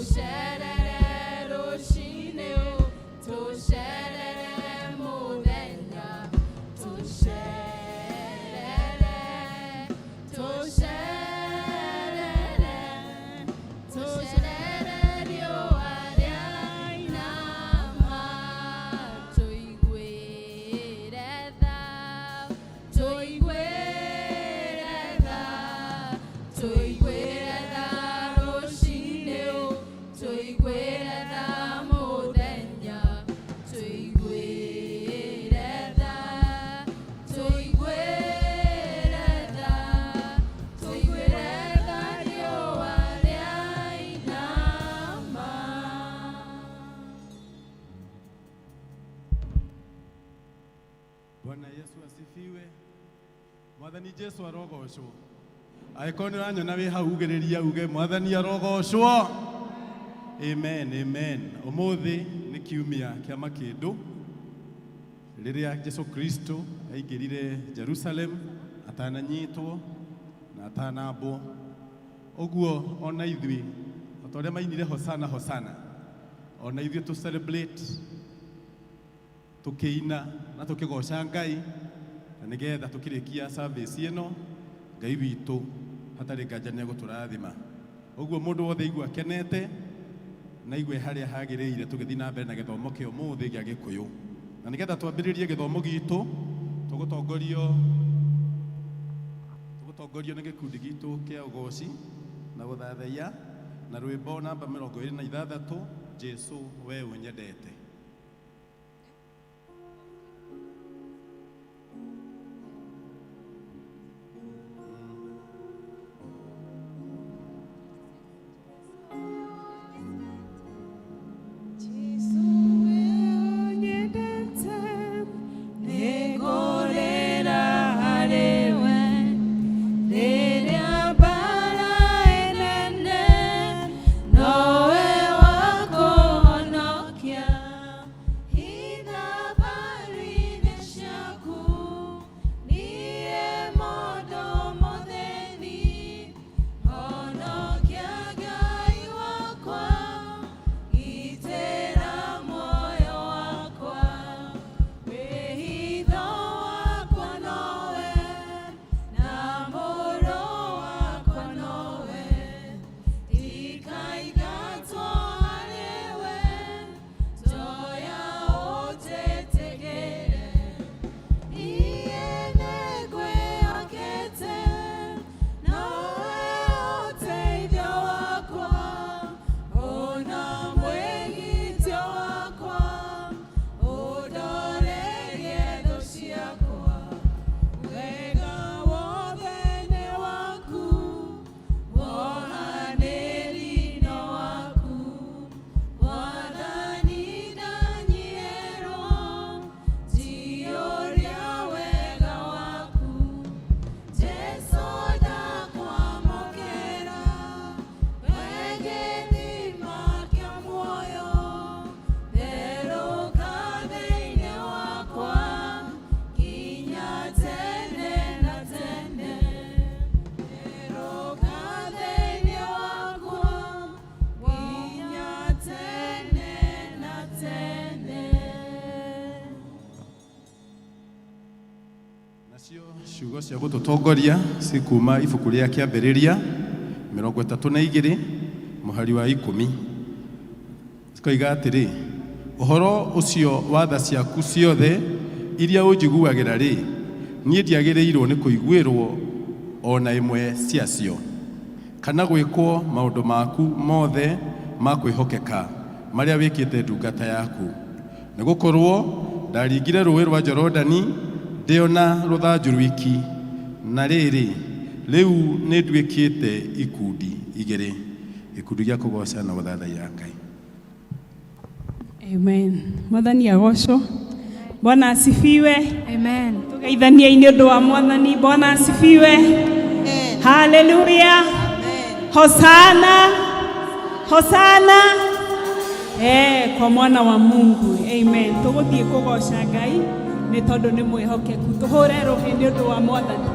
Tũcerere rũcinĩ, tũcerere mũthenya, tũcerere, tũcerere, tũcerere riũa rĩainama, tũiguĩre tha, tũiguĩre tha, tũiguĩre tha rũcinĩ, tũiguĩre tha mũthenya, tũiguĩre tha, tũiguĩre tha, tũiguĩre tha riũa rĩainama. Bwana Yesu asifiwe. Mwathani Jesu arogocwo. Angĩkorwo nĩ ũranyona wĩ hau ugĩrĩria uge Mwathani arogocwo. Amen, amen. Ũmũthĩ nĩ kiumia kĩa makĩndũ rĩrĩa Jesu Kristo aingĩrire Jerusalem atananyitwo na atanambwo. Ũguo ona ithuĩ o ta ũrĩa mainire hosana hosana, ona ithuĩ tũ celebrate tukiina na tukigoca Ngai na nigetha tukirikia service ĩno Ngai witũ hatarĩ nganja nĩ egũtũrathima. Ũguo mũndũ wothe aigua akenete na aigue harĩa hagĩrĩire tũgĩthiĩ na mbere na gĩthomo kĩa ũmũthĩ gĩa Gĩkũyũ. Na nĩgetha twambĩrĩrie gĩthomo gitũ tũgũtongorio nĩ gĩkundi gitũ kĩa ũgoci na gũthathaiya na rwĩmbo namba 26, Jesu we ũnyendete. Jesu we ũnyendete, nĩngũrĩra harĩ we. Rĩrĩa mbara ĩnene, nowe wa kũhonokia. Hitha mbaru-inĩ ciaku, niĩ mũndũ mũthĩni. Honokia Ngai wakwa, gitĩra muoyo wakwa. Wĩhitho wakwa nowe, na mũrũ wakwa nowe. Ndikaingatwo harĩwe, njoya ũnjĩtĩkĩre. Niĩ nĩngwĩhokete, nowe ũteithio wakwa, ona mwĩgitio wakwa, ũndorerie thũ ciakwa. Wega wothe nĩ waku, wohanĩri no waku. Mwathani ndanyihĩrwo, njiyũria wega waku. Jesu ndakwamũkĩra, we gĩthima kĩa muoyo, therũka thĩinĩ wakwa, nginya tene na tene. Therũka thĩinĩ wakwa, nginya tene na tene. Nacio ciugo cia gũtũtongoria cikuma ibuku rĩa Kĩambĩrĩria 32 mũhari wa 10, cikoiga atĩrĩ, ũhoro ũcio wa tha ciaku ciothe iria ũnjiguagĩra rĩ, niĩ ndiagĩrĩirwo nĩ kũiguĩrwo ona ĩmwe ciacio, kana gwĩkwo maũndũ maku mothe ma kwĩhokeka marĩa wĩkĩte ndungata yaku. Nĩ gũkorwo ndaringire rũũĩ rwa Jorodani ndĩ o na rũthanju rwiki, na rĩrĩ, rĩu nĩ nduĩkĩte ikundi igĩrĩ, gĩkundi gĩa kũgooca na gũthathaiya Ngai. Amen. Mwathani agocwo. Bwana asifiwe. Amen. Tugeithaniei nĩ ũndũ wa Mwathani. Bwana asifiwe. Haleluya. Hosana. Hosana. Kwa mwana wa Mungu. Amen. Tũgũthiĩ kũgoca Ngai nĩ tondũ nĩ mwĩhokeku. Tũhũre rũhĩ nĩ ũndũ wa Mwathani.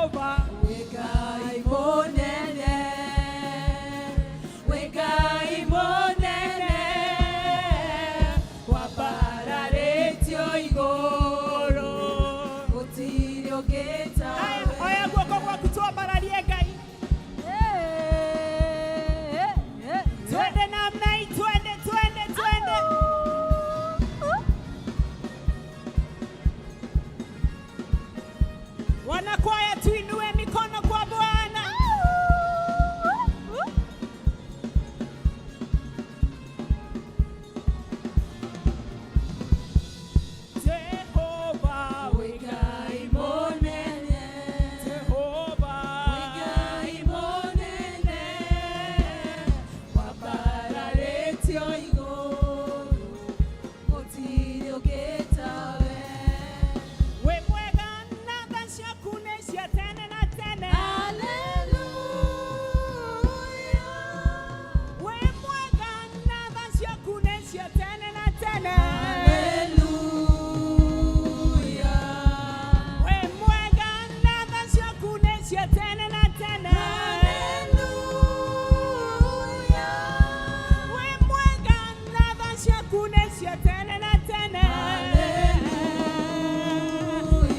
Jehova Wĩ Ngai mũnene, wĩ Ngai mũnene, wambararĩtio igũrũ, gũtirĩ ũngĩ Haya, tawe. oya guoko gwaku twambararie Ngai. Twende namna hii, twende, twende, twende. Wanakwaya, tuinue mikono kwa Bwana. Jehova, Wĩ Ngai mũnene, Jehova, wĩ Ngai mũnene, wambararĩtio igũrũ, gũtirĩ ũngĩ tawe. Wĩ mwega na tha ciaku nĩ cia tene na tene. Hallelujah. Wĩ mwega na tha ciaku nĩ cia tene na tene. Hallelujah. Wĩ mwega na tha ciaku nĩ cia tene na tene. Hallelujah. Wĩ mwega na tha ciaku nĩ cia tene na tene. Hallelujah.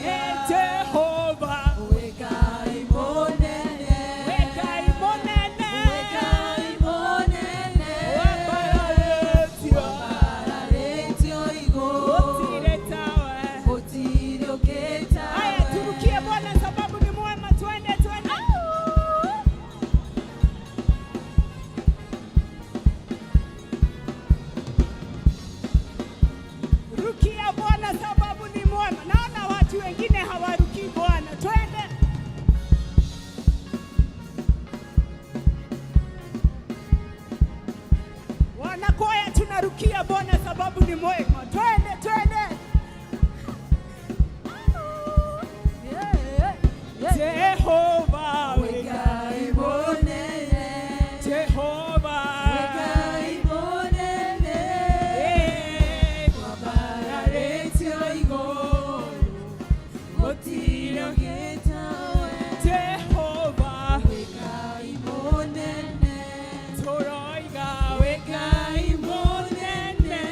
Eh, Jehova, Wĩ Ngai mũnene, wĩ Ngai mũnene. wĩ Ngai mũnene, Wambararĩtio, wambararĩtio igũrũ, gũtirĩ tawe. gũtirĩ ũngĩ tawe. Haya, turukie Bwana sababu ni mwema. Twende, twende. Rukia Bwana sababu ni mwema. Naona watu wengine hawarukii Bwana. Twende. Wanakwaya, tunarukia Bwana sababu ni mwema. Twende, twende. Jehova, Wĩ Ngai mũnene, Jehova, wĩ Ngai mũnene, Eh, wambararĩtio igũrũ, gũtirĩ ũngĩ tawe. Jehova, Wĩ Ngai mũnene, turoiga wĩ Ngai mũnene,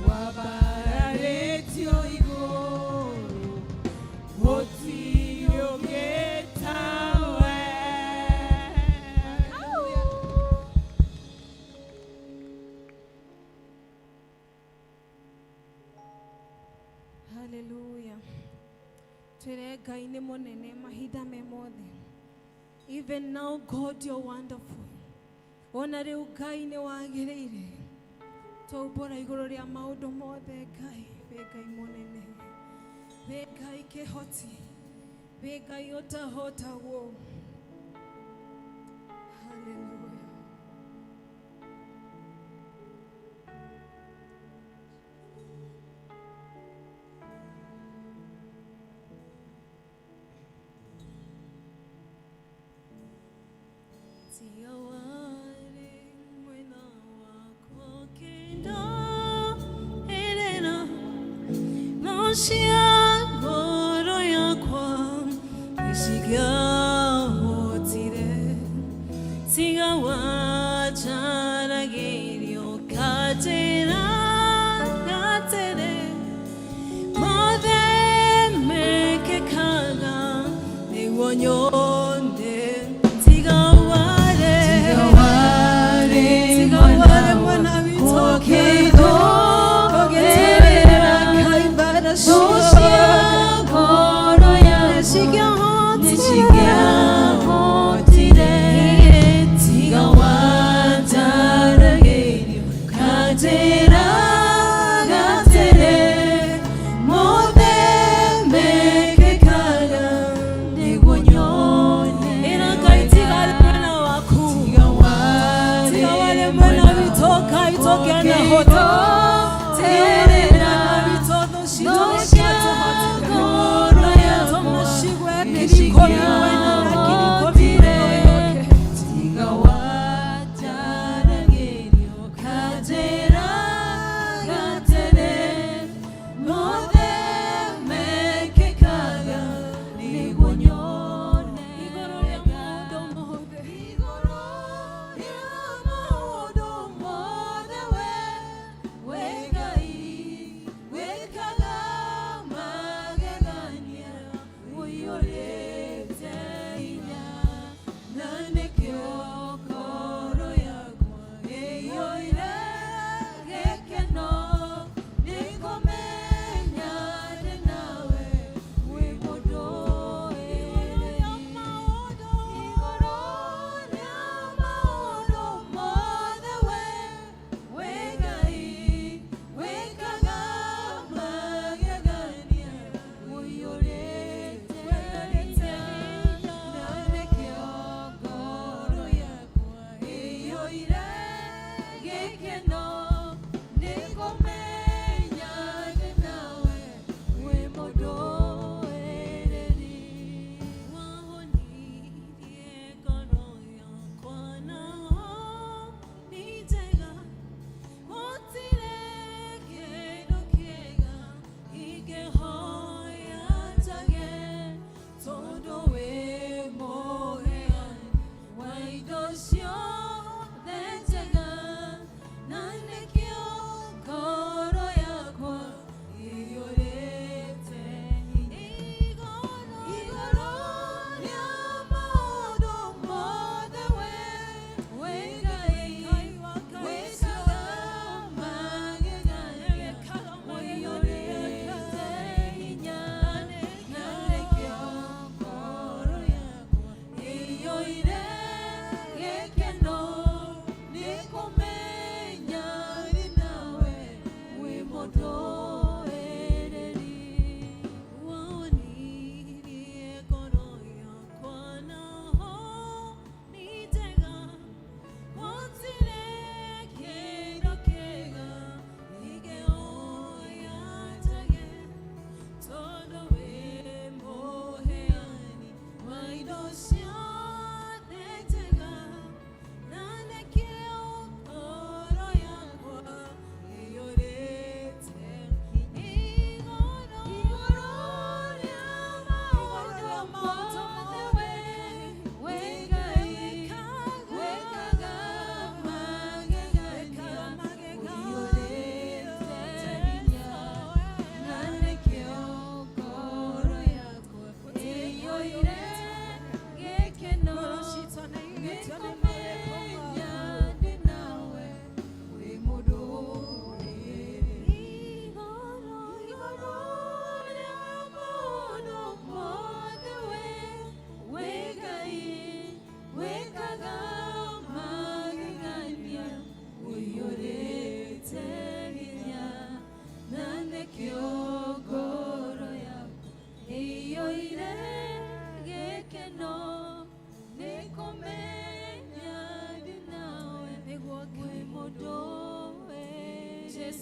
wambararĩtio igũrũ, gũtirĩ ũngĩ tawe. Haleluya. Twĩre Ngai nĩ mũnene mahinda me mothe. Even now God, you're wonderful. Ona rĩu Ngai nĩ wagĩrĩire. Twaumbũra igũrũ rĩa maũndũ mothe Ngai, wĩ Ngai mũnene. Wĩ Ngai kĩhoti. Wĩ Ngai ũtahotagwo. Haleluya. Mwana.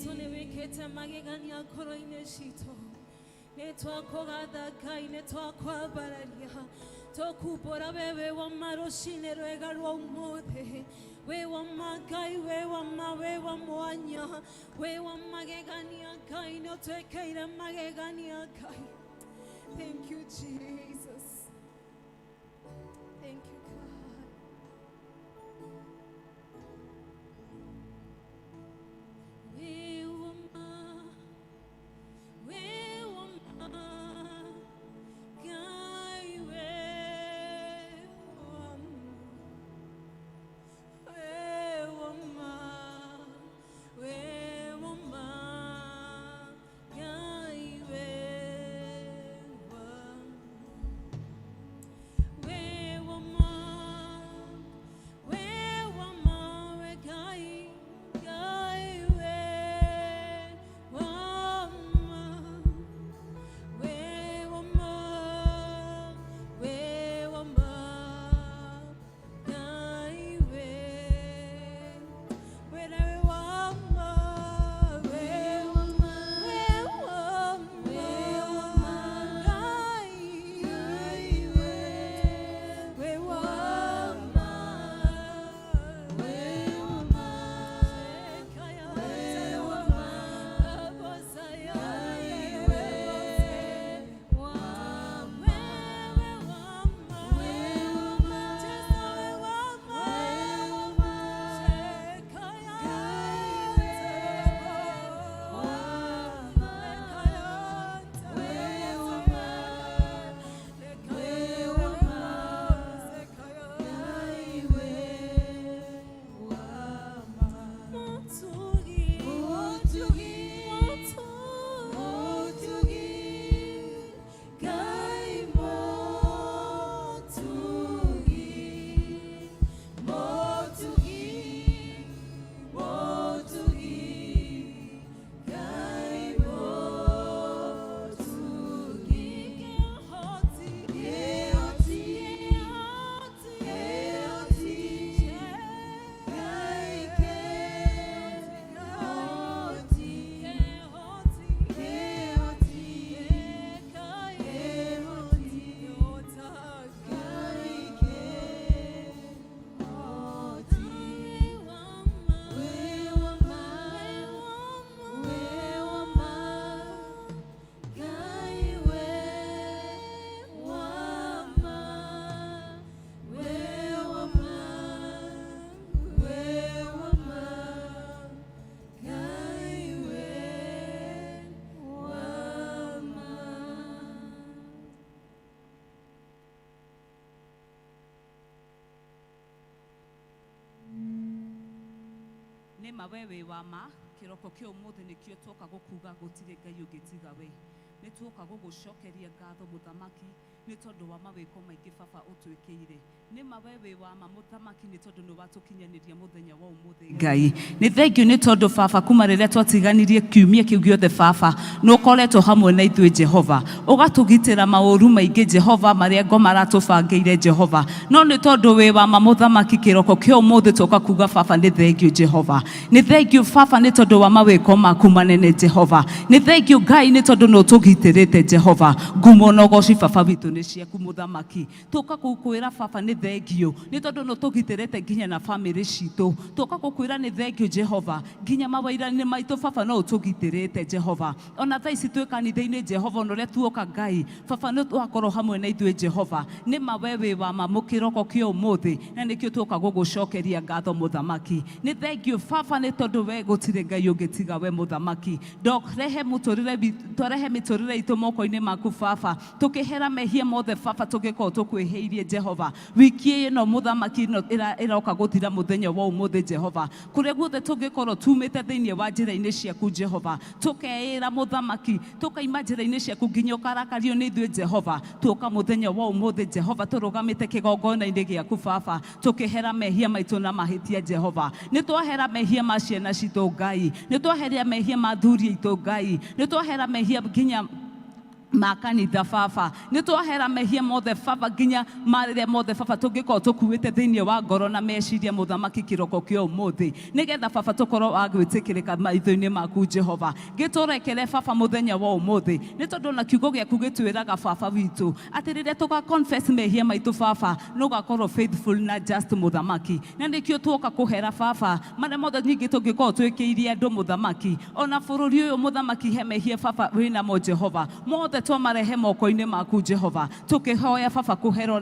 Jesu nĩ wĩkĩte magegania ngoro-inĩ citũ. Nĩ twakũgatha Ngai, nĩ twakwambararia, tũkumbũra we wĩ wa ma rũcinĩ rwega rwa ũmũthĩ. Wĩ wa ma Ngai, wĩ wa ma, wĩ wa mwanya, wĩ wa magegania Ngai, nĩ ũtwĩkĩire magegania Ngai. Thank you, Jesus. Thank you, God. Wĩ wa ma, wĩ wa ma, Ngai wĩ wa ma. Wĩ wa ma, wĩ wa ma, Ngai wĩ wa ma. Wĩ wa ma, wĩ wa ma, we Ngai, Ngai wĩ wa ma. Wĩ wa ma, wĩ wa ma, Ngai wĩ. Wĩ na wĩ wa ma, wĩ wa ma, wĩ wa ma, Ngai wĩ. Wĩ wa ma, wĩ wa ma, wĩ wa ma, Ngai wĩ wa ma, wĩ wa ma, wĩ wa ma, Jesu wĩ wa ma, wĩ wa ma, Ngai wĩ wa ma, wĩ wa ma, wĩ wa ma, Ngai wĩ wa ma. Mũtugi, mũtugi, mũtugi, Ngai mũtugi, mũtugi, mũtugi, Ngai mũtugi. Kĩhoti, kĩhoti, kĩhoti, Ngai kĩhoti, kĩhoti, kĩhoti, Ngai kĩhoti. Wĩ wa ma, wĩ wa ma, Ngai wĩ wa ma, wĩ wa ma, wĩ wa ma, Ngai wĩ wa ma. Nĩ ma we wĩ wa ma. Kĩroko kĩa ũmũthĩ nĩkĩo tuoka gũkuga gũtirĩ Ngai ũngĩ tiga we. Nĩ tuoka gũgũcokeria ngatho, mũthamaki, nĩ tondũ wa mawĩko maingĩ baba ũtwĩkĩire. Nĩ ma we wĩ wa ma, mũthamaki, nĩ tondũ nĩ watũkinyanĩria mũthenya wa ũmũthĩ. Ngai nĩ thengiũ nĩ tondũ baba kuma rĩrĩa twatiganirie kiumia kĩu gĩothe, baba nĩ ũkoretwo hamwe na ithuĩ. Jehova, ũgatũgitĩra maũru maingĩ, Jehova, marĩa ngoma aratũbangĩire, Jehova. No nĩ tondũ wĩ wa ma, mũthamaki, kĩroko kĩa ũmũthĩ tũka kuga baba nĩ thengiũ. Jehova, nĩ thengiũ baba nĩ tondũ wa mawĩko maku manene. Jehova, nĩ thengiũ Ngai nĩ tondũ nĩ ũtũgitĩrĩte. Jehova, ngumo na ũgoci baba witũ nĩ ciaku, mũthamaki. Tũka gũkwĩra baba nĩ thengiũ nĩ tondũ nĩ ũtũgitĩrĩte nginya na bamĩrĩ citũ. Tũka gũkwĩra nĩ thengiũ, Jehova, nginya mawĩra-inĩ maitũ baba no ũtũgitĩrĩte. Jehova, ona thaa ici twĩ kanitha-inĩ, Jehova, ona ũrĩa tuoka, Ngai baba nĩ wakorwo hamwe na ithuĩ. Jehova, nĩ ma we wĩ wa ma mũkĩroko kĩa ũmũthĩ, na nĩkĩo tuoka gũgũcokeria ngatho, mũthamaki. Nĩ thengiũ baba nĩ tondũ we gũtirĩ Ngai ũngĩ tiga we, mũthamaki. Ndorehe mũtũrĩre witũ, twarehe mĩtũrĩre itũ moko-inĩ maku baba, tũkĩhera mehia mothe baba tũngĩkorwo tũkwĩhĩirie. Jehova, wiki ĩno, mũthamaki, ĩno ĩroka gũthira mũthenya wa ũmũthĩ, Jehova, kũrĩa guothe tũngĩkorwo tumĩte thĩinĩ wa njĩra-inĩ ciaku, Jehova, tũkeĩra, mũthamaki, tũkaima njĩra-inĩ ciaku nginya ũkarakario nĩ ithuĩ, Jehova, tuoka mũthenya wa ũmũthĩ, Jehova, tũrũgamĩte kĩgongona-inĩ gĩaku baba, tũkĩhera mehia maitũ na mahĩtia. Jehova, nĩ twahera mehia ma ciana citũ. Ngai, nĩ twaheria mehia ma thuri aitũ. Ngai, nĩ twahera mehia nginya Ma kanitha baba, nĩ twahera mehia mothe baba, nginya marĩrĩa mothe baba tũngĩkorwo tũkuĩte thĩinĩ wa ngoro na meciria, mũthamaki, kĩroko kĩa ũmũthĩ, nĩgetha baba tũkorwo wa gwĩtĩkĩrĩka maitho-inĩ maku Jehova. Gĩtũrekere baba mũthenya wa ũmũthĩ, nĩ tondũ ona kiugo gĩaku gĩtwĩraga baba witũ atĩ rĩrĩa tũga confess mehia maitũ baba, nĩ ũgakorwo faithful na just, mũthamaki. Na nĩkĩo tuoka kũhera baba marĩa mothe ningĩ tũngĩkorwo twĩkĩirie andũ, mũthamaki, ona bũrũri ũyũ, mũthamaki. He mehia baba wĩnamo Jehova, mothe twamarehe moko-inĩ maku Jehova, tũkĩhoya baba kũherwo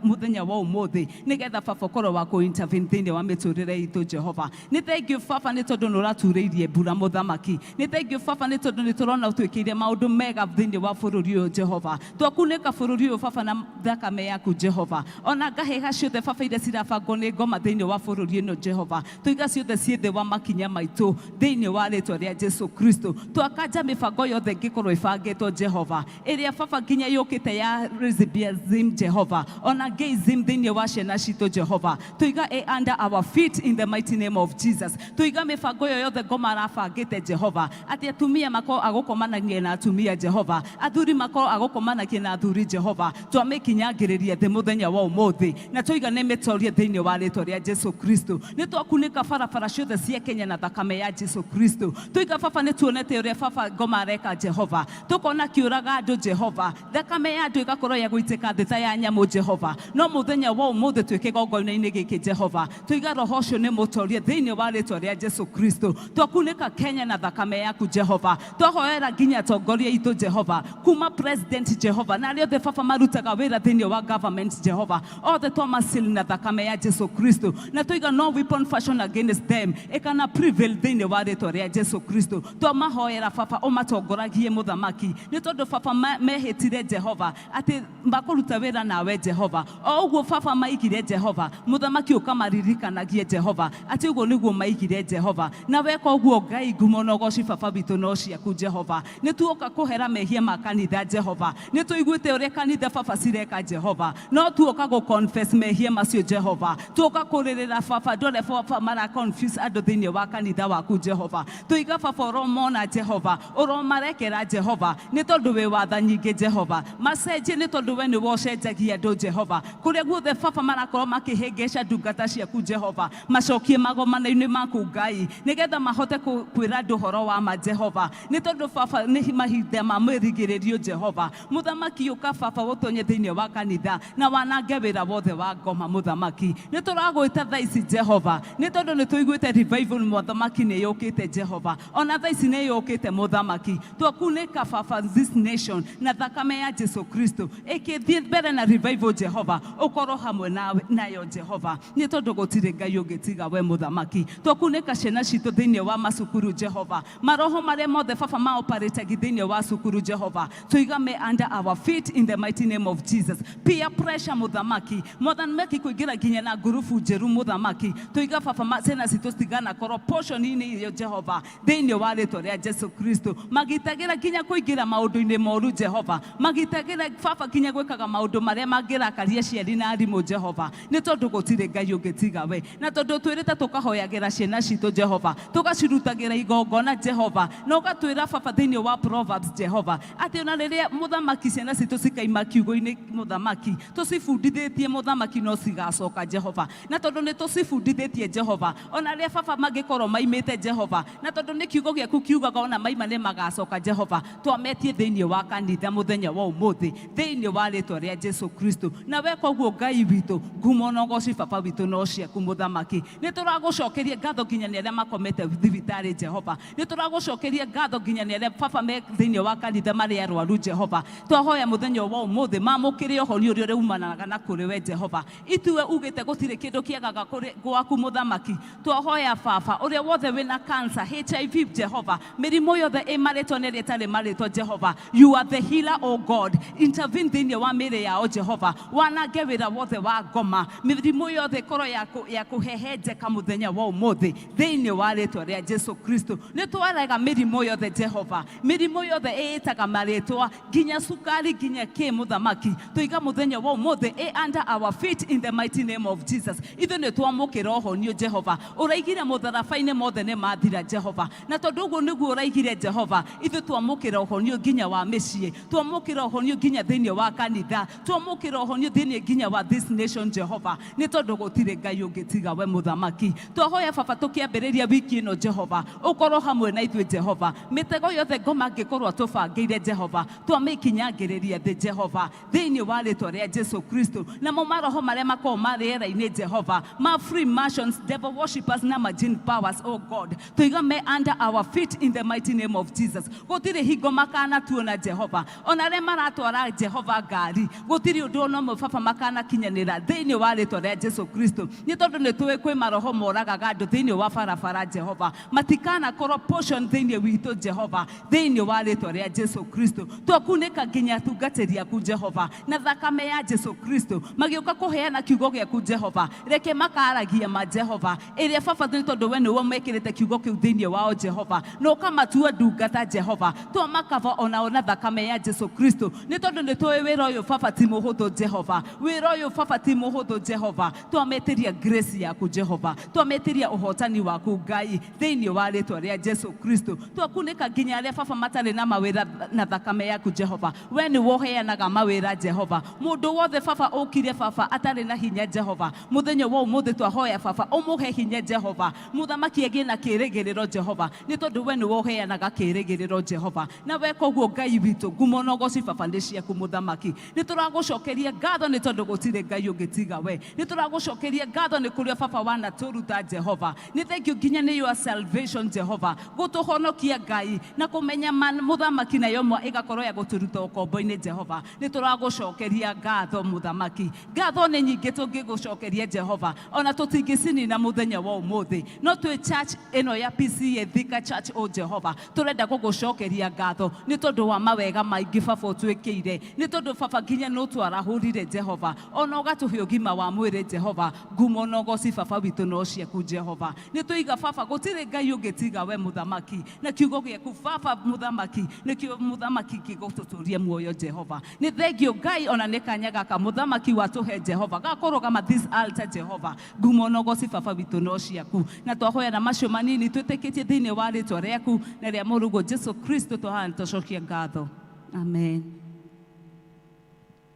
mũthenya wa ũmũthĩ, nĩgetha baba ũkorwo wa kũ intervene thĩinĩ wa mĩtũrĩre itũ Jehova. Nĩ thank you baba, nĩ tondũ nĩ ũraturĩirie mbura, mũthamaki. Nĩ thank you baba, nĩ tondũ nĩ tũrona ũtwĩkĩire maũndũ mega thĩinĩ wa bũrũri ũyũ Jehova. Twakunĩka bũrũri ũyũ baba na thakame yaku Jehova. Ona ngahĩha ciothe baba iria cirabangwo nĩ ngoma thĩinĩ wa bũrũri ĩno Jehova, tũiga ciothe ciĩ thĩ wa makinya maitũ thĩinĩ wa rĩtwa rĩa Jesu Kristo. Twakanja mĩbango yothe ĩngĩkorwo ĩbangĩtwo Jehova, ĩrĩa baba nginya yũkĩte ya lesbianism Jehova, ona gayism thĩinĩ wa ciana citũ Jehova, tũiga ĩ under our feet in the mighty name of Jesus. Tũiga mĩbango ĩyo yothe ngoma arabangĩte Jehova, atĩ atumia makorwo agũkomanagia na atumia Jehova, athuri makorwo agũkomanagia na athuri Jehova, twamĩkinyangĩrĩria thĩ mũthenya wa ũmũthĩ na tũiga nĩ mĩtorie thĩinĩ wa rĩtwa rĩa Jesu Kristo. Nĩ twakunĩka barabara ciothe cia Kenya na thakame ya Jesu Kristo. Tũiga baba nĩ tuonete ũrĩa baba ngoma areka Jehova, tũkona kĩũraga andũ Jehova, thakame ya andũ ĩgakorwo ya gũitĩka thĩ ta ya nyamũ Jehova. No mũthenya wa ũmũthĩ twĩ kĩgongona-inĩ gĩkĩ Jehova, tũiga roho ũcio nĩ mũtorie thĩinĩ wa rĩtwa rĩa Jesu Kristo. Twakunĩka Kenya na thakame yaku Jehova. Twahoera nginya atongoria itũ Jehova, kuma president Jehova na arĩa othe baba marutaga wĩra thĩinĩ wa government Jehova, othe twamasil na thakame ya Jesu Kristo, na tũiga no weapon fashion against them ĩkana prevail thĩinĩ wa rĩtwa rĩa Jesu Kristo. Twamahoera baba ũmatongoragie, mũthamaki, nĩ tondũ baba mehĩtire Jehova atĩ makũruta wĩra nawe Jehova. O ũguo baba maigire Jehova, mũthamaki, ũkamaririkanagie Jehova atĩ ũguo nĩguo maigire Jehova, na weka ũguo Ngai, ngumo na ũgoci baba witũ no ciaku Jehova. Nĩ tuoka kũhera mehia ma kanitha Jehova. Nĩ tũiguĩte ũrĩa kanitha baba cireka Jehova, no tuoka gũ confess mehia macio Jehova. Tuoka kũrĩrĩra baba andũ arĩa baba mara confuse andũ thĩinĩ wa kanitha waku Jehova. Tũiga baba ũromona Jehova, ũromarekera Jehova, nĩ tondũ wĩ watha nyingĩ Jehova. Macenjie, nĩ tondũ we nĩwe ũcenjagia andũ Jehova. Kũrĩa guothe baba marakorwo makĩhĩngĩca ndungata ciaku Jehova, macokie magomano-inĩ maku Ngai, nĩgetha mahote kwĩra andũ ũhoro wa ma Jehova, nĩ tondũ baba nĩ mahinda ma mĩrigĩrĩrio Jehova. Mũthamaki, ũka baba ũtonye thĩinĩ wa kanitha na wanange wĩra wothe wa ngoma, mũthamaki. Nĩ tũragwĩta thaa ici Jehova, nĩ tondũ nĩ tũiguĩte revival, mũthamaki, nĩ yũkĩte Jehova. Ona thaa ici nĩ yũkĩte, mũthamaki. Twakunĩka baba this nation na thakame ya Jesu Kristo. Ĩkĩthiĩ mbere na revival Jehova, ũkorwo hamwe nawe nayo Jehova, nĩ tondũ gũtirĩ Ngai ũngĩtiga we, mũthamaki. Twakunĩka ciana citũ thĩinĩ wa macukuru Jehova. Maroho marĩa mothe baba ma operatagi thĩinĩ wa cukuru Jehova, tũiga me under our feet in the mighty name of Jesus. Peer pressure, mũthamaki, mothamaki, kũingĩra nginya na ngurubu njeru, mũthamaki, tũiga baba ciana citũ citiganakorwo portion-inĩ iyo Jehova, thĩinĩ wa rĩtwa rĩa Jesu Kristo. Magitagĩra nginya kũingĩra maũndũ-inĩ moru Jehova, magitagĩra baba nginya gwĩkaga maũndũ marĩa mangĩrakaria aciari na arimũ Jehova, nĩ tondũ gũtirĩ Ngai ũngĩtiga we. Na tondũ twĩrĩte tũkahoyagĩra ciana citũ Jehova, tũgacirutagĩra igongona Jehova, na ũgatwĩra baba thĩinĩ wa Proverbs Jehova atĩ ona rĩrĩa, mũthamaki, ciana citũ cikaima kiugo-inĩ, mũthamaki, tũcibundithĩtie, mũthamaki, no cigacoka Jehova. Na tondũ nĩ tũcibundithĩtie Jehova, ona arĩa baba mangĩkorwo maimĩte Jehova, na tondũ nĩ kiugo gĩaku kiugaga ona maima nĩ magacoka Jehova, twametie thĩinĩ wa kanitha mũthenya wa ũmũthĩ thĩinĩ wa rĩtwa rĩa Jesu Kristo. Na weka ũguo Ngai witũ, ngumo na ũgoci baba witũ no ciaku, mũthamaki. Nĩ tũragũcokeria ngatho nginya nĩ arĩa makomete thibitarĩ Jehova. Nĩ tũragũcokeria ngatho nginya nĩ arĩa baba me thĩinĩ wa kanitha marĩ arwaru Jehova. Twahoya mũthenya wa ũmũthĩ mamũkĩre ũhonia ũrĩa ũrĩa na kũrĩ we Jehova. Itue ugĩte gũtirĩ kĩndũ kĩagaga kũrĩ gwaku, mũthamaki. Twahoya baba ũrĩa wothe wĩna cancer, HIV Jehova, mĩrimũ yothe ĩ marĩtwa na ĩrĩa ĩtarĩ marĩtwa Jehova, you are the healer, oh God. Intervene thĩinĩ wa mĩĩrĩ yao Jehova, wanange wĩra wothe wa ngoma, mĩrimũ yothe ĩkorwo ya kũhehenjeka mũthenya wa ũmũthĩ thĩinĩ wa rĩtwa rĩa Jesu Kristo. Nĩ twarega mĩrimũ yothe Jehova, mĩrimũ yothe ĩĩtaga marĩtwa, nginya cukari, nginya kĩ, mũthamaki, tũiga mũthenya wa ũmũthĩ ĩ under our feet in the mighty name of Jesus. Ithuĩ nĩ twamũkĩra ũhonio Jehova. Ũraigire mũtharaba-inĩ mothe nĩ mathira Jehova, na tondũ ũguo nĩguo ũraigire Jehova, ithuĩ twamũkĩra ũhonio nginya. wa mĩciĩ, twamũkĩra ũhonio nginya thĩinĩ wa kanitha, twamũkĩra ũhonio thĩinĩ nginya wa this nation Jehova, nĩ tondũ gũtirĩ Ngai ũngĩ tiga we mũthamaki. Twahoya baba tũkĩambĩrĩria wiki ĩno Jehova, ũkorwo hamwe na ithuĩ Jehova, mĩtego yothe ngoma angĩkorwo atũbangĩire Jehova, twamĩkinyangĩrĩria thĩ Jehova, thĩinĩ wa rĩtwa rĩa Jesu Kristo. Namo maroho marĩa makoragwo ma rĩera-inĩ Jehova, ma Freemasons, devil worshippers na majin powers, oh God, tũiga me under our feet in the mighty name of Jesus. Gũtirĩ hingo makanatuona Jehova, ona arĩa maratwara Jehova ngari, gũtirĩ ũndũ ona ũmwe baba makanakinyanĩra thĩinĩ wa rĩtwa rĩa Jesu Kristo, nĩ tondũ nĩ tũĩ kwĩ maroho moragaga andũ thĩinĩ wa barabara Jehova, matikanakorwo portion thĩinĩ witũ Jehova, thĩinĩ wa rĩtwa rĩa Jesu Kristo. Twakunĩka nginya atungatĩri aku Jehova na thakame ya Jesu Kristo, magĩũka kũheana kiugo gĩaku Jehova, reke makaragia ma Jehova ĩrĩa baba, nĩ tondũ we nĩwe mekĩrĩte kiugo kĩu thĩinĩ wao Jehova, na ũkamatua ndungata Jehova. Twamakaba onao na thakame ya Jesu Kristo, nĩ tondũ nĩ tũĩ wĩra ũyũ baba ti mũhũthũ Jehova, wĩra ũyũ baba ti mũhũthũ Jehova. Twametĩria grace yaku Jehova, twametĩria ũhotani waku Ngai thĩinĩ wa rĩtwa rĩa Jesu Kristo. Twakunĩka nginya arĩa baba matarĩ na mawĩra na thakame yaku Jehova, we nĩwe ũheanaga mawĩra Jehova. Mũndũ wothe baba ũkire baba atarĩ na hinya Jehova, mũthenya wa ũmũthĩ twahoya baba ũmũhe hinya Jehova, mũthamaki agĩe na kĩrĩgĩrĩro Jehova, nĩ tondũ we nĩwe ũheanaga kĩrĩgĩrĩro Jehova. Na weka ũguo Ngai witũ, ngumo na ũgoci baba nĩ ciaku mũthamaki. Nĩ tũragũcokeria ngatho nĩ tondũ gũtirĩ Ngai ũngĩ tiga we. Nĩ tũragũcokeria ngatho nĩ kũrĩa baba wanatũruta Jehova. Nĩ thank you nginya nĩ your salvation Jehova, gũtũhonokia Ngai na kũmenya mũthamaki nayo mwa ĩgakorwo ya gũtũruta ũkombo-inĩ Jehova. Nĩ tũragũcokeria ngatho mũthamaki. Ngatho nĩ nyingĩ tũngĩgũcokeria Jehova, ona tũtingĩcinina mũthenya wa ũmũthĩ, no twĩ church ĩno ya PCEA Thika Church o Jehova, tũrenda gũgũcokeria ngatho nĩ tondũ wa mawega maingĩ baba ũtwĩkĩire, nĩ tondũ baba nginya nĩ ũtwarahũrire Jehova, ona ũgatũhe ũgima wa mwĩrĩ Jehova. Ngumo na ũgoci baba witũ no ciaku Jehova. Nĩ tũiga baba gũtirĩ Ngai ũngĩ tiga we mũthamaki, na kiugo gĩaku baba mũthamaki nĩkĩo mũthamaki gĩgũtũtũria muoyo Jehova. Nĩ thengio Ngai ona nĩ kanya gaka mũthamaki watũhe Jehova gakũrũgama this altar Jehova. Ngumo na ũgoci baba witũ no ciaku, na twahoya na macio manini twĩtĩkĩtie thĩinĩ wa rĩtwa rĩaku na rĩa mũrũguo Jesu Kristo, twahoya tũcokia ngatho, amen.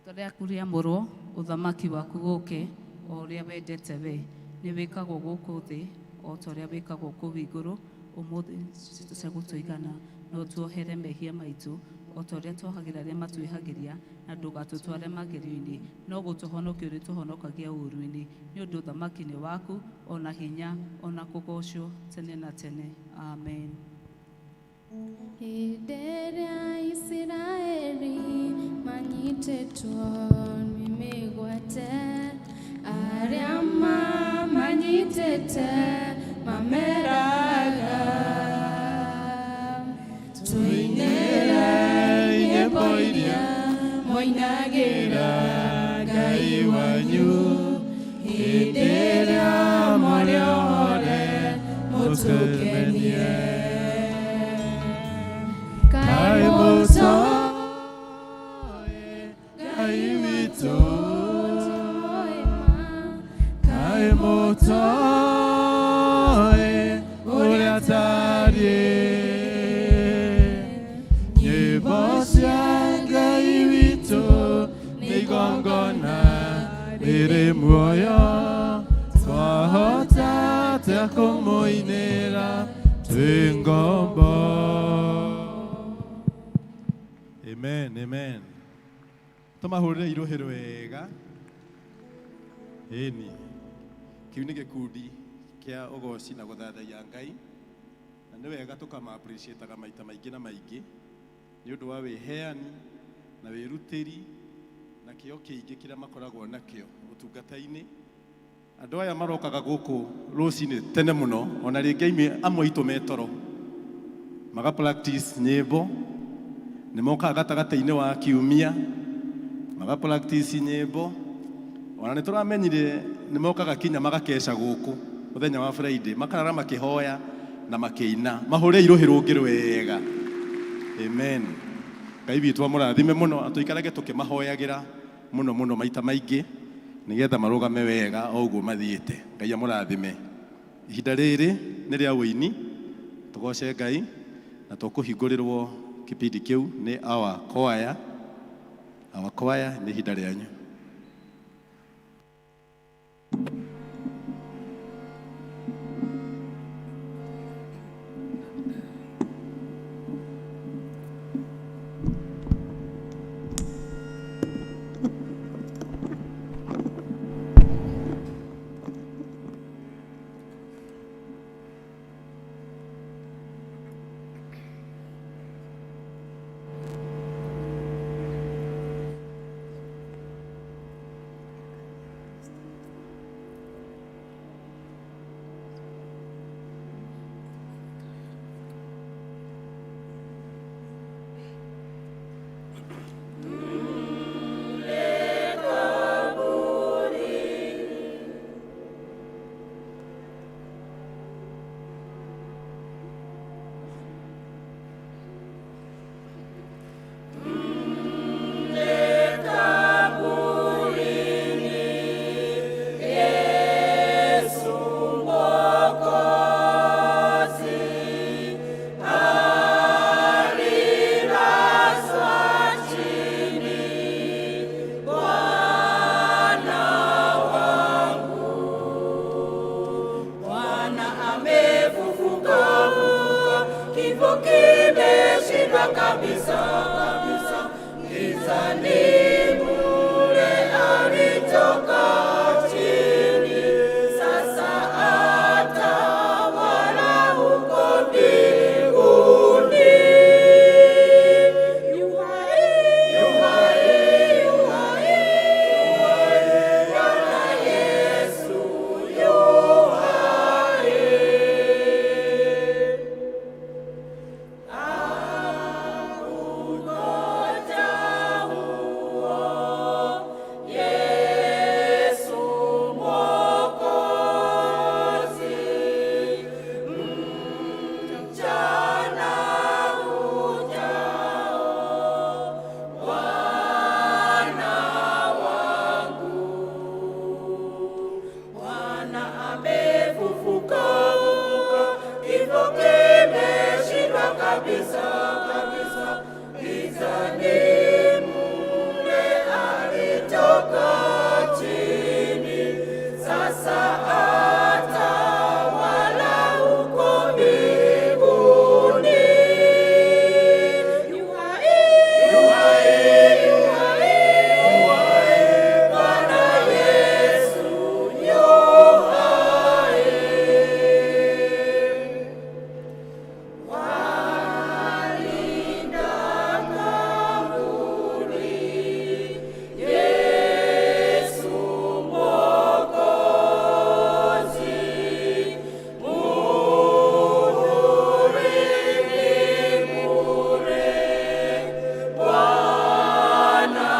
Rĩtwa rĩaku rĩamũrwo, ũthamaki waku ũke, o ũrĩa wendete we nĩ wĩkagwo gũkũ thĩ o ta ũrĩa wĩkagwo kũu igũrũ. Ũmũthĩ citũ cia gũtũigana, no tuohere mehia maitũ o ta ũrĩa tuohagĩra arĩa matwĩhagĩria, na ndũgatũtware magerio-inĩ, no gũtũhonokia ũrĩtũhonokagia ũũru-inĩ, nĩ ũndũ ũthamaki nĩ waku, ona hinya, ona kũgoocwo tene na tene, amen. Hĩndĩ ĩrĩa Isiraeli manyitĩtwo nĩ mĩgwate, arĩa mamanyitĩte mameraga, tũinĩre nyĩmbo iria moinagĩra Ngai wanyu hĩndĩ ĩrĩa mwarĩ ohore mũtũkenie. Kaĩ mũtoĩ Ngai witũ, kaĩ mũtoĩ ũrĩa atariĩ, nyĩmbo cia Ngai witũ nĩ igongona rĩrĩ muoyo, twahota atĩa kũmũinĩra twĩ ngombo? Amen, amen. Tũmahũrĩre irũhĩ rwega. Ĩni, kĩu nĩ gĩkundi kĩa ũgoci na gũthathaiya Ngai, na nĩ wega tũkama appreciate maita maingĩ na maingĩ nĩ ũndũ wa wĩheani na wĩrutĩri na kĩo kĩingĩ kĩrĩa makoragwo nakĩo ũtungata-inĩ. Andũ aya marokaga gũkũ rũcinĩ tene mũno, ona rĩngĩ aimĩ amwe aitũ me toro, maga practice nyĩmbo, nĩ mokaga gatagatĩ-inĩ wa kiumia maga practice nyĩmbo, ona nĩ tũramenyire nĩ mokaga kinya magakeca gũkũ mũthenya wa Friday, makarara makĩhoya na makĩina. Mahũre irũhĩ rũngĩ rwega. Amen. Ngai witũ amũrathime mũno, atũikarage tũkĩmahoyagĩra mũno mũno maita maingĩ nĩgetha marũgame wega o ũguo mathiĩte. Ngai amũrathime. Ihinda rĩrĩ nĩ rĩa ũini, tũgoce Ngai na tũkũhingũrĩrwo Kipindi kĩu nĩ our choir. Our choir, nĩ ihinda rĩanyu. Bwana amefufuka, kifo kimeshindwa kabisa kabisa. Gizani mule alitoka chini, sasa atawala huko mbinguni. Yu hai, yu hai, yu hai, Bwana Yesu yu hai. Akungoja huo Yesu Mwokozi, mchana ujao, Bwana wangu. Bwana amefufuka, kifo kimeshindwa kabisa kabisa. Gizani mule alitoka chini, sasa atawala huko mbinguni. Yu hai, yu hai, yu hai, Bwana Yesu yu hai. Walinda kaburi, Yesu Mwokozi, muhuri ni bure, Bwana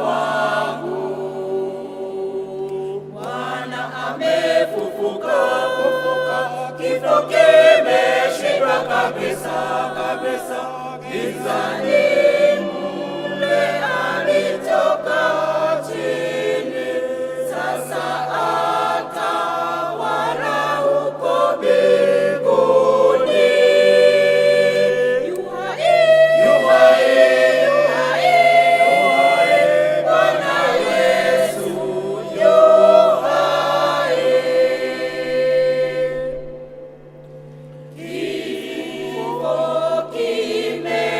wangu. Bwana amefufuka, fufuka, kifo kimeshindwa kabisa kabisa. Gizani mule alitoka chini, sasa atawala huko mbinguni. Yu hai, yu hai, yu hai, Bwana Yesu yu hai. Kifo kimeshindwa,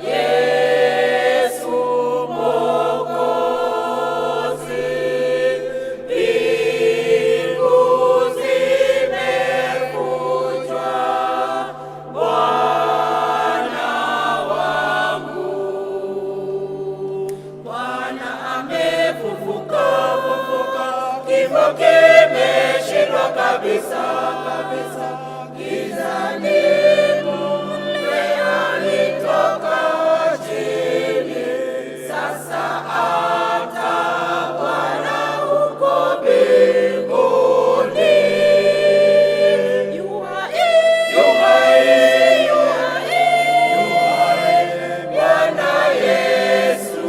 Yesu Mwokozi, mbingu zimevunjwa, Bwana wangu. Bwana amefufuka, fufuka, kifo kimeshindwa kabisa kabisa. Gizani mule alitoka chini, sasa atawala huko mbinguni. Yu hai, yu hai, yu hai, Bwana Yesu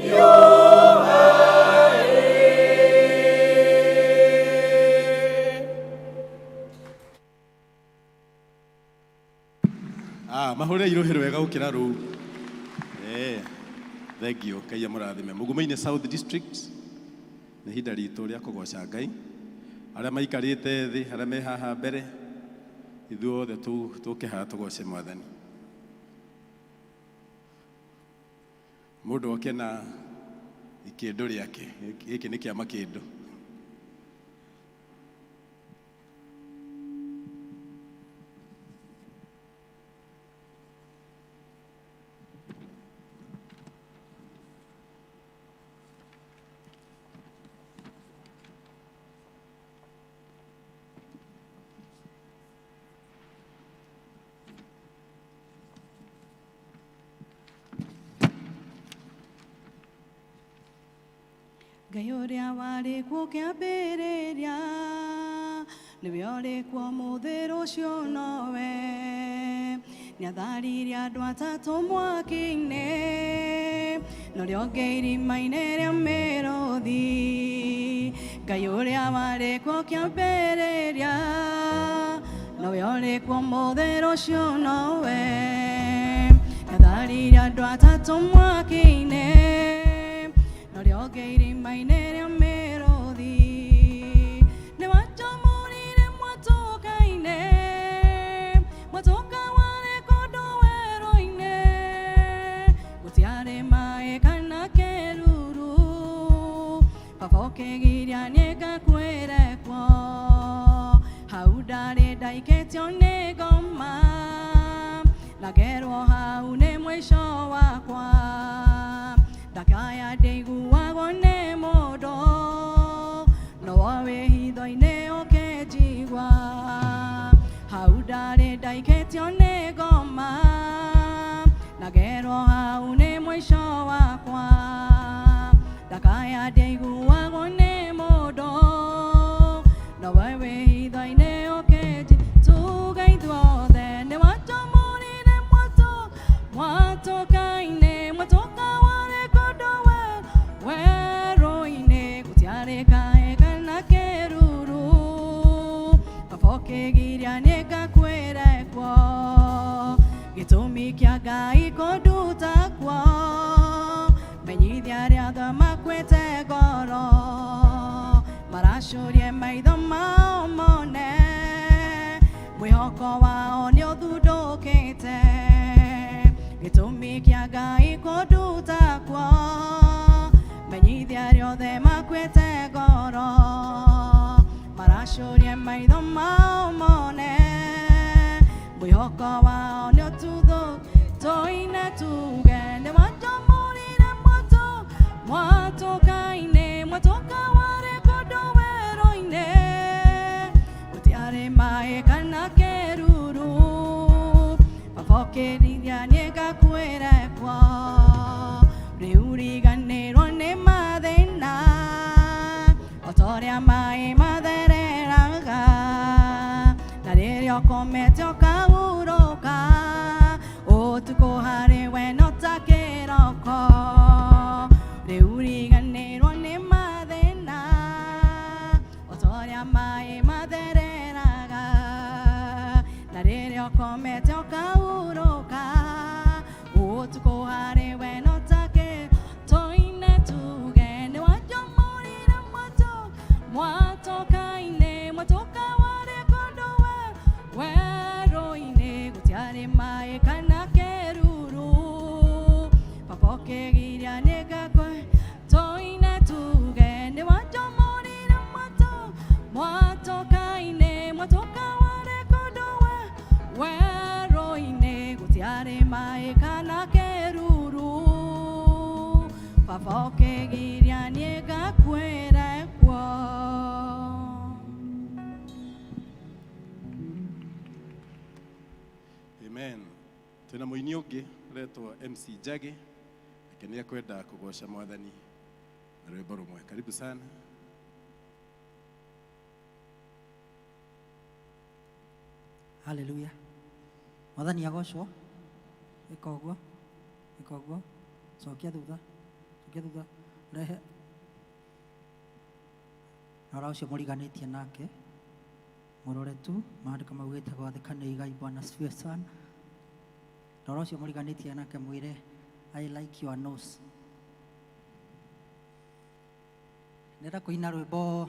yu hai. Hũrei rũhĩ rwega gũkĩra rũu. Eh, thank you. Ngai amũrathime. Mugumo-inĩ South District, nĩ ihinda ritũ rĩa kũgoca Ngai. Arĩa maikarĩte thĩ, arĩa me haha mbere, ithuothe tũke haha tũgoce Mwathani. Mũndũ oke na ikĩndũ rĩake. Gĩkĩ nĩ kĩa makĩndũ. Ngai ũrĩa warĩ kuo kĩambĩrĩria nĩwe ũrĩ kuo mũthĩ, rũciũ nowe. Nĩatharirie andũ atatũ mwaki-inĩ, na ũrĩa ũngĩ irima-inĩ rĩa mĩrũthi. Ngai ũrĩa warĩ kuo kĩambĩrĩria nowe ũrĩ kuo mũthĩ, rũciũ nowe. Nĩatharirie andũ atatũ mwaki-inĩ, na ũrĩa ũngĩ irima-inĩ rĩa mĩrũthi. Nĩwanjamũrire mwatũka-inĩ, mwatũka warĩ kũndũ werũ-inĩ, gũtiarĩ maĩ kana kĩruru. Baba ũkĩgiria niĩ ngakuĩre kuo, hau ndarĩ ndaikĩtio nĩ ngoma, na ngerwo hau nĩ mũico wakwa. Ndakaya ndĩiguagwo nĩ mũndũ, no wĩ hitho-inĩ ũkĩnjigua. Hau ndarĩ ndaikĩtio nĩ ngoma, na ngerwo hau nĩ mũico wakwa. Ndakaya ndĩiguagwo nĩ mũndũ, no we wĩ hitho-inĩ ũkĩnji. Tuge ithuothe nĩ wanjamũrire mwatũka-inĩ, mwatũka warĩ kũndũ werũ-inĩ, gũtiarĩ kaĩ kana kĩruru. Baba ũkĩgiria niĩ ngakuĩre kuo, gĩtũmi kĩa Ngai kũnduta kuo, menyithia arĩa othe makuĩte ngoro, maracũrie maitho mao mone mwĩhoko wao nĩ ũthundũkĩte. Gĩtũmi kĩa Ngai kũnduta kuo, menyithia arĩa othe makuĩte ngoro, maracũrie maitho mao mone mwĩhoko wao nĩ ũtuthũ. Tũine tuge nĩ wanjamũrire mwatũka-inĩ, mwatũka warĩ kũndũ werũ-inĩ, gũtiarĩ maĩ kana kĩruru. Baba ũkĩriria niĩ ngakuĩre kuo, rĩu riganĩrwo nĩ mathĩna o ta ũrĩa maĩ mathereraga, na rĩrĩa ũkomete ũkahurũka, ũtukũ harĩ we no ta kĩroko. Rĩu riganĩrwo nĩ mathĩna o ta ũrĩa maĩ mathereraga, na rĩrĩa ũkomete ũkahurũka, ũtukũ harĩ we no ta kĩ. Tũine tuge nĩ wanjamũrire mwatũka-inĩ, mwatũka warĩ kũndũ werũ-inĩ, gũtiarĩ maĩ kana kĩruru. Baba ũkĩgiria niĩ ngakwe. Tũine tuge nĩ wanjamũrire mwatũka-inĩ, mwatũka warĩ kũndũ werũ-inĩ, gũtiarĩ maĩ kana kĩruru. Baba ũkĩgiria niĩ ngakuĩre kuo. Amen. Twĩna mũini ũngĩ ũretwo MC Njagi, nake nĩ ekwenda kũgoca Mwathani na rwĩmbo rũmwe. Karibu sana. Haleluya. Mwathani agocwo. Ĩka ũguo, ĩka ũguo, cokia thutha, cokia thutha, rehe. Rora ũcio mũriganĩtie nake, mũrore tu. Maandĩko maugĩte gwathĩka nĩ igai. Bwana asifiwe sana. Rora ũcio mũriganĩtie nake mwĩre I like your nose. Ndĩrenda kũina rwĩmbo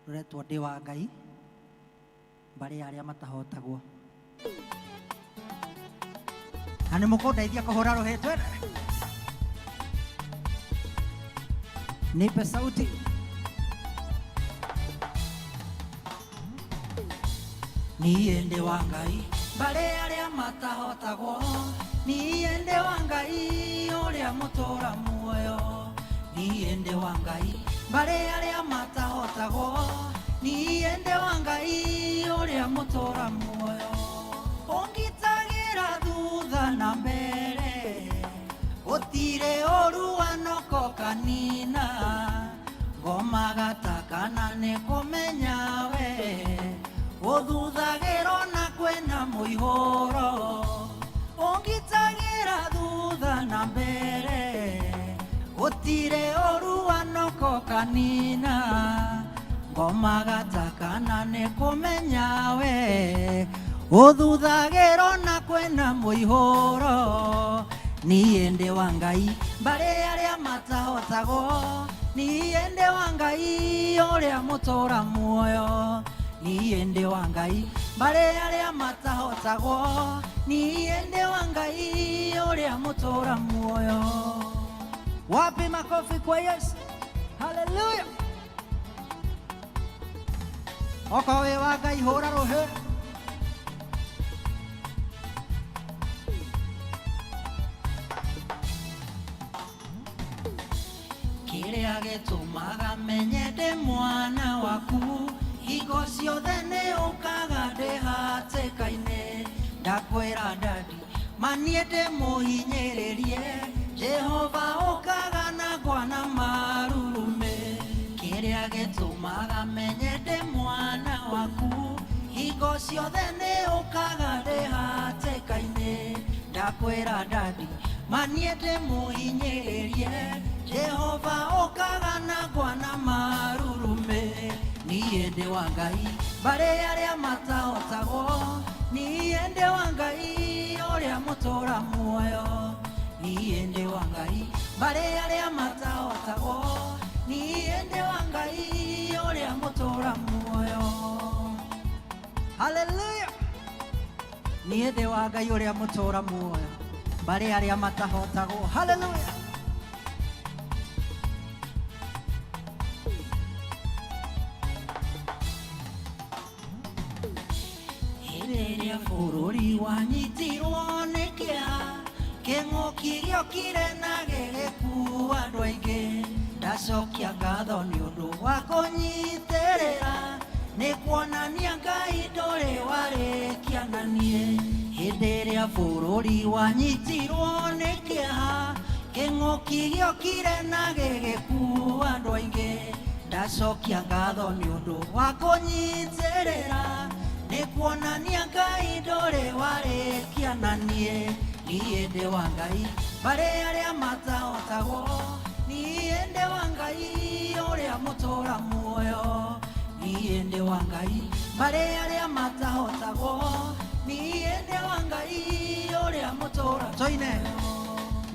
rũretwo ndĩ wa Ngai, mbarĩ ya arĩa matahotagwo. Na nĩ mũkũndeithia kũhũra rũhĩ twende. Nipe sauti. Niĩ ndĩ wa Ngai, mbarĩ arĩa matahotagwo. Niĩ ndĩ wa Ngai, ũrĩa mũtũra muoyo. Niĩ ndĩ wa Ngai, mbarĩ arĩa matahotagwo. Niĩ ndĩ wa Ngai, ũrĩa mũtũra muoyo. Ũngitagĩra thutha na mbere, gũtirĩ ũru wanoko kanina. Ngomaga ta kana nĩ kũmenya we, ũthuthagĩrwo na kwĩna mũihũro. Ũngitagĩra thutha na mbere, gũtirĩ ũru wanoko kanina. Ngomaga ta kana nĩ kũmenya we, ũthuthagĩrwo na kwĩna mũihũro. Niĩ ndĩ wa Ngai, mbarĩ arĩa matahotagwo. Niĩ ndĩ wa Ngai, ũrĩa mũtũra muoyo. Niĩ ndĩ wa Ngai, mbarĩ arĩa matahotagwo. Niĩ ndĩ wa Ngai, ũrĩa mũtũra muoyo. Wapi makofi kwa Yesu? Haleluya! Okorwo wĩ wa Ngai hũra rũhĩ. Kĩrĩa gĩtũmaga menye ndĩ mwana waku, hingo ciothe nĩ ũkaga ndĩ hatĩka-inĩ. Ndakwĩra dadi, maniĩ ndĩ mũhinyĩrĩrie, Jehova ũkaga na ngwa na marurumĩ. Kĩrĩa gĩtũmaga menye ndĩ mwana waku, hingo ciothe nĩ ũkaga ndĩ hatĩka-inĩ. Ndakwĩra dadi, maniĩ ndĩ mũhinyĩrĩrie, Jehova ũkaga na ngwa na marurumĩ. Niĩ ndĩ wa Ngai, mbarĩ arĩa matahotagwo. Niĩ ndĩ wa Ngai, ũrĩa mũtũra muoyo. Niĩ ndĩ wa Ngai, mbarĩ arĩa matahotagwo. Niĩ ndĩ wa Ngai, ũrĩa mũtũra muoyo. Haleluya! Niĩ ndĩ wa Ngai ũrĩa mũtũra muoyo, mbarĩ arĩa matahotagwo. Haleluya! Hĩndĩ ĩrĩa bũrũri wanyitirwo nĩ kĩeha, kĩng'ũki gĩokire na gĩgĩkua andũ aingĩ. Ndacokia ngatho nĩ ũndũ wa kũnyitĩrĩra, nĩ kuonania Ngai ndũrĩ warĩkia na niĩ. Hĩndĩ ĩrĩa bũrũri wanyitirwo nĩ kĩeha, kĩng'ũki gĩokire na gĩgĩkua andũ aingĩ. Ndacokia ngatho nĩ ũndũ wa kũnyitĩrĩra, nĩ kuonania Ngai ndũrĩ warĩkia na niĩ. Niĩ ndĩ wa Ngai, mbarĩ arĩa matahotagwo. Niĩ ndĩ wa Ngai, ũrĩa mũtũra muoyo. Niĩ ndĩ wa Ngai, mbarĩ arĩa matahotagwo. Niĩ ndĩ wa Ngai, ũrĩa mũtũra. Toine.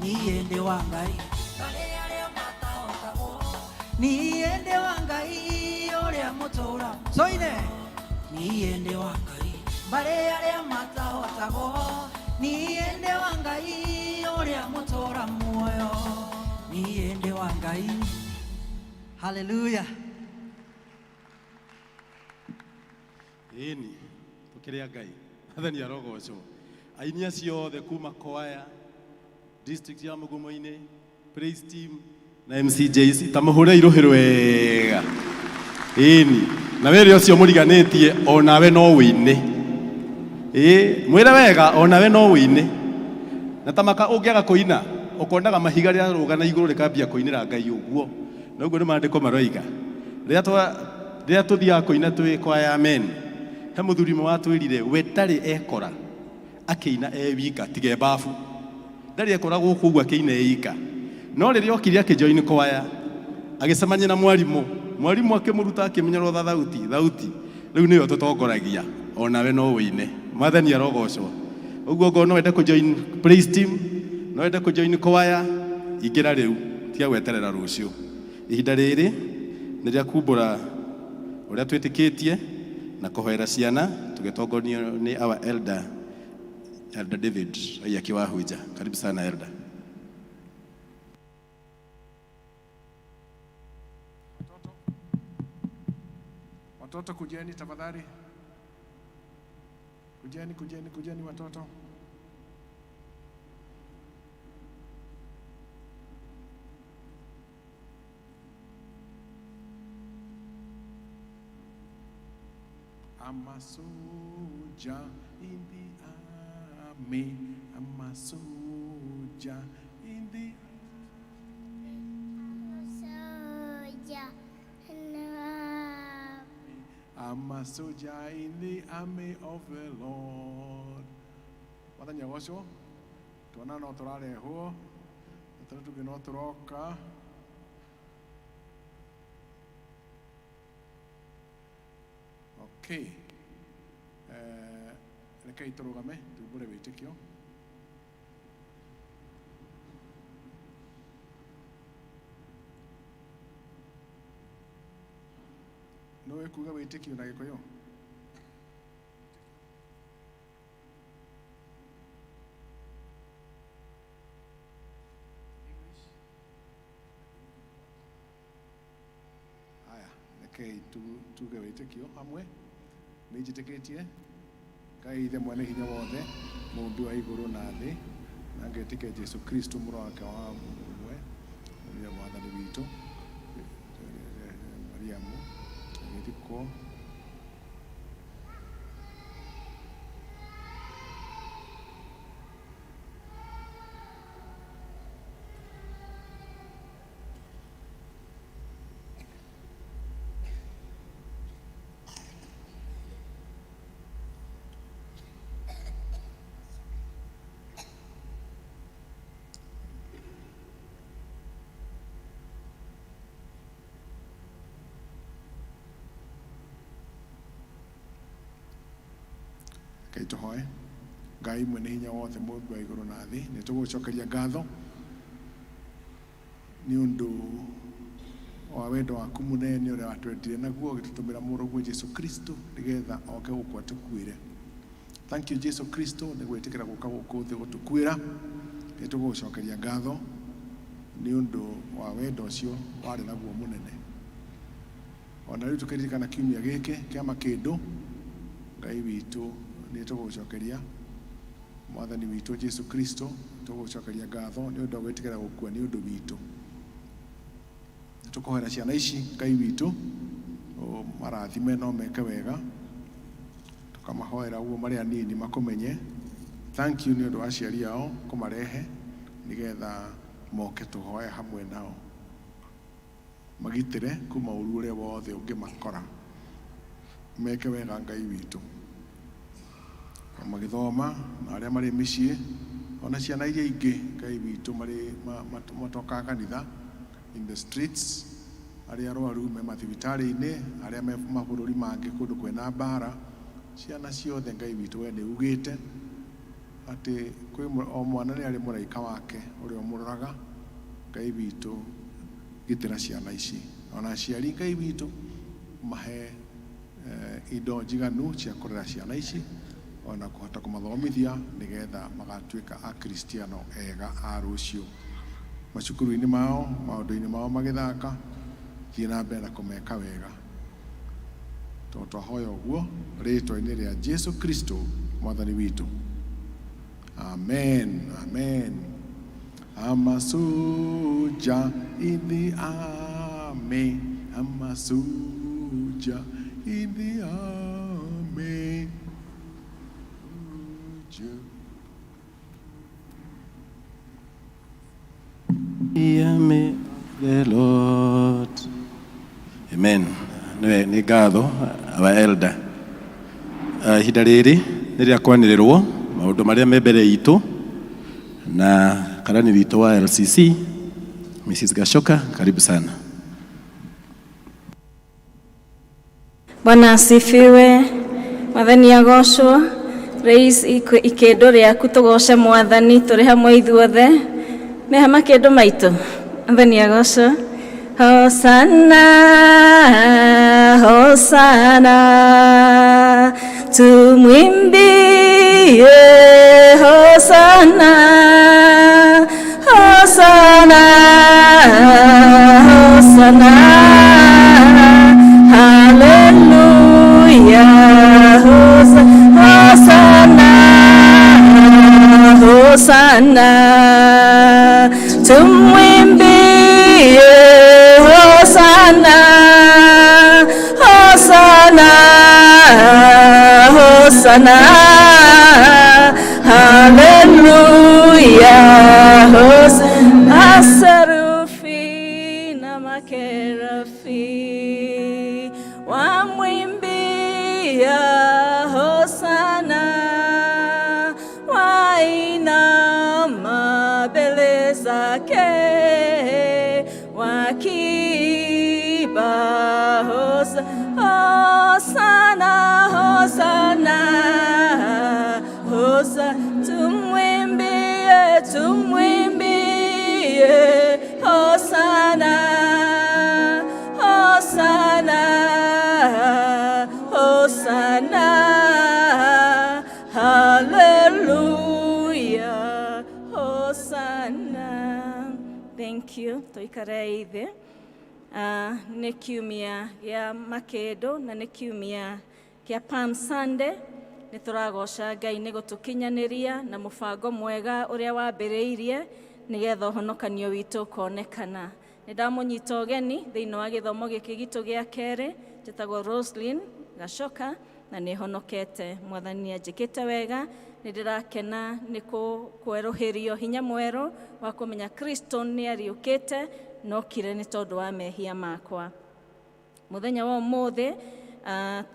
Niĩ ndĩ wa Ngai, mbarĩ arĩa matahotagwo. Niĩ ndĩ wa Ngai, ũrĩa mũtũra. Toine. Niĩ ndĩ wa Ngai, mbarĩ arĩa matahotagwo. Niĩ ndĩ wa Ngai, ũrĩa mũtũra muoyo. Niĩ ndĩ wa Ngai. Haleluya! Ĩni, tũkĩrĩ a Ngai. Mwathani arogocwo. Aini acio othe kuma kwaya, district ya Mugumo-inĩ, praise team na MCJC, ta mũhũre irũhĩ rwega. Ĩni, na wĩre ũcio mũriganĩtie onawe no wĩine. Ĩĩ, mwĩre wega onawe no wĩine. Na ta maka ũngĩaga kũina, ũkonaga mahiga rĩarũga na igũrũ rĩkambia kũinĩra Ngai ũguo. Na ũguo nĩ maandĩko maroiga. Rĩrĩa twa rĩrĩa tũthiaga kũina twĩ kwaya amen, he mũthuri ũmwe watwĩrire we ndarĩ ekora akĩina e wika tiga e babu. Ndarĩ ekora gũkũ ũguo akĩina e ika. No rĩrĩa okire akĩjoin kwaya, agĩcemania na mwarimũ. Mwarimũ akĩmũruta akĩmũnyorotha thauti, thauti. Rĩu nĩwe ũtũtongoragia, onawe no wĩine. Mwathani arogocwo. Ũguo ngorwo no wende kũ join praise team, no wende kũ join choir, ingĩra rĩu, tiga gweterera rũciũ. Ihinda rĩrĩ nĩ rĩa kumbũra ũrĩa twĩtĩkĩtie na kũhoera ciana tũgĩtongorio nĩ our elder, Elder David Waiyaki wa Hunja. Karibu sana elder. Watoto kujeni tafadhali. Kujeni, kujeni, kujeni watoto. I'm a soldier in the army. I'm a soldier in the Soldier in the I'm a soldier in the army of the Lord. Mwathani agocwo twana no tũrarehwo na tũrĩa tũngĩ no tũroka. Okay. Rekei tũrũgame tumbũre wĩtĩkio. Nĩũĩ kuga wĩtĩkio na Gĩkũyũ? Haya, rekei tuge wĩtĩkio hamwe. Nĩ njĩtĩkĩtie Ngai Ithe mwene hinya wothe, mũũmbi wa igũrũ na thĩ, na ngetĩkia Jesu Kristo mũrũ wake wa mũmwe, ũrĩa mwathani witũ, Mariamu, agĩthikwo Rekei tũhoe. Ngai mwene hinya wothe, mũũmbi wa igũrũ na thĩ, nĩ tũgũcokeria ngatho nĩ ũndũ wa wendo waku mũnene ũrĩa watwendire naguo ũgĩtũtũmĩra mũrũguo Jesu Kristo nĩgetha oke gũkũ atũkuĩre. Thank you Jesu Kristo nĩ gwĩtĩkĩra gũka gũkũ thĩ gũtũkuĩra. Nĩ tũgũcokeria ngatho nĩ ũndũ wa wendo ũcio warĩ naguo mũnene. Ona rĩu tũkĩririkana kiumia gĩkĩ kĩa makĩndũ, Ngai witũ nĩ tũgũcokeria mwathani witũ Jesu Kristo, tũgũcokeria ngatho nĩ ũndũ wa gwĩtĩkĩra gũkua nĩ ũndũ witũ. Nĩ tũkũhoera ciana ici Ngai witũ marathime no meke wega, tũkamahoera ũguo marĩ anini makũmenye. Thank you nĩ ũndũ wa aciari ao kũmarehe nĩgetha moke tũhoe hamwe nao, magitĩre kuma ũru ũrĩa wothe ũngĩmakora, meke wega Ngai witũ magĩthoma na arĩa marĩ mĩciĩ ona ciana iria ingĩ Ngai witũ marĩ matokaga kanitha in the streets, arĩa arwaru me mathibitarĩ-inĩ, arĩa me mabũrũri mangĩ kũndũ kwĩna mbara, ciana ciothe Ngai witũ we nĩ ugĩte atĩ kwĩ o mwana nĩ arĩ mũraika wake ũrĩa ũmũroraga. Ngai witũ gitĩra ciana ici, ona aciari Ngai witũ mahe indo njiganu cia kũrera ciana ici ona kũhota kũmathomithia nĩgetha magatuĩka akristiano ega a rũciũ macukuru-inĩ mao, maũndũ-inĩ mao magĩthaka. Thiĩ na mbere na kũmeka wega, tondũ twahoya ũguo rĩtwa-inĩ rĩa Jesu Kristo mwathani witũ. Amen, amen. I'm a soldier in the army. I'm a soldier in the army. Soldier. The army of the Lord. Amen. Nĩwe nĩ ngatho our elder. Ihinda rĩrĩ nĩ rĩa kwanĩrĩrwo maũndũ marĩa me mbere itũ na karani witũ wa LCC Mrs. Gashoka, karibu sana. Bwana asifiwe. Mwathani agocwo. Raise ikĩndũ rĩaku tũgoce Mwathani tũrĩ hamwe ithuothe. Meha makĩndũ maitũ. Mwathani agocwo. Hosanna, Hosanna, tumwimbie Hosanna, Hosanna, Hosanna, Hallelujah, Hosanna, Hosanna, tumwimbie Hosanna, Hosanna, Hosanna, Hallelujah, Hosanna. Aserufi na makerafi wamwimbia Hosana, wainama mbele zake wakiimba Hosana, Hosana, Hosa, tumwimbie, tumwimbie Hosana, Hosana, Hosana, Hallelujah, Hosanna. Thank you. Tuikare thĩ. Nĩ kiumia gĩa makĩndũ na nĩ kiumia kĩa Palm Sunday. Nĩ tũragoca Ngai nĩ gũtũkinyanĩria na mũbango mwega ũrĩa wambĩrĩirie nĩgetha ũhonokanio witũ ũkonekana. Nĩ ndamũnyita ũgeni thĩinĩ wa gĩthomo gĩkĩ gitũ gĩa kerĩ. Njĩtagwo Roslyn Gacoka na nĩ honokete. Mwathani anjĩkĩte wega. Nĩ ndĩrakena nĩ kwerũhĩrio hinya mwerũ wa kũmenya Kristo nĩ ariũkĩte nokire nĩ tondũ wa mehia makwa. Mũthenya wa ũmũthĩ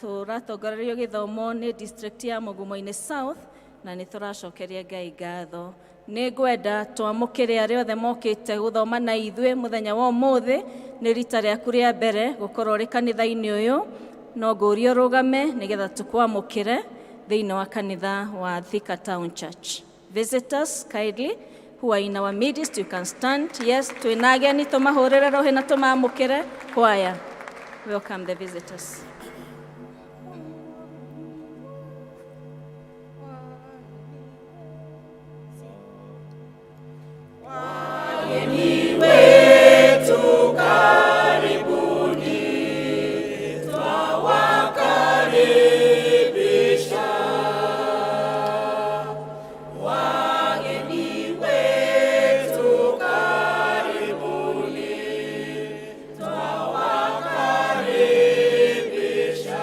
tũratongorerio gĩthomo nĩ district ya Mugumo-inĩ South na nĩ tũracokeria Ngai ngatho. Nĩ ngwenda twamũkĩre arĩa othe mokĩte gũthoma na ithuĩ mũthenya wa ũmũthĩ. Nĩ rita rĩaku rĩa mbere gũkorwo ũrĩ kanitha-inĩ ũyũ, no ngũrie ũrũgame nĩgetha tũkwamũkĩre thĩinĩ wa kanitha wa Thika Town Church. Visitors, kindly, who are in our midst, you can stand. Yes, twĩna ageni, tũmahũrĩre rũhĩ na tũmamũkĩre. Choir, welcome the visitors. Wageni wetu karibuni, twawakaribisha. Wageni wetu karibuni, twawakaribisha.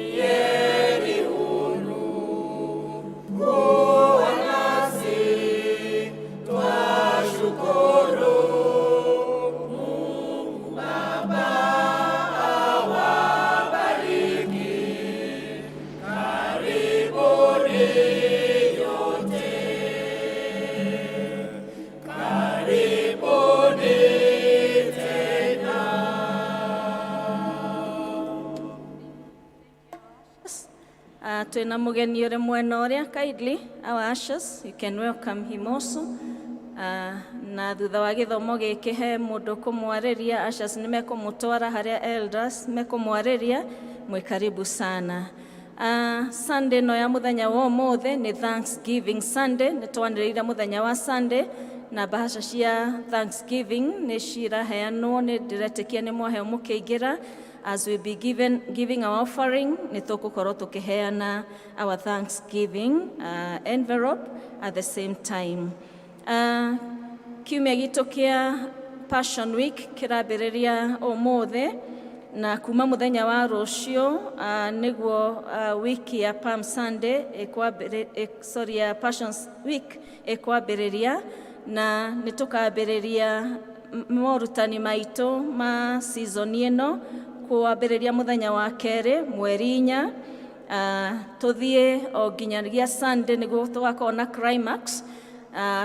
Mujisikieni huru kuwa nasi, twashukuru. Mungu Baba awabariki, karibuni nyote, karibuni tena. Twina mugeni uri mwena uria, kindly, our ushers, you can welcome him also. Na thutha wa gĩthomo gĩkĩ he mũndũ kũmwarĩria, ushers nĩ mekũmũtwara harĩa elders mekũmwarĩria. Mwĩ karibu sana. Sunday no ya mũthenya wa ũmũthĩ nĩ Thanksgiving Sunday. Nĩ twanĩrĩire mũthenya wa Sunday na bahasha cia Thanksgiving nĩ ciraheanwo. Nĩ ndĩretĩkia nĩ mwaheo mũkĩingĩra. As we be giving our offering, nĩ tũgũkorwo tũkĩheana our Thanksgiving envelope at the same time. Kiumia gitũ kĩa Passion Week kĩrambĩrĩria ũmũthĩ na kuma mũthenya wa rũciũ nĩguo wiki ya Palm Sunday sorry, ya Passion Week ĩkwambĩrĩria, na nĩ tũkambĩrĩria morutani maitũ ma season ĩno kwambĩrĩria mũthenya wa kerĩ mweri 4, tũthiĩ o nginyagia Sunday nĩguo tũgakorwo na climax.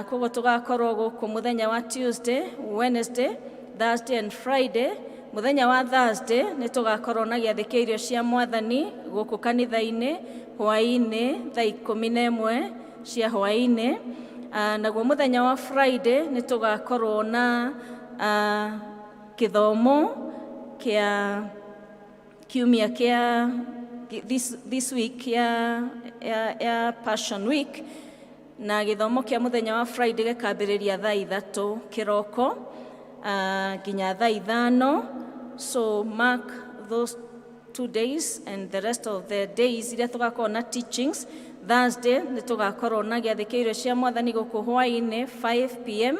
Koguo tũgakorwo gũkũ mũthenya wa Tuesday, Wednesday, Thursday and Friday. Mũthenya wa Thursday nĩ tũgakorwo na gĩathĩ kĩa irio cia mwathani gũkũ kanitha-inĩ hwaĩ-inĩ thaa 11 cia hwaĩ-inĩ. Naguo mũthenya wa Friday nĩ tũgakorwo na kĩthomo kĩa kiumia kĩa this week ya Passion Week, na gĩthomo kĩa mũthenya wa Friday gĩkambĩrĩria thaa 3 kĩroko nginya thaa 5. So mark those 2 days and the rest of the days iria tũgakorwo na teachings. Thursday nĩ tũgakorwo na gĩathĩ kĩa irio cia mwathani gũkũ hwaĩ-inĩ 5 p.m.,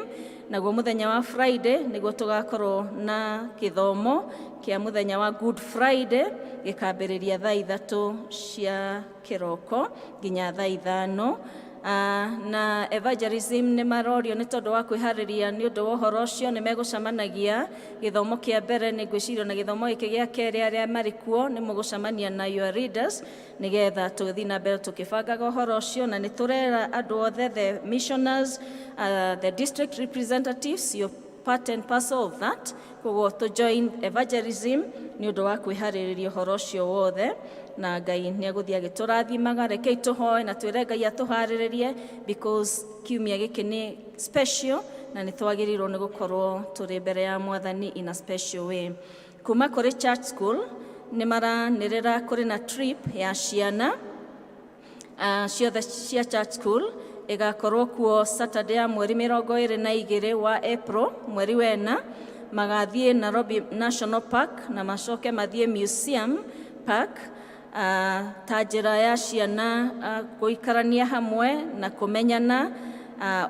naguo mũthenya wa Friday nĩguo tũgakorwo na gĩthomo kĩa mũthenya wa Good Friday gĩkambĩrĩria thaa 3 cia kĩroko nginya thaa 5. Na evangelism nĩ marorio nĩ tondũ wa kwĩharĩria nĩ ũndũ wa ũhoro ũcio, nĩ megũcemanagia gĩthomo kĩa mbere, nĩ ngwĩciria na gĩthomo gĩkĩ gĩa kerĩ, arĩa marĩ kuo nĩ mũgũcemania na your leaders nĩgetha tũgĩthiĩ na mbere tũkĩbangaga ũhoro ũcio. Na nĩ tũrera andũ othe, the missioners, the district representatives, you're part and parcel of that. Koguo to join evangelism nĩ ũndũ wa kwĩharĩrĩria ũhoro ũcio wothe, na Ngai nĩ egũthiĩ agĩtũrathimaga. Rekei tũhoe na twĩre Ngai atũharĩrĩrie, because kiumia gĩkĩ nĩ special na nĩ twagĩrĩirwo nĩ gũkorwo tũrĩ mbere ya mwathani in a special way. Kuma kũrĩ church school nĩ maranĩrĩra kũrĩ na trip ya ciana ciothe cia church school, ĩgakorwo kuo Saturday ya mweri 22 wa April, mweri wena. Magathiĩ Nairobi National Park na macoke mathiĩ Museum Park, ta njĩra ya ciana gũikarania hamwe na kũmenyana,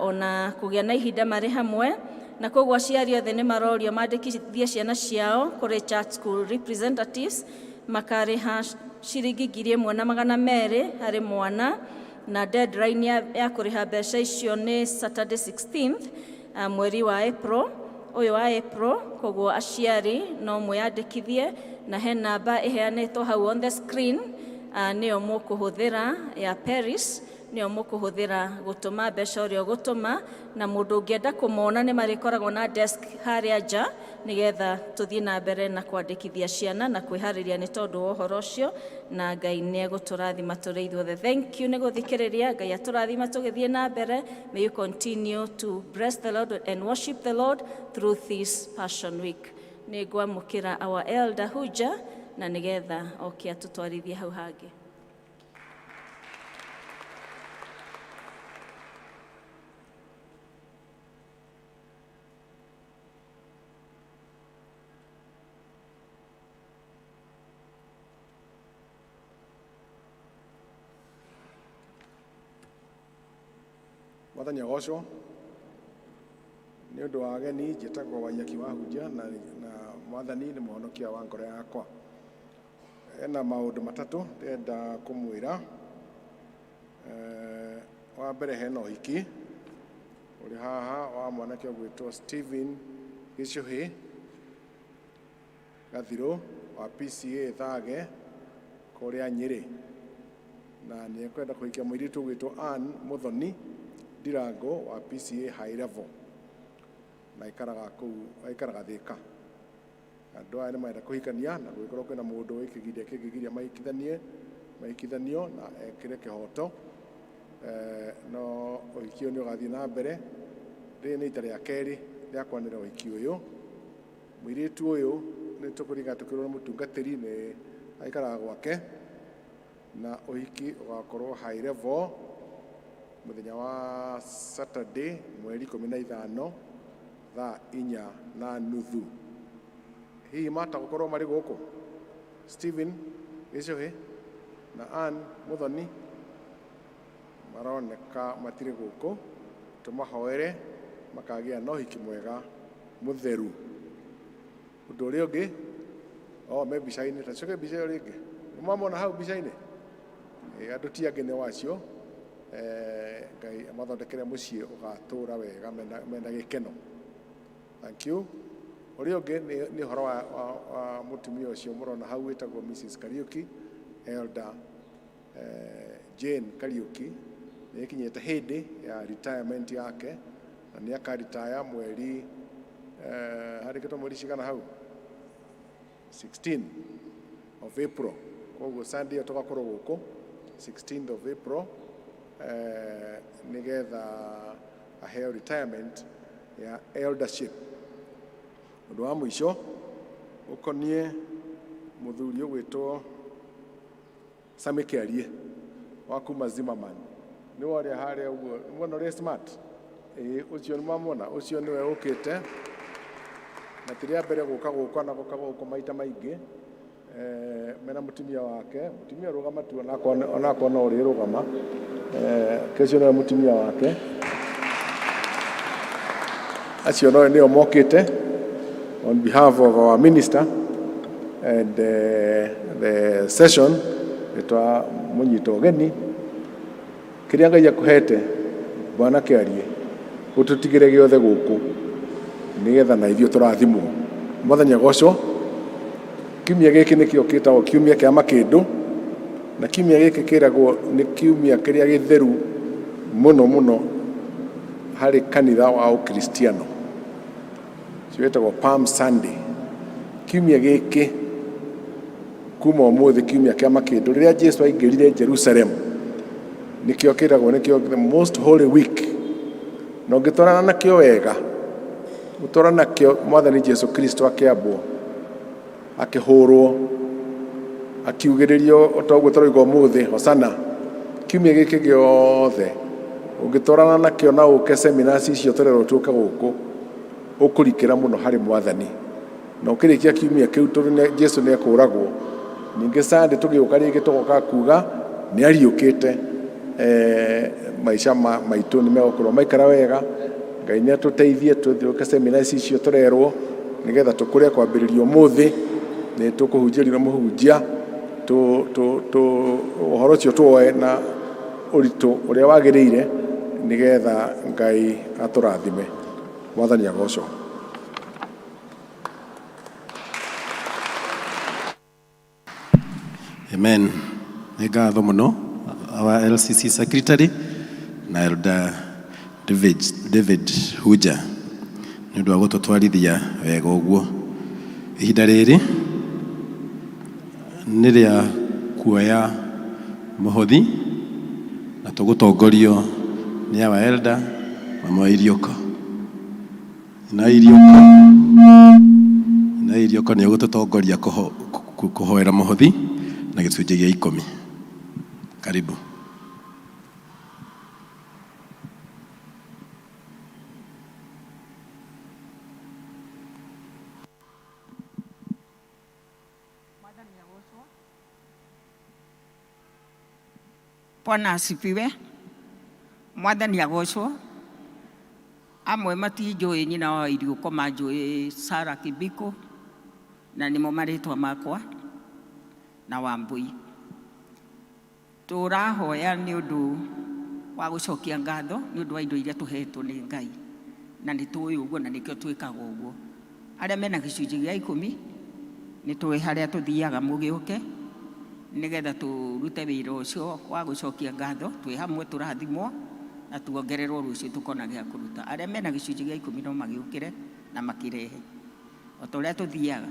ona kũgĩa na ihinda marĩ hamwe. Na koguo aciari othe nĩ marorio mandĩkithie ciana ciao kũrĩ church school representatives, makarĩha ciringi 1,200 harĩ mwana, na deadline ya kũrĩha mbeca icio nĩ Saturday 16th mweri wa April ũyũ wa April. Koguo aciari no mwĩyandĩkithie, na he namba ĩheanĩtwo hau on the screen, nĩyo mũkũhũthĩra ya Paris, nĩyo mũkũhũthĩra gũtũma mbeca ũrĩa ũgũtũma. Na mũndũ ũngĩenda kũmona, nĩ marĩkoragwo na desk harĩa nja, nĩgetha tũthiĩ na mbere na kwandĩkithia ciana na kwĩharĩria nĩ tondũ wa ũhoro ũcio. Na Ngai nĩ egũtũrathima tũrĩ ithuothe. Thank you nĩ gũthikĩrĩria. Ngai atũrathima tũgĩthiĩ na mbere. May you continue to bless the Lord and worship the Lord through this Passion Week. Nĩ ngwamũkĩra our elder Huja na nĩgetha oke atũtwarithie hau hangĩ. Mwathani agocwo. Nĩ ũndũ wa ageni, njĩtagwo Waiyaki wa Hunjia na mwathani nĩ mũhonokia wa ngoro yakwa. Ena maũndũ matatũ ndĩrenda kũmwĩra. Wa mbere, hena ũhiki ũrĩ haha wa mwanake ũgwĩtwo Stephen Gĩcũhĩ Gathirũ wa PCA Thage kũrĩa Nyĩrĩ, na nĩ ekwenda kũhikia mũirĩtu ũgwĩtwo Ann Muthoni Ndirango wa PCA High Level, na aikaraga kũu, aikaraga Thĩka. Andũ aya nĩ marenda kũhikania, na gũgĩkorwo kwĩna mũndũ wĩ kĩgiria kĩngĩgiria mahikithanie mahikithanio na ekĩre kĩhoto, no ũhiki ũyũ nĩ ũgathiĩ na mbere. Rĩrĩ nĩ ita rĩa kerĩ rĩa kwanĩrĩra ũhiki ũyũ. Mũirĩtu ũyũ nĩ tũkũringa tũkĩrwo nĩ mũtungatĩri nĩ aikaraga gwake, na ũhiki ũgakorwo High Level mũthenya wa Saturday mweri 15 thaa 4:30. Hihi mata gũkorwo marĩ gũkũ, Stephen Gĩcũhĩ na Ann Muthoni? Maroneka matirĩ gũkũ. Tũmahoere makagĩa na ũhiki mwega mũtheru. Ũndũ ũrĩa ũngĩ, o me mbica-inĩ, ta coke mbica ĩyo rĩngĩ. Nĩ mwamona hau mbica-inĩ? Andũ ti angĩ nĩ wacio. Ngai amathondekere mũciĩ ũgatũra wega mena gĩkeno. Thank you. Ũrĩa ũngĩ nĩ ũhoro wa mũtumia ũcio mũrona hau wĩtagwo Mrs Kariuki, Elder Jane Kariuki. Nĩ ĩkinyĩte hĩndĩ ya retirement yake, na nĩ akaritaya mweri, handĩkĩtwo mweri cigana hau? 16 of April. Koguo Sunday ĩyo tũgakorwo gũkũ 16th of April eh, nĩgetha aheo retirement ya eldership. Ũndũ wa mũico ũkoniĩ mũthuri ũgwĩtwo Sammy Kĩarie wa kuma Zimmerman. Nĩwe ũrĩa harĩa ũguo, nĩmuona ũrĩa smart? Ĩĩ, ũcio nĩmwamwona, ũcio nĩwe ũkĩte na ti rĩa mbere gũka gũkũ na gũka gũkũ maita maingĩ eh, mena mũtumia wake. Mũtumia rũgama tu onakorwo onakorwo no ũrĩrũgama. Eh, ke ũcio nĩwe mũtumia wake. Acio no nĩo mokĩte on behalf of our minister and the session nĩ twamũnyita ũgeni kĩrĩa Ngai akũhete bwana Kĩarie ũtũtigĩre gĩothe gũkũ nĩgetha na ithuĩ tũrathimwo. Mwathani agocwo. Kiumia gĩkĩ nĩkĩo kĩtagwo kiumia kĩa makĩndũ na kiumia gĩkĩ kĩragwo nĩ kiumia kĩrĩa gĩtheru mũno mũno harĩ kanitha wa ũkristiano. Ũcio wĩtagwo Palm Sunday. Kiumia gĩkĩ kuma ũmũthĩ kiumia kĩa makĩndũ rĩrĩa Jesu aingĩrire Jerusalem nĩkĩo kĩragwo nĩkĩo the most holy week na ũngĩtwarana nakĩo wega ũtwarana nakĩo mwathani Jesu Kristo akĩambwo akĩhũrwo akiugĩrĩrio ta ũguo tũroiga ũmũthĩ hosana kiumia gĩkĩ gĩothe ũngĩtwarana nakĩo na ũke seminars icio tũrerwo tũke gũkũ ũkũrikĩra mũno harĩ mwathani na ũkĩrĩkia kiumia kĩu tondũ Jesu nĩ ekũragwo ningĩ Sunday tũgĩũka rĩngĩ tũgoka kuga nĩ ariũkĩte eh, maica ma, maitũ nĩ megũkorwo maikara wega. Ngai nĩ atũteithie tũke seminars icio tũrerwo nĩgetha tũkũre kwambĩrĩria ũmũthĩ nĩ tũkũhunjĩrio nĩ mũhunjia ũhoro ũcio tuoe na ũritũ ũrĩa wagĩrĩire nĩgetha Ngai atũrathime. Mwathani agocwo. Amen. Nĩ ngatho mũno our LCC secretary na Elder David, David Huja nĩ ũndũ wa gũtũtwarithia wega ũguo. Ihinda rĩrĩ nĩ rĩa kuoya mũhothi na tũgũtongorio nĩ our elder mama wa Irioko. Na Irioko na Irioko nĩ ũgũtũtongoria kũhoera mũhothi na gĩcunjĩ gĩa ikũmi. Karibu. Bwana asifiwe. Mwathani agocwo. Amwe matinjũĩ nyina wa Iriũko manjũĩ Sarah Kibiko na nĩmo marĩtwa makwa na Wambui. Tũrahoya nĩ ũndũ wa gũcokia ngatho nĩ ũndũ wa indo iria tũhetwo nĩ Ngai na nĩ tũĩ ũguo na nĩkĩo twĩkaga ũguo. Arĩa mena gĩcunjĩ gĩa ikũmi nĩ tũĩ harĩa tũthiaga mũgĩũke nĩgetha tũrute wĩra ũcio wa gũcokia ngatho twĩ hamwe tũrathimwo na tuongererwo rũciũ tũkona gĩa kũruta. Arĩa mena gĩcunjĩ gĩa ikũmi no magĩũkĩre na makĩrehe o ta ũrĩa tũthiaga.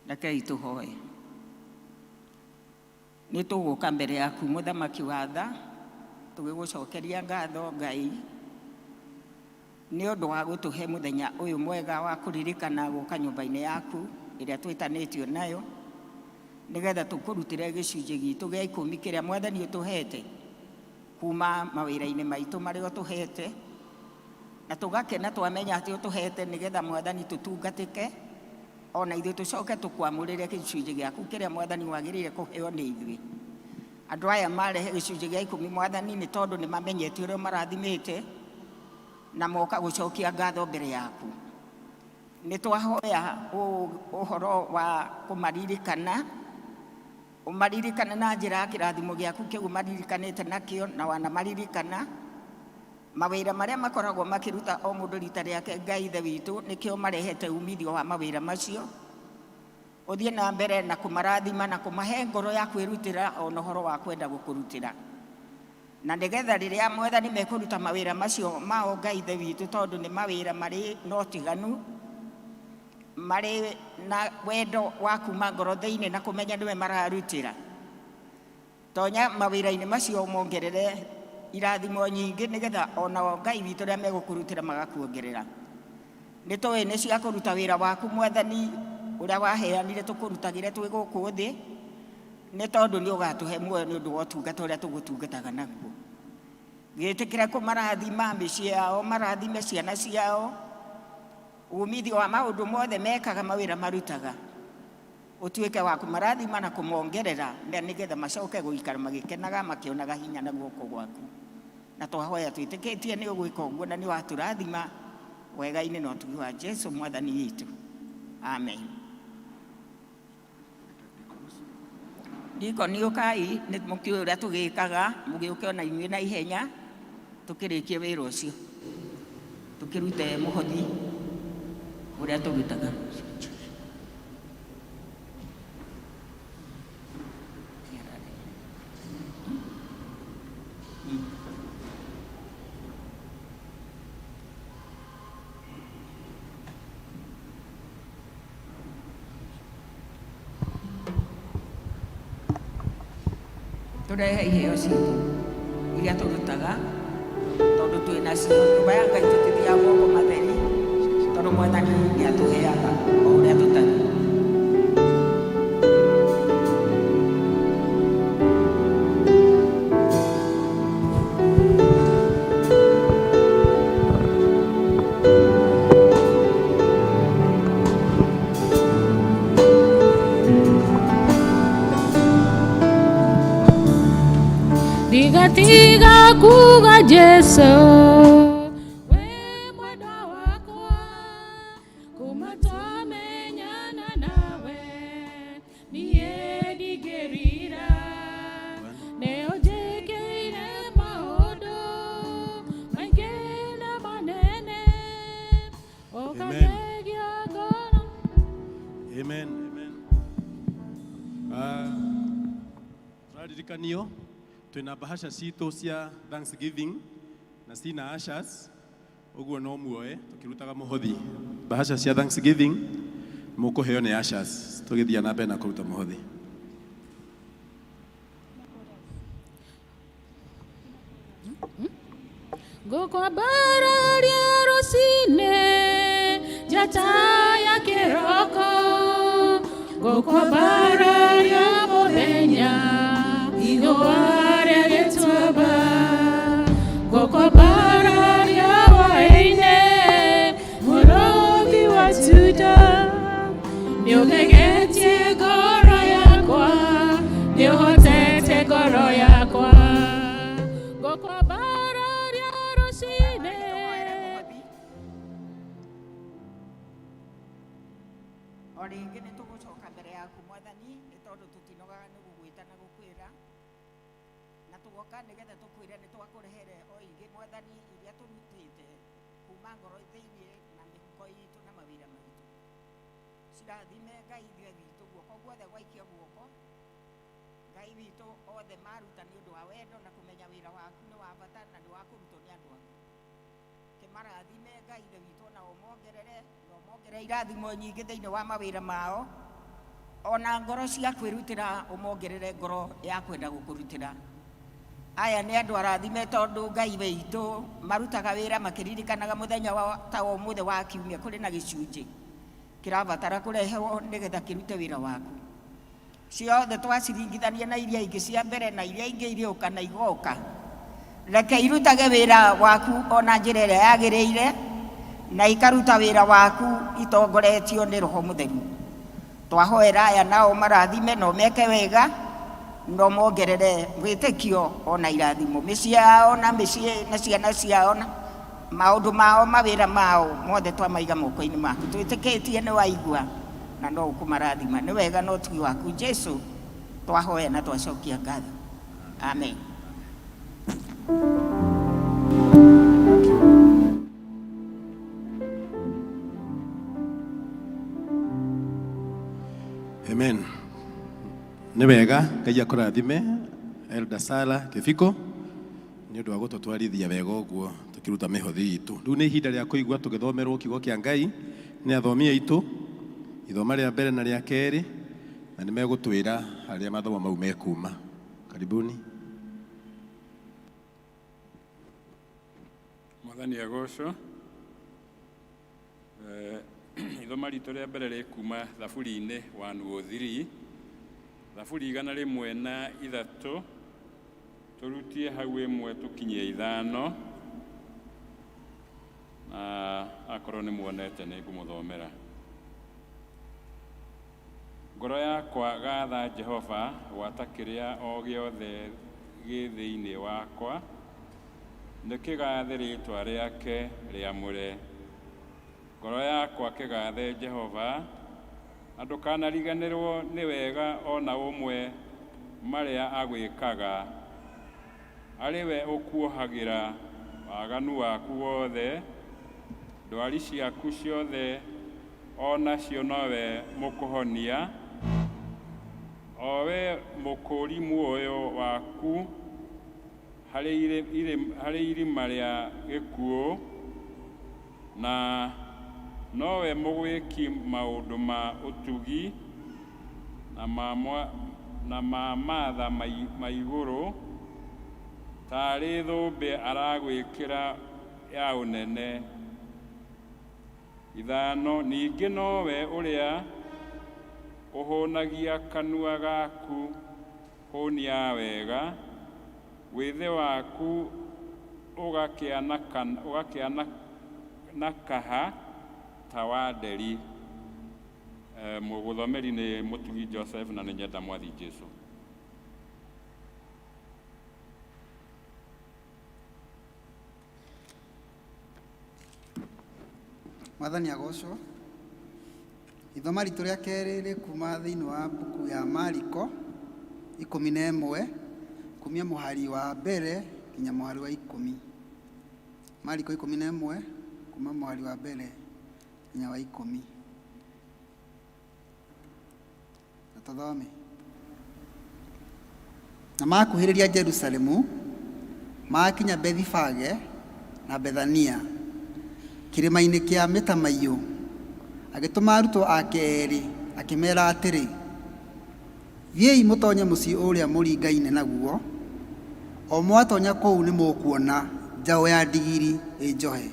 Rekei tũhoe. Nĩ tũgũka mbere yaku mũthamaki wa tha tũgĩgũcokeria ngatho Ngai nĩ ũndũ wa gũtũhe mũthenya ũyũ mwega wa kũririkana gũka nyũmba-inĩ yaku ĩrĩa twĩtanĩtio nayo nĩgetha tũkũrutĩre gĩcunjĩ gitũ gĩa ikũmi kĩrĩa mwathani ũtũhete kuma mawĩra-inĩ maitũ marĩa ũtũhete na tũgakena twamenya atĩ ũtũhete nĩgetha mwathani tũtungatĩke ona ithuĩ tũcoke tũkwamũrĩre gĩcunjĩ gĩaku kĩrĩa mwathani wagĩrĩire kũheo nĩ ithuĩ. Andũ aya marehe gĩcunjĩ gĩa ikũmi mwathani nĩ tondũ nĩ mamenyete ũrĩa ũmarathimĩte. Na moka gũcokia ngatho mbere yaku. Nĩ twahoya ũhoro wa kũmaririkana, ũmaririkane na njĩra ya kĩrathimo gĩaku kĩu ũmaririkanĩte nakĩo na wanamaririkana. Mawĩra marĩa makoragwo makĩruta o mũndũ rita rĩake Ngai Ithe witũ nĩkĩo marehete umithio wa mawĩra macio. Ũthiĩ na mbere na kũmarathima na kũmahe ngoro ya kwĩrutĩra ona ũhoro wa kwenda gũkũrutĩra. Na nĩgetha rĩrĩa Mwathani mekũruta mawĩra macio mao Ngai Ithe witũ tondũ nĩ mawĩra marĩ na ũtiganu, marĩ na wendo wa kuma ngoro thĩinĩ na kũmenya nĩwe mararutĩra. Tonya mawĩra-inĩ macio ũmongerere irathimo nyingĩ nĩgetha onao Ngai witũ rĩrĩa megũkũrutĩra magakuongerera. Nĩ tũĩ nĩ cia kũruta wĩra waku Mwathani ũrĩa waheanire tũkũrutagĩre twĩ gũkũ thĩ, nĩ tondũ nĩ ũgatũhe muoyo nĩ ũndũ wa ũtungata ũrĩa tũgũtungataga naguo. Gĩtĩkĩre kũmarathima mĩciĩ yao, marathime ciana ciao, umithio wa maũndũ mothe mekaga mawĩra marutaga. Ũtuĩke wa kũmarathima na kũmongerera, na nĩgetha macoke gũikara magĩkenaga makĩonaga hinya na guoko gwaku. Na twahoya twĩtĩkĩtie nĩ ũgwĩka ũguo na nĩ watũrathima wega-inĩ na ũtugi wa Jesu Mwathani witũ. Amen. Dikoni ũkai, nĩ mũkĩũĩ ũrĩa tũgĩkaga, mũgĩũke ona inyuĩ na ihenya, tũkĩrĩkie wĩra ũcio. Tũkĩrute mũhothi ũrĩa tũrutaga. Tũrehe iheo citũ iria tũrutaga tondũ twĩ nacio. Nyũmba ya Ngai tũtithiaga moko matheri tondũ Mwathani nĩ atũheaga o ũrĩa tũtariĩ. Ndigatiga kuga Jesu we mwendwa wakwa kuma twamenyana nawe niĩ ndingĩrira nĩũnjĩkĩire maũndũ maingĩ na manene ũkandegia ngoro. Amen. Amen. Tũraririkanio twĩna bahasha citũ cia Thanksgiving na cina ushers ũguo no muoe tũkĩrutaga mũhothi. Bahasha cia Thanksgiving mũkũheo nĩ ushers tũgĩthiĩ na mbere na kũruta mũhothi. Ngũkwambararia rũcinĩ njata ya kĩroko, ngũkwambararia mũthenya ihũa rĩa gĩtuamba, ngũkwambararia hwaĩ-inĩ mũrũthi wa Juda, nĩũgegetie ngoro yakwa, nĩũhotete ngoro yakwa, ngũkwambararia rũcinĩ. O rĩngĩ nĩ tũgũcoka mbere yaku Mwathani, nĩ tondũ tũtinogaga nĩ gũgwĩta na gũkwĩra, na tũgoka nĩgetha tũkwĩre nĩ twakũrehere o ingĩ Mwathani iria tũrutĩte kuma ngoro thĩinĩ na mĩhuko itũ na mawĩra maitũ. Cirathime Ngai ithuĩ witũ guoko guothe gwaikia guoko Ngai witũ othe maruta nĩ ũndũ wa wendo na kũmenya wĩra waku nĩ wa bata na nĩ wa kũrutwo nĩ andũ aku. Kĩmarathime Ngai ithe witũ na ũmongerere na ũmongerere irathimo nyingĩ thĩinĩ wa mawĩra mao, ona ngoro cia kwĩrutĩra ũmongerere ngoro ya kwenda gũkũrutĩra. Aya nĩ andũ arathime tondũ Ngai witũ marutaga wĩra makĩririkanaga mũthenya ta wa ũmũthĩ wa kiumia kũrĩ na gĩcunjĩ kĩrabatara kũrehwo nĩgetha kĩrute wĩra waku. Ciothe twaciringithania na iria ingĩ cia mbere na iria ingĩ irĩũka na igoka. Reke irutage wĩra waku ona njĩra ĩrĩa yagĩrĩire na ikaruta wĩra waku itongoretio nĩ Roho Mũtheru. Twahoera aya nao marathime na ũmeke wega na ũmongerere wĩtĩkio ona irathimo mĩciĩ yao na mĩciĩ na ciana ciao na Maũndũ mao, mawĩra mao mothe twamaiga moko-inĩ maku. Twĩtĩkĩtie nĩ waigua na no ũkũmarathima. Nĩ wega na ũtugi waku Jesu twahoya na twacokia ngatho. Amen. Amen. Nĩ wega Ngai akũrathime Elder Sara Kĩbiko nĩ ũndũ wa gũtũtwarithia wega ũguo tũkĩruta mĩhothi itũ. Rĩu nĩ ihinda rĩa kũigua tũgĩthomerwo kiugo kĩa Ngai nĩ athomi aitũ, ithoma rĩa mbere na rĩa kerĩ, na nĩ megũtwĩra harĩa mathomo mau mekuma. Karibuni. Mwathani agocwo. Ithoma ritũ rĩa mbere rĩkuma Thaburi-inĩ 103, Thaburi 103, tũrutie hau 1 tũkinyie 5, na akorwo nĩ muonete nĩ ngũmũthomera. Ngoro yakwa gatha Jehova, gwata kĩrĩa o gĩothe gĩ thĩinĩ wakwa, nĩ kĩgathe rĩĩtwa rĩake rĩamũre. Ngoro yakwa kĩgathe Jehova, na ndũkanariganĩrwo nĩ wega o na ũmwe marĩa agwĩkaga. Arĩ we ũkuohagĩra waganu waku wothe, ndwari ciaku ciothe o nacio nowe mũkũhonia, o we mũkũũri muoyo waku harĩ irima rĩa gĩkuũ, na nowe mũgwĩki maũndũ ma ũtugi na ma matha ma igũrũ, tarĩ thũmbĩ aragwĩkĩra ya ũnene. 5, ningĩ nowe ũrĩa ũhũnagia kanua gaku hũni ya wega, wĩthĩ waku ũgakĩanakaha ta wa nderi. Mũgũthomeri nĩ Mũtugi Joseph na nĩ nyenda Mwathi Jesu. Mwathani agocwo. Ithoma ritũ rĩa kerĩ rĩ kuma thĩinĩ wa mbuku ya Mariko 11, kumia mũhari wa mbere nginya mũhari wa 10. Mariko 11, kuma mũhari wa mbere nginya wa 10. Na tũthome. Na makuhĩrĩria Jerusalemu, maakinya Bethifage na Bethania, kĩrĩma-inĩ kĩa mĩtamaiyũ, agĩtũma arutwo ake erĩ, akĩmeera atĩrĩ, Thiĩi mũtonye mũciĩ ũrĩa mũringaine naguo, o mwatonya kũu nĩmũkuona njaũ ya ndigiri ĩ njohe,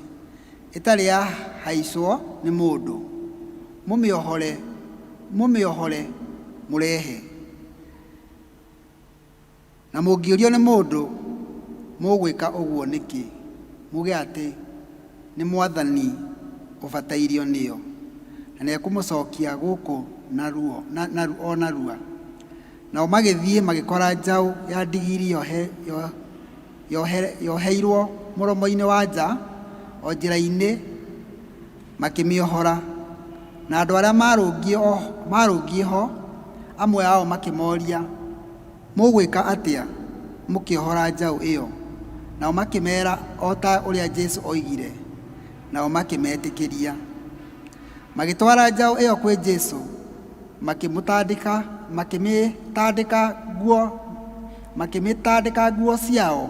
ĩtarĩ yahaicwo nĩ mũndũ, mũmĩohore, mũmĩohore mũrehe. Na mũngĩũrio nĩ mũndũ, mũgwĩka ũguo nĩkĩ? Muuge atĩ nĩ Mwathani ũbatairio nĩyo, na nĩekũmũcokia gũkũ o narua. Nao magĩthiĩ magĩkora njaũ ya ndigiri yoheirwo mũromo-inĩ wa nja, o njĩra-inĩ, makĩmĩohora. Na andũ arĩa maarũngiĩ ho, amwe ao makĩmoria, Mũgwĩka atĩa mũkĩohora njaũ ĩyo? Nao makĩmeera o ta ũrĩa Jesũ oigire, nao makĩmetĩkĩria. Magĩtwara njaũ ĩyo kwĩ Jesũ, makĩmũtandĩka, makĩmĩtandĩka nguo, makĩmĩtandĩka nguo ciao,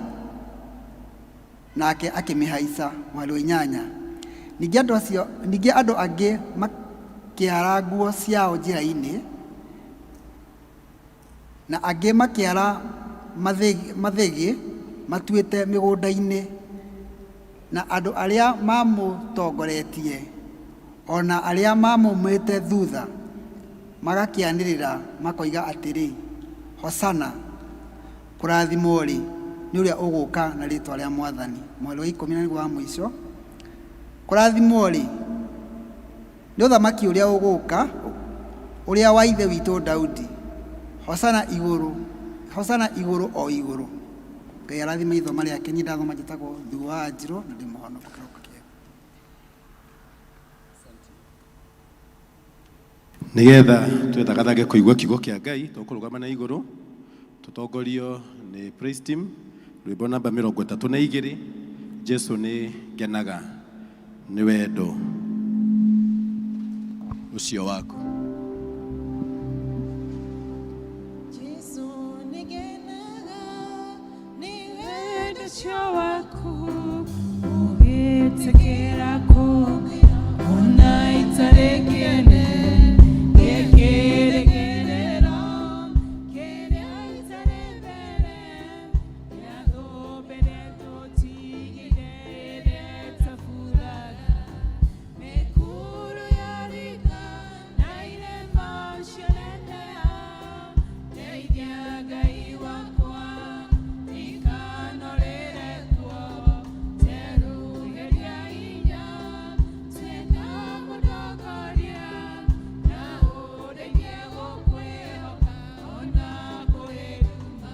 nake akĩmĩhaica. Mũhari wa 8. Ningĩ andũ acio, ningĩ andũ angĩ makĩara nguo ciao njĩra-inĩ, na angĩ makĩara mathĩgĩ matuĩte mĩgũnda-inĩ, na andũ arĩa maamũtongoretie, o na arĩa maamumĩte thutha, magakĩanĩrĩra makoiga atĩrĩ, Hosana! Kũrathimwo-rĩ, nĩ ũrĩa ũgũũka na rĩĩtwa rĩa Mwathani. Mũhari wa 10 na nĩguo wa mũico. Kũrathimwo-rĩ, nĩ ũthamaki ũrĩa ũgũũka, ũrĩa wa ithe witũ Daudi. Hosana igũrũ, Hosana igũrũ o igũrũ. Ngai arathime ithoma rĩake. Niĩ ndathoma njĩtagwo Thuo wa Anjirũ na ndĩ mũhonoku kĩroko. Nĩgetha twĩthagathage kũigua kiugo kĩa Ngai, tũkũrũgama na igũrũ tũtongorio nĩ praise team, rwĩmbo namba 32, Jesu nĩ ngenaga nĩ wendo ũcio waku. Jesu nĩngenaga nĩ wendo ũcio waku ũgĩtĩkĩra kũngĩra ona itarĩ kĩene gĩkĩrĩgĩrĩro kĩrĩa itarĩ mbere gĩa thũmbĩ tũtigire ĩrĩa ĩtaburaga mĩkuru ya rika na irĩma cianeneha ndeithia Ngai wakwa ndikanorĩre kuo njerũhĩria hinya tuĩka mũtongoria na ũndeithie gũkwĩhoka ona kũrĩ nduma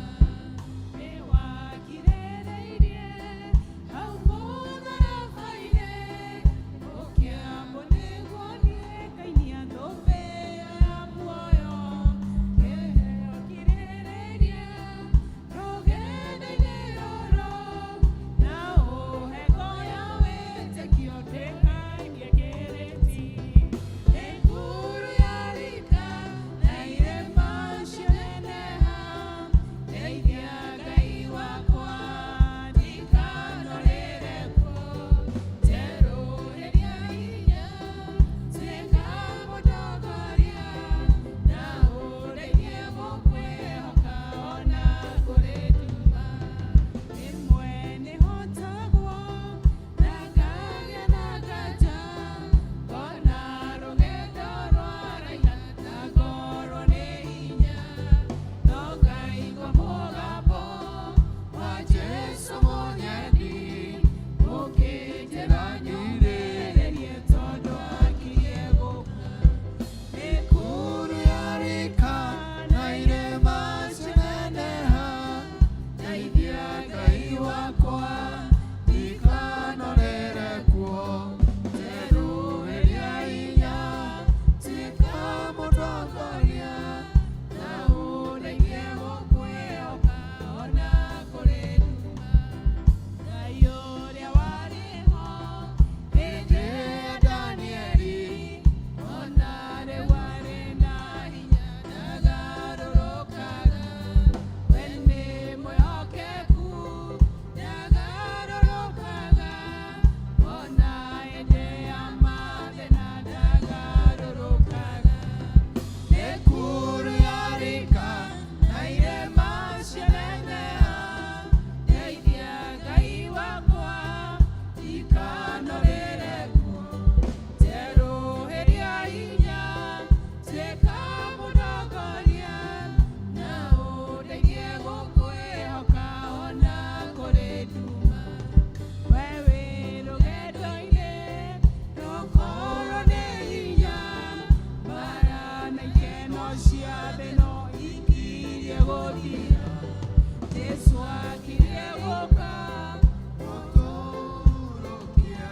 nĩwakirĩrĩirie hau mũtharaba-inĩ ũkĩambwo nĩguo niĩ ngainia thũmbĩ ya muoyo kĩheo kirĩrĩria rũgendo-inĩ rũrũ na ũhe ngoro ya wĩtĩkio ndĩkainie kĩrĩti mĩkuru ya rika na irĩma cianeneha ndeithia Ngai wakwa ndikanorĩre kuo njerũhĩria hinya tuĩka mũtongoria na ũndeithie gũkwĩhoka ona kũrĩ nduma rĩmwe nĩhotagwo na ngagĩa na nganja ngona rũgendo rwaraiha na ngorwo nĩ hinya no ngaigua mũgambo wa Jesũ mũnyendi ũkĩnjĩra nyũmĩrĩrie tondũ akirie gũka mĩkuru ya rika na irĩma cianeneha ndeithia Ngai wakwa ndikanorĩre kuo njerũhĩria hinya tuĩka mũtongoria na ũndeithie gũkwĩhoka ona kũrĩ nduma Ngai ũrĩa warĩ ho hĩndĩ ya Danieli ona rĩu arĩ na hinya ndagarũrũkaga we nĩ mwĩhokeku ndagarũrũkaga ona hĩndĩ ya mathĩna ndagarũrũkaga mĩkuru ya rika na irĩma cianeneha ndeithia Ngai wakwa ndikanorĩre kuo njerũhĩria hinya tuĩka mũtongoria na ũndeithie gũkwĩhoka ona kũrĩ nduma we wĩ rũgendo-inĩ ndũkorwo nĩ hinya mbara na ikeno cia thĩ no ikirie gũthira Jesũ akirie gũka gũtũhurũkia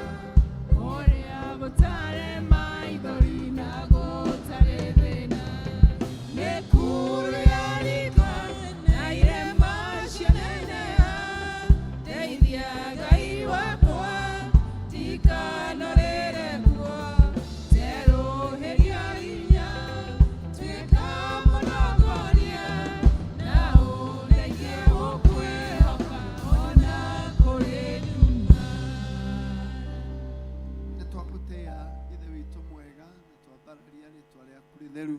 kũrĩa gũtarĩ maithori na gũtarĩ thĩna mĩkuru ya rika na irĩma cianeneha ndeithia Ngai wakwa ndikanorĩre kuo njerũhĩria hinya tuĩka mũtongoria na ũndeithie gũkwĩhoka ona kũrĩ nduma. Nĩ twagũtĩĩa, Ithe witũ mwega, na twambararia rĩtwa rĩaku rĩtheru,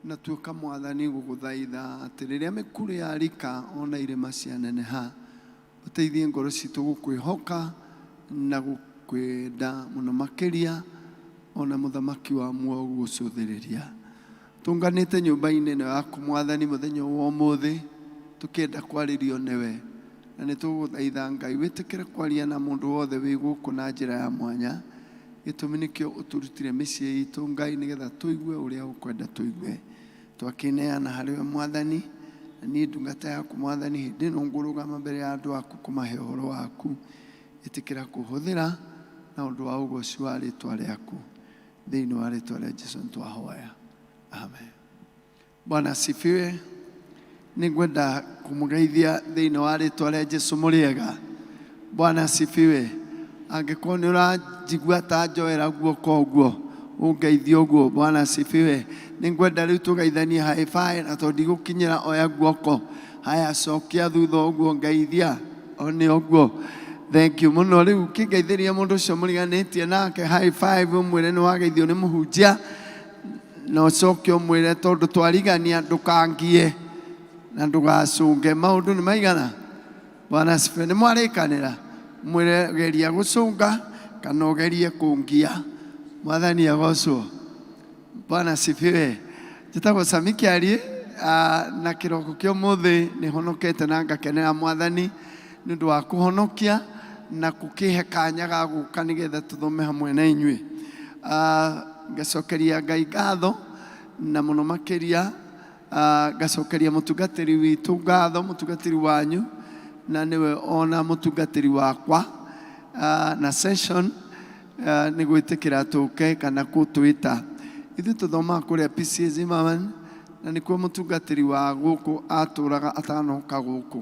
na tuoka, Mwathani, gũgũthaitha atĩ rĩrĩa mĩkuru ya rika ona irĩma cianeneha, ũteithie ngoro citũ gũkwĩhoka na gũkwenda mũno makĩria, ona mũthamaki wa muoyo gũgũcũthĩrĩria. Tũnganĩte nyũmba-inĩ ĩno yaku, Mwathani, mũthenya wa ũmũthĩ tũkĩenda kwarĩrio nĩwe, na nĩ tũgũthaitha, Ngai, wĩtĩkĩre kwaria na mũndũ wothe wĩ gũkũ na njĩra ya mwanya. Gĩtũmi nĩkĩo ũtũrutire mĩciĩ itũ, Ngai, nĩgetha tũigue ũrĩa ũkwenda tũigue. Twakĩneana harĩ we, Mwathani, na niĩ ndungata yaku, Mwathani, hĩndĩ ĩno ngũrũgama mbere ya andũ aku kũmahe ũhoro waku, ĩtĩkĩra kũhũthĩra na ũndũ wa ũgoci wa rĩtwa rĩaku. Thĩinĩ wa rĩtwa rĩa Jesu nĩtwahoya. Amen. Bwana asifiwe. Nĩngwenda kũmũgeithia thĩinĩ wa rĩtwa rĩa Jesu mũrĩega. Bwana asifiwe. Angĩkorwo nĩ ũranjigua ta njoera guoko ũguo ũngeithie ũguo. Bwana asifiwe. Nĩngwenda rĩu tũgeithanie high five na tondũ ndigũkinyĩra oya guoko. Haya cokia thutha ũguo ngeithia o nĩ ũguo. Thank you mũno. Rĩu kĩngeithĩria mũndũ ũcio mũriganĩtie nake high five ũmwĩre nĩ wageithio nĩ mũhunjia na ũcoke ũmwĩre tondũ twarigania ndũkangie na ndũgacũnge maũndũ nĩ maigana. Bwana asifiwe. Nĩ mwarĩkanĩra mwĩre geria gũcũnga kana ũgerie kũngia. Mwathani agocwo. Bwana asifiwe. Njĩtagwo Sami Kĩarie na kĩroko kĩa ũmũthĩ nĩ honokete na ngakenera Mwathani nĩ ũndũ wa kũhonokia na gũkĩhe kanya ga gũka nĩgetha tũthome hamwe na inyuĩ. Ngacokeria Ngai ngatho na mũno makĩria ngacokeria mũtungatĩri witũ ngatho, mũtungatĩri wanyu na nĩwe ona mũtungatĩri wakwa na session nĩ gwĩtĩkĩra tũke kana gũtwĩta. Ithuĩ tũthomaga kũrĩa PCA Zimmerman na nĩkuo mũtungatĩri wa gũkũ atũraga atanoka gũkũ.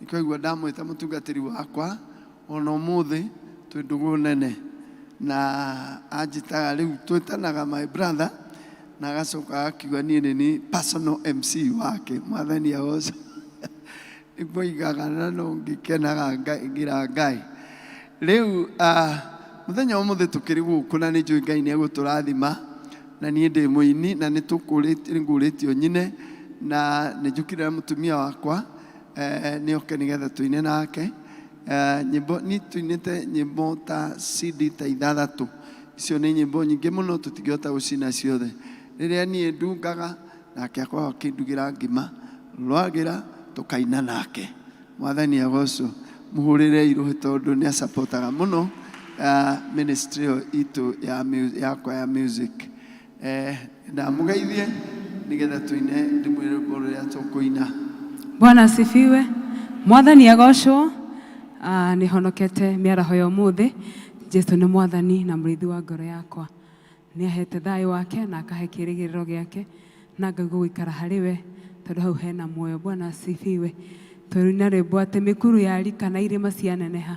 Nĩkĩo aigua ndamwĩta mũtungatĩri wakwa ona ũmũthĩ twĩ ndũgũ nene na anjĩtaga rĩu twĩtanaga my brother na agacoka agakiuga niĩ nĩ niĩ personal MC wake. Mwathani agocwo. Nĩguo igaga na no ngĩkenaga ngĩra Ngai. Rĩu mũthenya wa ũmũthĩ tũkĩrĩ gũkũ na nĩ njũĩ Ngai nĩ egũtũrathima na niĩ ndĩ mũini na nĩ ngũrĩtio nyine na nĩ njũkire na mũtumia wakwa nĩ oke nĩgetha tũine nake. Nyĩmbo niĩ tũinĩte nyĩmbo ta CD ta ithathatũ. Icio nĩ nyĩmbo nyingĩ mũno tũtingĩhota gũcina ciothe. Rĩrĩa niĩ ndungaga nake akoragwo akĩndugĩra ngima rwagĩra tũkaina nake. Mwathani agocwo. Mũhũrĩre irũhĩ tondũ nĩ acapotaga mũno ministry ĩyo itũ ya yakwa ya music. Ndamũgeithie nĩgetha tũine ndĩmwĩre rwĩmbo rũrĩa tũkũina. Bwana asifiwe. Mwathani agocwo. Nĩ honokete mĩaraho ya ũmũthĩ. Jesu nĩ mwathani na mũrĩithi wa ngoro yakwa. Nĩ ahete thayũ wake na akahe kĩĩrĩgĩrĩro gĩake na ngaigua gũikara harĩ we tondũ hau hena muoyo. Bwana asifiwe. Tũrina rwĩmbo atĩ mĩkuru yarika na irĩma cianeneha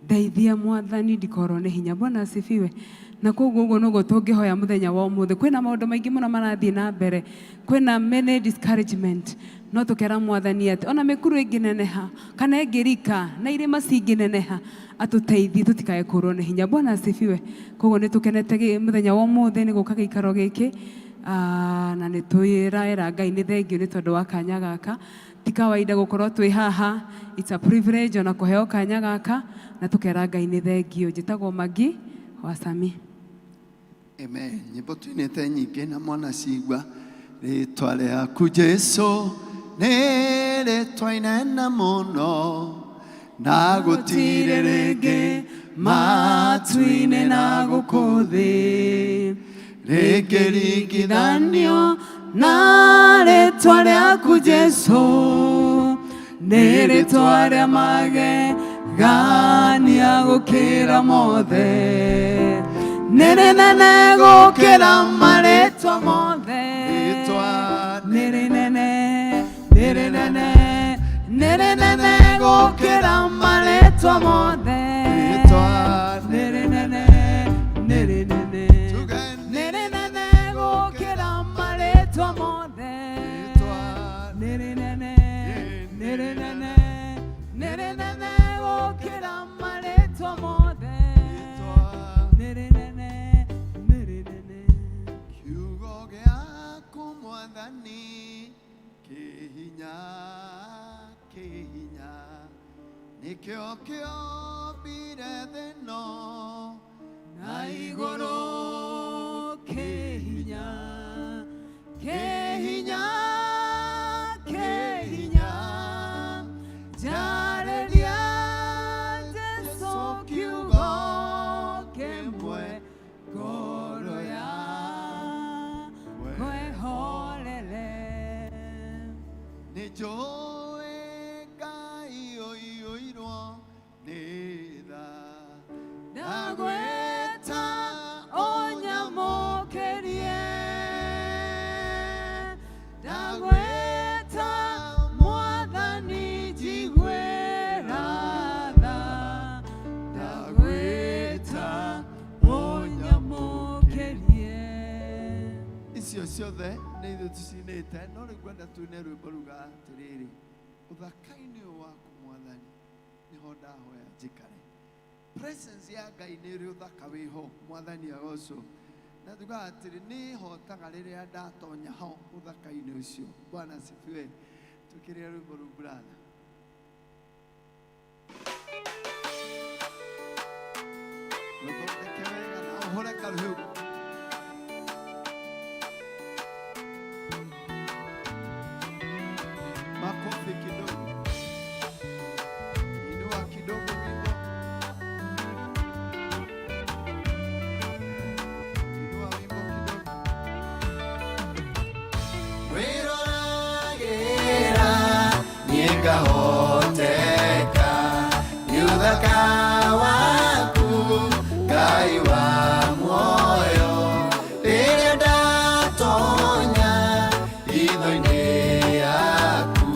ndeithia mwathani ndikorwo nĩ hinya. Bwana asifiwe. Na koguo ũguo noguo tũngĩhoya mũthenya wa ũmũthĩ. Kwĩna maũndũ maingĩ mũno marathiĩ na mbere, kwĩna many discouragement, no tũkera mwathani atĩ ona mĩkuru ĩngĩneneha kana ĩngĩrika na irĩma cingĩneneha atũteithie tũtikae kũrwo nĩ hinya. Bwana asifiwe. Koguo nĩ tũkenete mũthenya wa ũmũthĩ nĩ gũka gĩikaro gĩkĩ na nĩ twĩraĩra Ngai nĩ thengio nĩ tondũ wa kanya gaka. Ti kawaida gũkorwo twĩ haha, it's a privilege ona kũheo kanya gaka na tũkera Ngai nĩ thengio. Njĩtagwo Magi wa Sami. Amen. Nyĩmbo tuinĩte nyingĩ na mwana cigua rĩtwa rĩaku Jesu nĩ rĩtwa inene mũno na gũtirĩ rĩngĩ matu-inĩ na gũkũ thĩ rĩngĩringithanio na rĩtwa rĩaku Jesu nĩ rĩtwa rĩa magegania gũkĩra mothe nĩ rĩnene gũkĩra marĩtwa mothe nĩ rĩnene nĩ rĩnene nĩ rĩnene gũkĩra marĩtwa mothe nĩ rĩnene nĩ rĩnene nĩ rĩnene gũkĩra marĩtwa mothe nĩ rĩnene nĩ rĩnene nĩ rĩnene gũkĩra marĩtwa mothe nĩ rĩnene nĩ rĩnene kiugo gĩaku mwathani kĩ hinya kĩ hinya nĩkĩo kĩombire thĩ ĩno na igũrũ kĩ hinya kĩ hinya kĩ hinya njarĩria Jesu kiugo kĩmwe ngoro yakwa ĩhorere nĩ njũĩ Ngai ũiyũirwo nĩ tha ndagwĩta ũnyamũkĩrie Ciothe nĩ ithuĩ tũcinĩte, no rĩu ngwenda tuine rwĩmbo ruga atĩrĩrĩ, ũthaka-inĩ ũyũ waku Mwathani nĩho ndahoya njikare. Presence ya Ngai nĩ ĩrĩ ũthaka wĩho, Mwathani agocwo. Na tugaga atĩrĩ, nĩ hotaga rĩrĩa ndatonya ho ũthaka-inĩ ũcio. Bwana asifiwe. Tũkĩrĩa rwĩmbo rũu, brother. Rũthondeke wega na ũhũre karũhĩ. Makofi kidogo, inua kidogo wimbo, inua wimbo kidogo. Wĩroragĩra niĩ ngahoteka nĩ ũthaka waku Ngai wa muoyo, rĩrĩa ndatonya hitho-inĩ yaku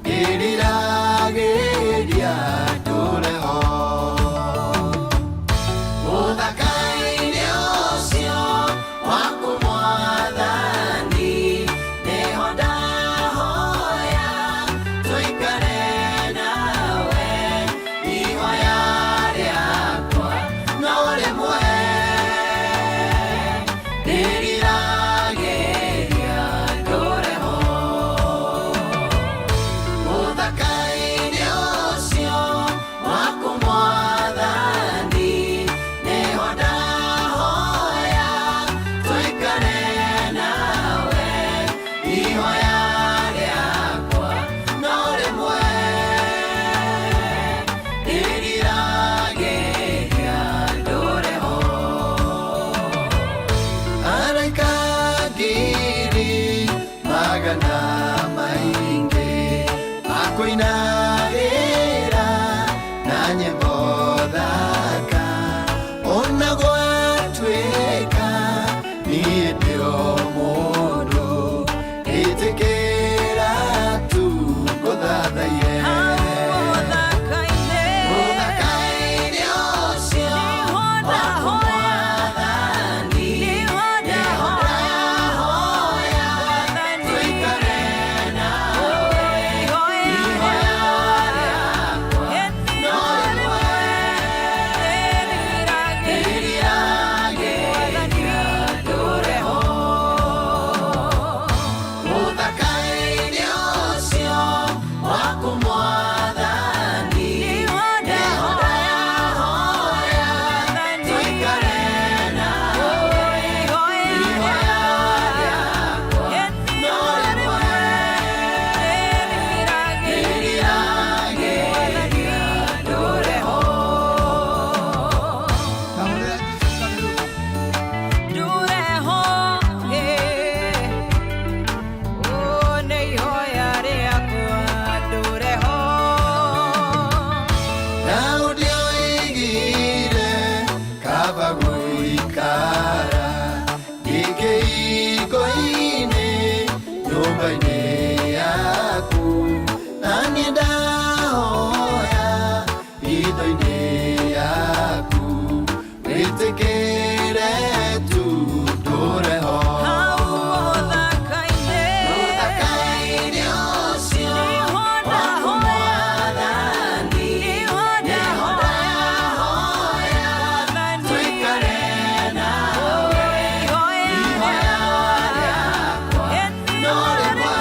ngĩriragĩria ndũre ho. Ũthaka-inĩ ũcio waku Mwathani nĩho ndahoya tũikare nawe, ihoya rĩakwa no rĩmwe ndĩriragĩria ndũre ho. Ũthaka-inĩ ũcio waku Mwathani nĩho ndahoya tũikare nawe, ihoya rĩakwa no rĩmwe ndĩriragĩria ndũre ho. Araika ngiri magana maingĩ makũinagĩra na nyĩmbo thaka, ona gwatuĩka niĩ ndĩ o mũndũ, ĩtĩkĩra tu ngũthathaiye. Ũthaka-inĩ ũcio waku Mwathani nĩho ndahoya tũikare nawe, ihoya rĩakwa no rĩmwe ndĩriragĩria ndũre ho. Ũthaka-inĩ ũcio waku Mwathani nĩho ndahoya tũikare nawe, ihoya rĩakwa no rĩmwe ndĩriragĩria ndũre ho. Kahũrĩra Jesũ karũhĩ. Ndure ho, oh, nĩ ihoya rĩakwa ndure ho. Daudi oigire kaba gũikara gĩkĩiko-inĩ nyũmba-inĩ yaku, na niĩ ndahoya hitho-inĩ yaku wĩtĩkĩre tu ndũre ho. Ũthaka-inĩ Ũthaka-inĩ ũcio waku Mwathani nĩho ndahoya tũikare nawe, ihoya rĩakwa no rĩmwe.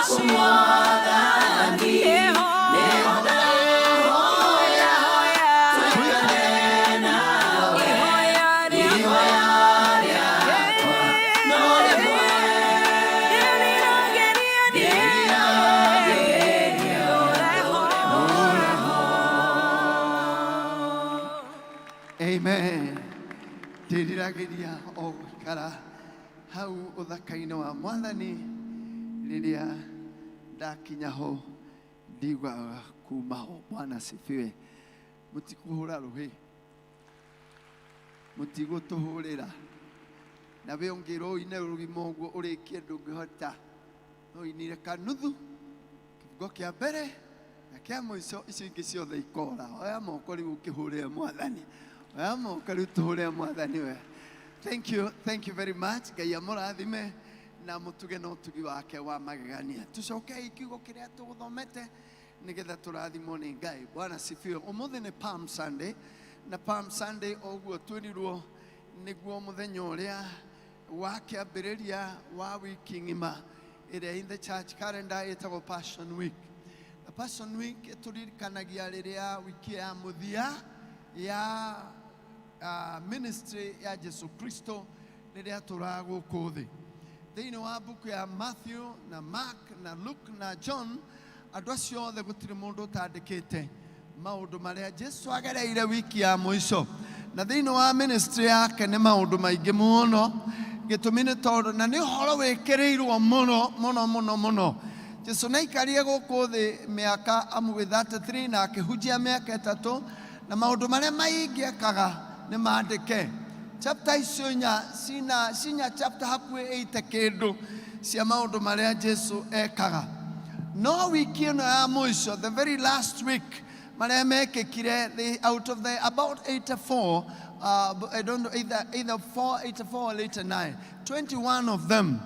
Waku Mwathani, nĩho ndahoya tũikare nawe. Ihoya rĩakwa no rĩmwe, ndĩriragĩria ndũre ho. Amen. Ndĩriragĩria o gũikara hau ũthaka-inĩ wa mwathani rĩrĩa ndakinya ho ndiguaga kuma ho. Bwana asifiwe. Mũtikũhũra rũhĩ, mũtigũtũhũrĩra na we ũngĩrwo ũine rũgima ũguo ũrĩkie ndũngĩhota, no ũinire kanuthu kĩbungo kĩa mbere na kĩa mũico, icio ingĩ ciothe ikora. Oya moko rĩu ũkĩhũrĩre mwathani, oya moko rĩu tũhũrĩre mwathani we. Thank you, thank you very much. Ngai amũrathime na mũtuge na ũtugi wake wa magegania. Tũcokei kiugo kĩrĩa tũgũthomete nĩgetha tũrathimwo nĩ Ngai. Bwana sifiwe. Ũmũthĩ nĩ Palm Sunday, na Palm Sunday ũguo twĩrirwo nĩguo mũthenya ũrĩa wa kĩambĩrĩria wa wiki ng'ima ĩrĩa in the church calendar ĩtagwo Passion Week. Na Passion Week ĩtũririkanagia rĩrĩa wiki ya mũthia ya ministry ya Jesu Kristo rĩrĩa atũraga gũkũ thĩ. Thĩinĩ wa mbuku ya Matthew na Mark na Luke na John, andũ acio othe gũtirĩ mũndũ ũtandĩkĩte maũndũ marĩa Jesu agereire wiki ya mũico. Na thĩinĩ wa ministry yake nĩ maũndũ maingĩ mũno, gĩtũmi nĩ tondũ na nĩ ũhoro wĩkĩrĩirwo mũno mũno mũno mũno. Jesu nĩ aikarire gũkũ thĩ mĩaka amuĩ 33 na akĩhunjia mĩaka 3, na maũndũ marĩa maingĩ ekaga nĩ mandĩke. Chapter icio inya cina cinya chapter hakuhĩ 80 kĩndũ cia maũndũ marĩa Jesu ekaga. No wiki ĩno ya mũico, the very last week, marĩa mekĩkire, they, out of the about 84, I don't know, either 4, 84 or 89, 21 of them,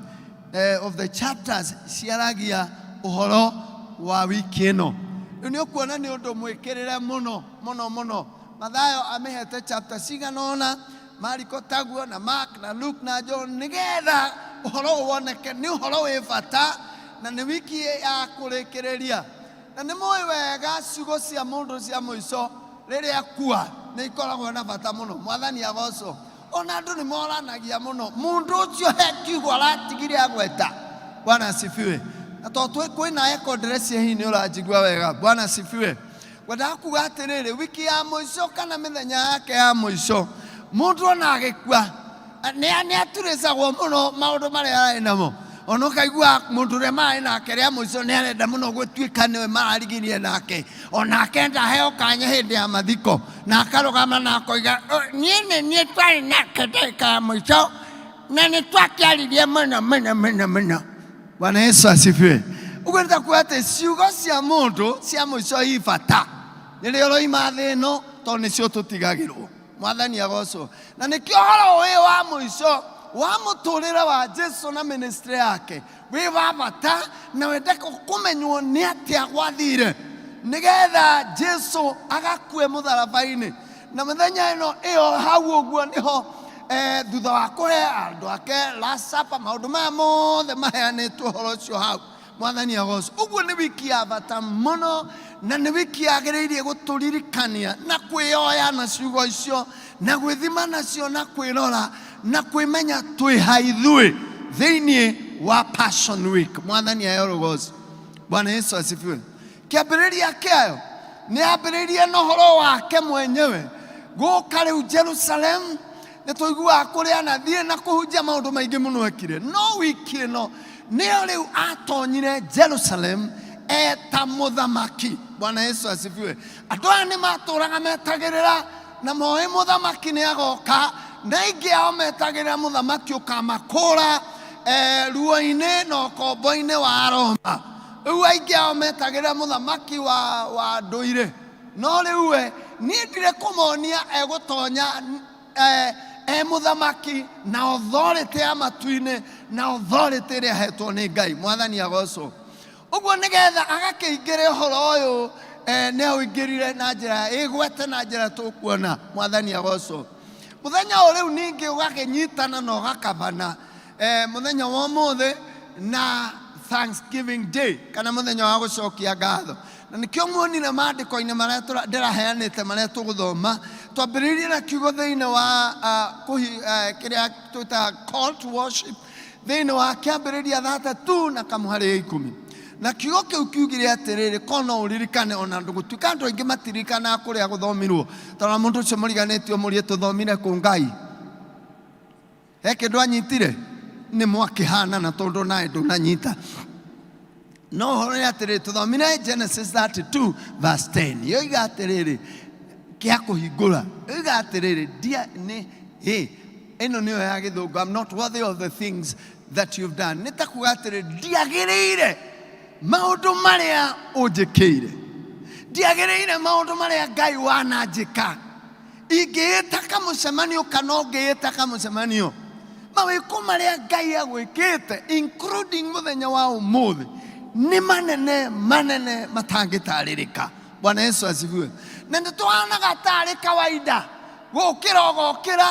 of the chapters ciaragia ũhoro wa wiki ĩno. Rĩu nĩ ũkuona nĩ ũndũ mwĩkĩrĩre mũno mũno mũno. Mathayo amĩhete chapter cigana ũna, Mariko taguo, na Mark na Luke na John, nĩgetha ũhoro ũyũ woneke nĩ ũhoro wĩ bata na nĩ wiki ya kũrĩkĩrĩria. Na nĩ mũĩ wega ciugo cia mũndũ cia mũico rĩrĩa akua nĩ ikoragwo na bata mũno. Mwathani agocwo. Ona andũ nĩ moranagia mũno, mũndũ ũcio he kiugo aratigire agweta. Bwana asifiwe. Na tondũ kwĩna echo ndĩreciria hihi nĩ ũranjigua wega. Bwana asifiwe. Ngwendaga kuga atĩrĩrĩ, wiki ya mũico kana mĩthenya yake ya mũico, mũndũ ona agĩkua nĩ aturĩcagwo mũno maũndũ marĩa ararĩ namo. Ona ũkaigua mũndũ ũrĩa mararĩ nake rĩa mũico nĩ arenda mũno gũtuĩka nĩwe mararigirie nake, onake enda aheo kanya hĩndĩ ya mathiko, na akarũgama na akoiga, niĩ nĩ niĩ twarĩ nake ndagĩka ya mũico na nĩ twakĩaririe mũno mũno mũno mũno. Bwana Yesu asifiwe. Ũguo nĩ ta kuga atĩ ciugo cia mũndũ cia mũico i bata rĩrĩa ũroima thĩ ĩno, tondũ nĩcio tũtigagĩrwo. Mwathani agocwo. Na nĩkĩo ũhoro ũyũ wa mũico wa mũtũrĩre wa Jesu na ministry yake wĩ wa bata, na wende kũmenywo nĩ atĩa gwathire nĩgetha Jesu agakue mũtharaba-inĩ. Na mĩthenya ĩno ĩyo hau ũguo nĩho thutha wa kũhe andũ ake last supper, maũndũ maya mothe maheanĩtwo ũhoro ũcio hau. Mwathani agocwo. Ũguo nĩ wiki ya bata mũno, na nĩ wiki yagĩrĩirie gũtũririkania na kwĩyoya na ciugo icio, na gwĩthima nacio, na kwĩrora, na kwĩmenya twĩ ha ithuĩ thĩinĩ wa Passion Week. Mwathani aheo rũgoco. Bwana Yesu asifiwe. Kĩambĩrĩria kĩayo nĩ ambĩrĩirie na ũhoro wake mwenyewe gũka rĩu Jerusalem. Nĩ tũiguaga kũrĩa anathiĩ na kũhunjia maũndũ maingĩ mũno ekire, no wiki ĩno nĩyo rĩu atonyire Jerusalem eta mũthamaki. Bwana Yesu asifiwe. Andũ aya nĩ matũraga metagĩrĩra na moĩ mũthamaki nĩ agoka, na aingĩ ao metagĩrĩra mũthamaki ũkamakũra ruo-inĩ na ũkombo-inĩ wa Roma. Rĩu aingĩ ao metagĩrĩra mũthamaki wa ndũire, no rĩu we niĩ ndirĩ kũmonia egũtonya e mũthamaki na authority ya matu-inĩ na authority ĩrĩa ahetwo nĩ Ngai. Mwathani agocwo. Ũguo nĩgetha agakĩingĩre ũhoro ũyũ, nĩ aũingĩrire na njĩra ĩgwete na njĩra tũkuona. Mwathani agocwo. Mũthenya ũyũ rĩu ningĩ ũgakĩnyitana na ũgakabana, mũthenya wa ũmũthĩ na Thanksgiving Day kana mũthenya wa gũcokia ngatho. Na nĩkĩo muonire maandĩko-inĩ marĩa ndĩraheanĩte marĩa tũgũthoma, twambĩrĩirie na kiugo thĩinĩ wa kĩrĩa twĩtaga call to worship thĩinĩ wa kĩambĩrĩria 3 na kamũhari ya 10. Na kiugo kĩu kiugire atĩrĩrĩ, korwo no ũririkane, ona gũtuĩka andũ aingĩ matirikanaga kũrĩa gũthomirwo, tondũ mũndũ ũcio mũriganĩtie ũmũrie tũthomire kũ Ngai. He kĩndũ anyitire? Nĩ mwakĩhana na tondũ nawe ndũnanyita. No ũhoro nĩ atĩrĩrĩ, tũthomire Genesis 32 verse 10. Yoiga atĩrĩrĩ, kĩa kũhingũra. Yoiga atĩrĩrĩ, ndia nĩ, hĩ, ĩno nĩyo ya gĩthũngũ, I'm not worthy of the things that you've done. Nĩ ta kuga atĩrĩrĩ, ndiagĩrĩire maũndũ marĩa ũnjĩkĩire. Ndiagĩrĩire maũndũ marĩa Ngai wananjĩka. Ingĩĩta kamũcemanio kana ũngĩĩta kamũcemanio, mawĩko marĩa Ngai agwĩkĩte including mũthenya wa ũmũthĩ nĩ manene manene matangĩtarĩrĩka. Bwana Yesu asifiwe. Na nĩ tũhanaga tarĩ kawaida gũkĩra ũgokĩra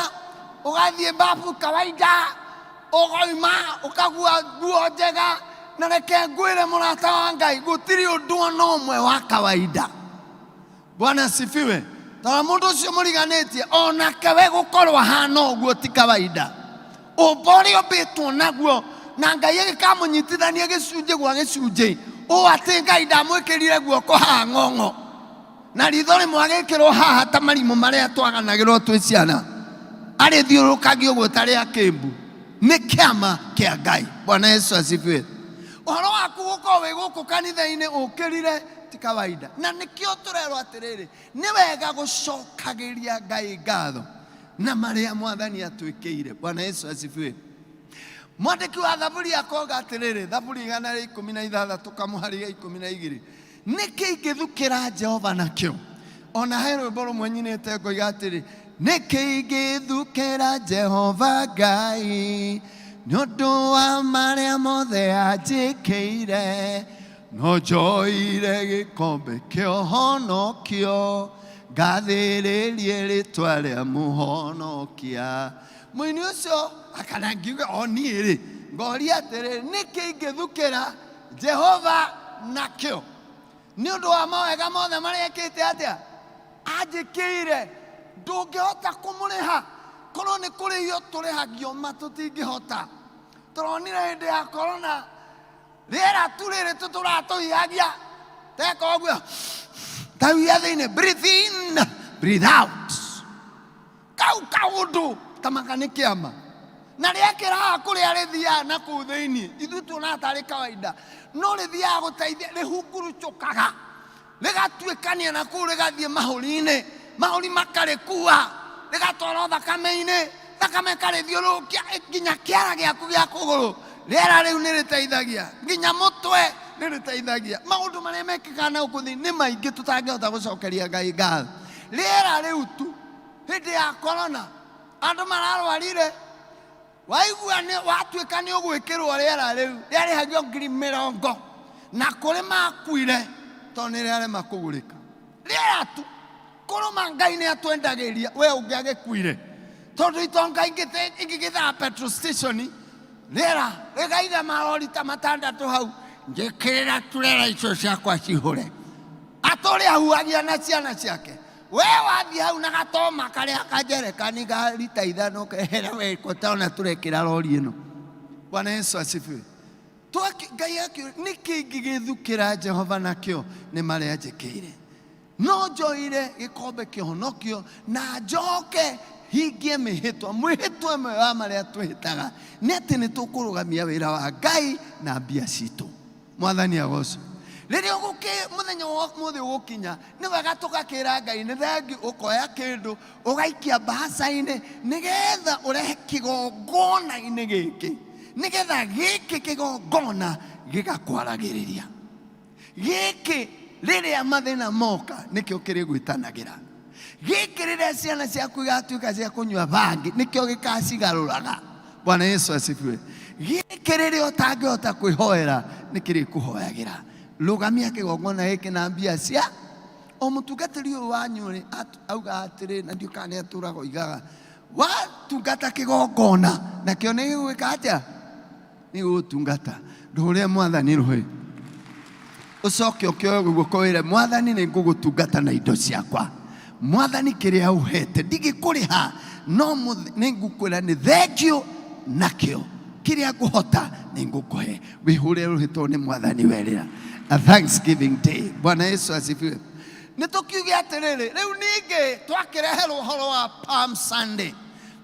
ũgathiĩ babu kawaida ũkoima ũkagua nguo njega, na reke ngwĩre mũrata wa Ngai, gũtirĩ ũndũ ona ũmwe wa kawaida. Bwana asifiwe. Tondũ mũndũ ũcio mũriganĩtie onake we gũkorwo ahana ũguo ti kawaida. Ũmbo ũrĩa ũmbĩtwo naguo na Ngai agĩkamũnyitithania gĩcunjĩ gwa gĩcunjĩ, ũũ atĩ Ngai ndamwĩkĩrire guoko haha ng'ong'o na ritho rĩmwe agĩkĩrwo haha ta marimũ marĩa twaganagĩrwo twĩ ciana, arĩthiũrũrũkagio ũguo ta rĩa kĩmbu. Nĩ kĩama kĩa Ngai. Bwana Yesu asifiwe. Ũhoro waku gũkorwo wĩ gũkũ kanitha-inĩ ũkĩrire ti kawaida, na nĩkĩo tũrerwo atĩrĩrĩ, nĩ wega gũcokagĩria Ngai ngatho na marĩa mwathani atwĩkĩire. Bwana Yesu asifiwe. Mwandĩki wa Thaburi akoga atĩrĩrĩ, Thaburi 116 kamũhari ga 12, nĩkĩ ingĩthukĩra Jehova nakĩo? Ona he rwĩmbo rũmwe nyinĩte ngoiga atĩrĩ, nĩkĩ ingĩthukĩra Jehova Ngai nĩ ũndũ wa marĩa mothe anjĩkĩire, no njoire gĩkombe kĩa ũhonokio ngathĩrĩrie rĩtwa rĩa mũhonokia. Mũini ũcio akana ngiuga o niĩ rĩ, ngoria atĩrĩ, nĩkĩ ingĩthukĩra Jehova nakĩo nĩ ũndũ wa mawega mothe marĩa ekĩte atĩa anjĩkĩire? Ndũngĩhota kũmũrĩha, korwo nĩ kũrĩhio tũrĩhagio ma tũtingĩhota. Tũronire hĩndĩ ya korona rĩera tu rĩrĩ tũtũraga tũhihagia teka ũguo tahuhia thĩinĩ, breathe in breathe out, kau kaũndũ tamaka nĩ kĩama na rĩakĩraha kũrĩa rĩthiaga na kũu thĩinĩ, ithuĩ tuonaga tarĩ kawaida, no rĩthiaga gũteithia, rĩhungurucũkaga rĩgatuĩkania na kũu, rĩgathiĩ mahũri-inĩ, mahũri makarĩkua rĩgatwarwo thakame-inĩ, thakame ĩkarĩthiũrũrũkia nginya kĩara gĩaku gĩa kũgũrũ. Rĩera rĩu nĩ rĩteithagia nginya mũtwe, nĩ rĩteithagia maũndũ marĩa mekĩkaga na gũkũ thĩinĩ nĩ maingĩ tũtangĩhota gũcokeria Ngai ngatho. Rĩera rĩu tu hĩndĩ ya korona andũ mararwarire, waigua nĩ watuĩka nĩ ũgwĩkĩrwo rĩera rĩu rĩarĩhagio ngiri mĩrongo, na kũrĩ makuire tondũ nĩ rĩarema kũgũrĩka. Rĩera tu kũrũma Ngai nĩ atwendagĩria, we ũngĩagĩkuire tondũ itonga ingĩgĩthaa petrol station rĩera rĩgaiga marori ta matandatũ hau, njĩkĩrĩra turera icio ciakwa cihũre, atũrĩ ahuhagia na ciana ciake. We wathiĩ hau na gatoma karĩa kajerekani ga rita 5 kehera we kũtona tũrekĩra rori ĩno. Bwana Yesu asifiwe. Ngai akĩũria, nĩkĩ ingĩgĩthukĩra Jehova nakĩo nĩ marĩa anjĩkĩire? No njoire gĩkombe kĩa ũhonokio na njoke hingie mĩhĩtwa. Mwĩhĩtwa ĩmwe wa marĩa twĩhĩtaga nĩ atĩ nĩ tũkũrũgamia wĩra wa Ngai na mbia citũ. Mwathani agocwo. Rĩrĩa mũthenya wa ũmũthĩ ũgũkinya, nĩ wega tũgakĩra Ngai nĩ thengiũ, ũkoya kĩndũ ũgaikia mbaca-inĩ nĩgetha ũrehe kĩgongona-inĩ gĩkĩ, nĩgetha gĩkĩ kĩgongona gĩgakwaragĩrĩria. Gĩkĩ rĩrĩa mathĩna moka nĩkĩo kĩrĩgwĩtanagĩra. Gĩkĩ rĩrĩa ciana ciaku igatuĩka cia kũnyua bangi nĩkĩo gĩkacigarũraga. Bwana Yesu asifiwe. Gĩkĩ rĩrĩa ũtangĩhota kwĩhoera nĩ kĩrĩkũhoyagĩra. Rũgamia kĩgongona gĩkĩ na mbia cia o mũtungatĩri ũyũ wanyu rĩ, auga atĩrĩ, na ndiũĩ kana nĩ atũraga oigaga, watungata kĩgongona nakĩo nĩ gĩgwĩka atĩa? Nĩ gũgũtungata. Ndũhũrĩre Mwathani rũhĩ. Ũcoke ũkĩoe guoko wĩre Mwathani nĩ ngũgũtungata na indo ciakwa. Mwathani kĩrĩa ũhete ndigĩkũrĩha no nĩ ngũkwĩra nĩ thengiũ nakĩo kĩrĩa ngũhota nĩ ngũkũhe. Wĩhũre rũhĩ tondũ nĩ Mwathani werĩra. A Thanksgiving Day. Bwana Yesu asifiwe. Nĩ tũkiuge atĩrĩrĩ, rĩu ningĩ twakĩreherwo ũhoro wa Palm Sunday.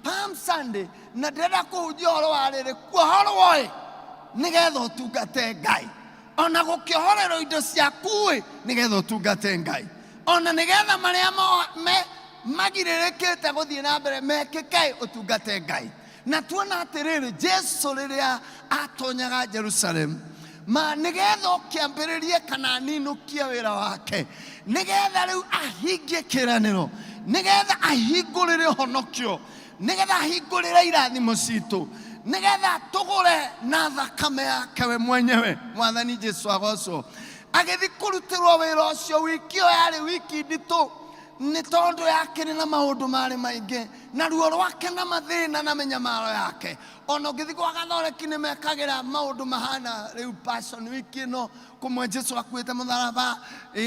Palm Sunday na ndĩrenda kũhunjia ũhoro wa rĩrĩ kuohorwo ĩ nĩgetha ũtungate Ngai ona gũkĩohorerwo indo ciaku ĩ nĩgetha ũtungate Ngai ona nĩgetha marĩa magirĩrĩkĩte gũthiĩ na mbere mekĩke ũtungate Ngai. Na tuona atĩrĩrĩ, Jesu rĩrĩa atonyaga Jerusalemu ma nĩgetha ũkĩambĩrĩrie kana aninũkie wĩra wake, nĩgetha rĩu ahingie kĩĩranĩro, nĩgetha ahingũrĩre ũhonokio, nĩgetha ahingũrĩre irathimo citũ, nĩgetha tũgũre na thakame yake we mwenyewe. Mwathani Jesu agocwo. Agĩthiĩ kũrutĩrwo wĩra ũcio wiki ĩyo yarĩ wiki nditũ, nĩ tondũ yakĩrĩ na maũndũ marĩ maingĩ na ruo rwake na mathĩna na mĩnyamaro yake. Ona ũngĩthiĩ gwa Gathoreki nĩ mekagĩra maũndũ mahana rĩu Passion Week ĩno, kũmwe Jesu akuĩte mũtharaba,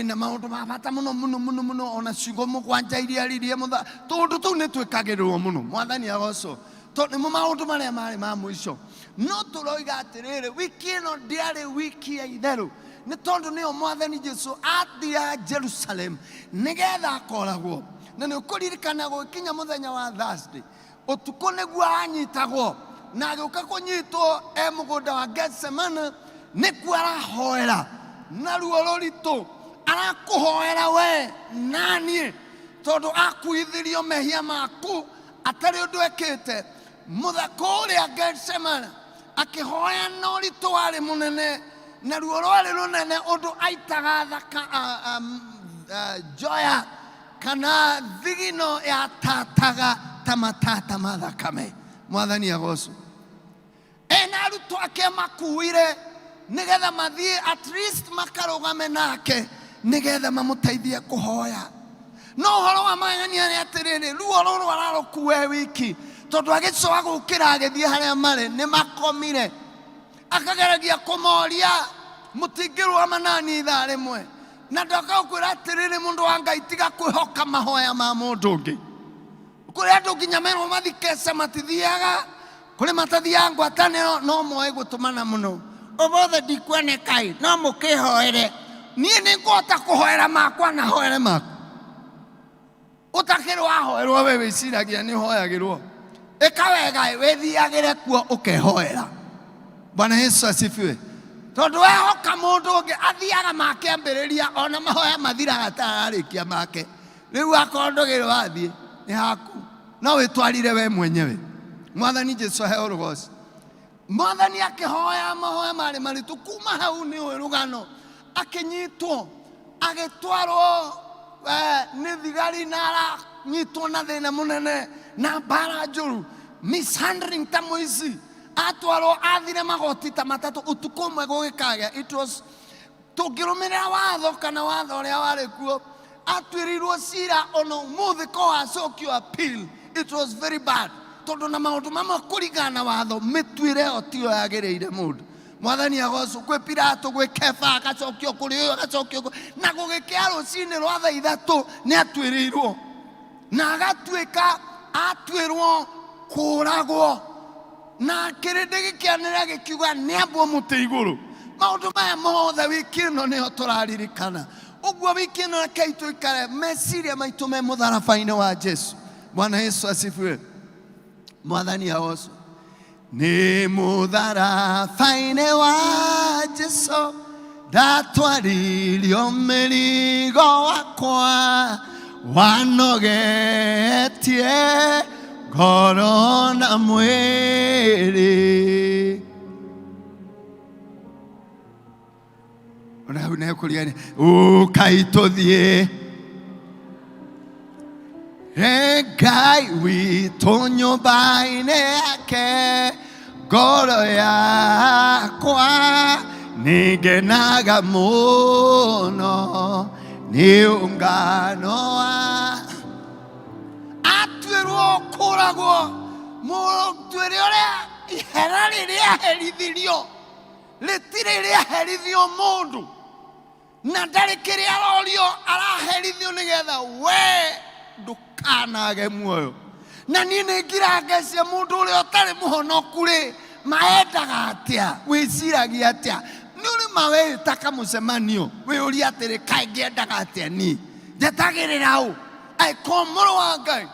na maũndũ ma bata mũno mũno mũno mũno, ona ciugo mũgwanja iria aririe mũtharaba, tũũndũ tũu nĩ twĩkagĩrĩrwo mũno. Mwathani agocwo, tondũ nĩmo maũndũ marĩa marĩ ma mũico. No tũroiga atĩrĩrĩ, wiki ĩno ndĩarĩ wiki ya itherũ, nĩ tondũ nĩyo Mwathani Jesu athiaga Jerusalem nĩgetha akoragwo. Na nĩ ũkũririkana gũgĩkinya mũthenya wa Thursday ũtukũ nĩguo anyitagwo, na agĩũka kũnyitwo e mũgũnda wa Getsemane, nĩkuo arahoera na ruo rũritũ, arakũhoera we na niĩ, tondũ akuithirio mehia maku atarĩ ũndũ ekĩte. Mũthako ũrĩa Getsemane akĩhoya na ũritũ warĩ mũnene, na ruo rwarĩ rũnene ũndũ aitaga njoya kana thigino yatataga ta matata ma thakame. Mwathani agocwo. Ena arutwo ake makuire nigetha mathiĩ at least makarũgame nake nigetha mamũteithie kũhoya. No ũhoro wa magegania nĩ atĩrĩrĩ, ruo rũrũ ararũkua e wiki, tondũ agĩcoka gũkĩra agĩthiĩ harĩa marĩ nĩ makomire. Akageragia kũmoria, mũtingĩrũgama nani ithaa rĩmwe? Na ndoka gũkwĩra atĩrĩrĩ, mũndũ wa Ngai, tiga kwĩhoka mahoya ma mũndũ ũngĩ. Kũrĩ andũ nginya merwo mathiĩ keca matithiaga, kũrĩ matathiaga ngwatanĩro no moĩ gũtũmana mũno. Ũmũthĩ ndikuoneka-ĩ, no mũkĩhoere. Niĩ nĩ ngũhota kũhoera makwa na hoere maku. Ũtakĩrĩ wahoerwo we wĩciragia nĩ ũhoyagĩrwo. Ĩka wega-ĩ, wĩthiagĩre kuo ũkehoera. Bwana Yesu asifiwe. Tondũ wehoka mũndũ ũngĩ athiaga makĩambĩrĩria, ona mahoya mathiraga atararĩkia make. Rĩu akorwo ndũgĩrĩ wathiĩ nĩ haku, no wĩtwarire we mwenyewe. Mwathani Jesu aheo rũgoco. Mwathani akĩhoya mahoya marĩ maritũ. Kuma hau nĩ ũĩ rũgano, akĩnyitwo agĩtwarwo nĩ thigari na aranyitwo na thĩna mũnene na mbara njũru, mishandling ta mũici. Atwarwo athire magoti ta matatũ ũtukũ ũmwe gũgĩkagĩa. It was tũngĩrũmĩrĩra watho kana watho ũrĩa warĩ kuo, atuĩrĩirwo cira ona ũmũthĩ ko wacokio appeal. It was very bad, tondũ na maũndũ mamwe kũringana na watho mĩtuĩre ĩyo tiyo yagĩrĩire mũndũ. Mwathani agocwo. Kwĩ Pilato, gwĩ Kefa, agacokio kũrĩ ũyũ, agacokio kũrĩ, na gũgĩkĩa rũcinĩ rwa thaa ithatũ nĩ atuĩrĩirwo na agatuĩka atuĩrwo kũragwo, na kĩrĩndĩ gĩkĩanĩrĩra gĩkiuga nĩ ambwo mũtĩ igũrũ. Maũndũ maya mothe wiki ĩno nĩyo tũraririkana. Ũguo wiki ĩno rekei tũikare meciria maitũ me mũtharaba-inĩ wa Jesu. Bwana Yesu asifiwe. Mwathani agocwo. Nĩ mũtharaba-inĩ wa Jesu ndatwaririo mĩrigo wakwa wanogetie ngoro na mwĩrĩ. Ona hau nĩhekũria nĩ, ũkai tũthiĩ he Ngai witũ nyũmba-inĩ yake, ngoro yakwa nĩngenaga mũno nĩ ũngano wa atuĩrwo kũragwo mũtuĩre ũrĩa Ihera rĩrĩa rĩtirĩ rĩaherithio mũndũ na ndarĩ kĩrĩa arorio araherithio nĩgetha we ndũkanage muoyo. Na niĩ nĩ ngirangecia mũndũ ũrĩa ũtarĩ mũhonoku rĩ, maendaga atĩa, wĩciragia atĩa? Nĩ ũrĩ ma wĩĩta kamũcemanio wĩũria atĩrĩ, kaĩ ngĩendaga atĩa niĩ njetagĩrĩra ũ? Angĩkorwo mũrũ wa Ngai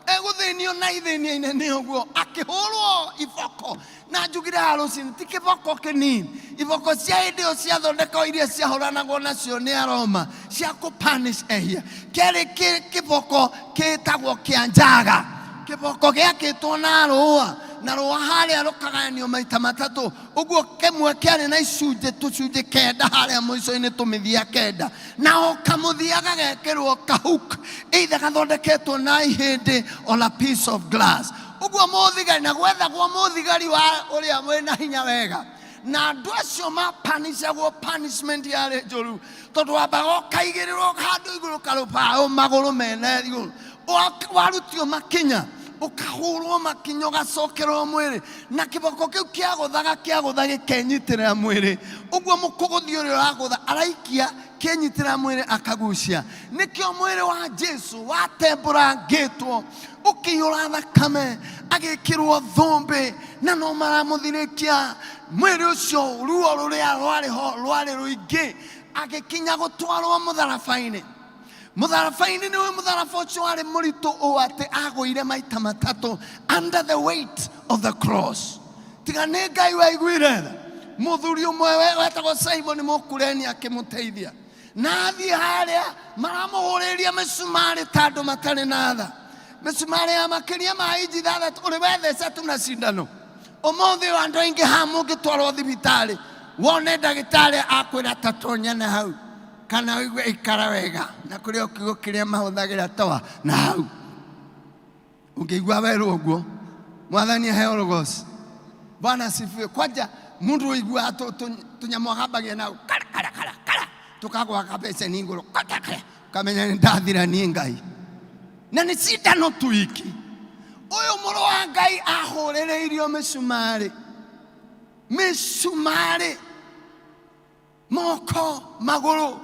egũthĩnio na ithĩnia inene ũguo, akĩhũrwo iboko, na njugire haha rũcinĩ ti kĩboko kĩnini, iboko cia hĩndĩ ĩyo ciathondekagwo iria ciahũranagwo nacio nĩ Aroma cia kũ-punish ehia, kĩarĩ kĩboko kĩtagwo kĩa njaga, kĩboko gĩakĩtwo na rũũa, na rũũa harĩa rũkagayanio maita matatũ ũguo, kĩmwe kĩarĩ na icunjĩ tũcunjĩ kenda harĩa mũico-inĩ, tũmĩthia kenda, na o kamũthia gagekĩrwo kahook either gathondeketwo na ihĩndĩ or a piece of glass ũguo. Mũthigari na gwethagwo mũthigari wa ũrĩa wĩna hinya wega, na andũ acio mapanicagwo punishment yarĩ njũru, tondũ wambaga ũkaigĩrĩrwo handũ igũrũ karũbaũ magũrũ mena igũrũ, warutio makinya ũkahũrwo makinya, ũgacokerwo mwĩrĩ na kĩboko kĩu kĩagũthaga kĩagũtha gĩkenyitĩrĩra mwĩrĩ ũguo, mũkũgũthi ũrĩa ũragũtha araikia kĩenyitĩrĩra mwĩrĩ akagucia. Nĩkĩo mwĩrĩ wa Jesu watembũrangĩtwo ũkĩiyũra thakame, agĩkĩrwo thũmbĩ, na no maramũthirĩkia mwĩrĩ ũcio. Ruo rũrĩa rwarĩ ho rwarĩ rũingĩ agĩkinya gũtwarwo mũtharaba-inĩ. Mũtharaba-inĩ nĩwe mũtharaba ũcio warĩ mũritũ ũũ atĩ agũire maita matatũ under the weight of the cross. Tiga nĩ Ngai waiguire tha, mũthuri ũmwe wetagwo Simon Mũkureni akĩmũteithia na athiĩ harĩa maramũhũrĩria mĩcumarĩ ta andũ matarĩ na tha, mĩcumarĩ ya makĩria ma inji 6 ũrĩ wetheca tu na cindano. Ũmũthĩ ũyũ andũ aingĩ haha mũngĩtwarwo thibitarĩ wone ndagĩtarĩ akwĩra ta tonyane hau kana ũigue ikara wega, na kũrĩ o kiugo kĩrĩa mahũthagĩra toa na hau ũngĩigua werwo ũguo. Mwathani aheo rũgoci. Bwana asifiwe. Kwanja mundu ũiguaga tũnyamũ agambagia na kara kara kara kara tũkagwa kabeceni igũrũ kara kara, ũkamenya nĩ ndathira niĩ Ngai na nĩ cindano tu iki. Ũyũ mũrũ wa Ngai ahũrĩrĩirio mĩcumarĩ, mĩcumarĩ moko magũrũ,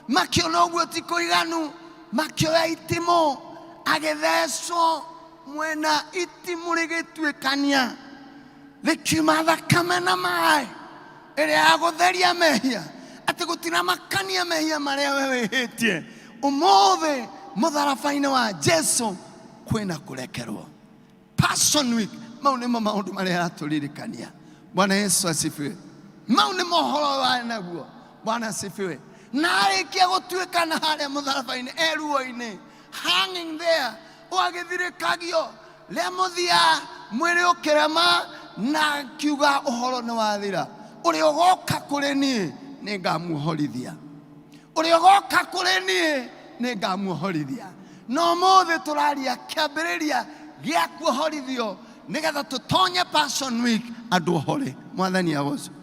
makĩona ũguo ti kũiganu, makĩoya itimũ agĩthecwo mwena, itimũ rĩgĩtuĩkania rĩkiuma thakame na maĩ ĩrĩa ya gũtheria mehia, atĩ gũtiramakania mehia marĩa we wĩhĩtie. Ũmũthĩ mũtharaba-inĩ wa Jesu kwĩna kũrekerwo. Passion Week, mau nĩmo maũndũ marĩa aratũririkania. Bwana Yesu asifiwe. Mau nĩ mohoro wa naguo. Bwana asifiwe. Na arĩkia gũtuĩkana harĩa mũtharaba-inĩ eruo-inĩ, hanging there, ũgagĩthirĩkagio rĩa mũthia, mwĩrĩ ũkĩrema, na akiuga ũhoro nĩ wathira. Ũrĩa ũgoka kũrĩ niĩ nĩ ngamuohorithia, ũrĩa ũgoka kũrĩ niĩ nĩ ngamuohorithia. Na ũmũthĩ tũraria kĩambĩrĩria gĩa kuohorithio nĩgetha tũtonye Passion Week andũ ohore. Mwathani agocwo.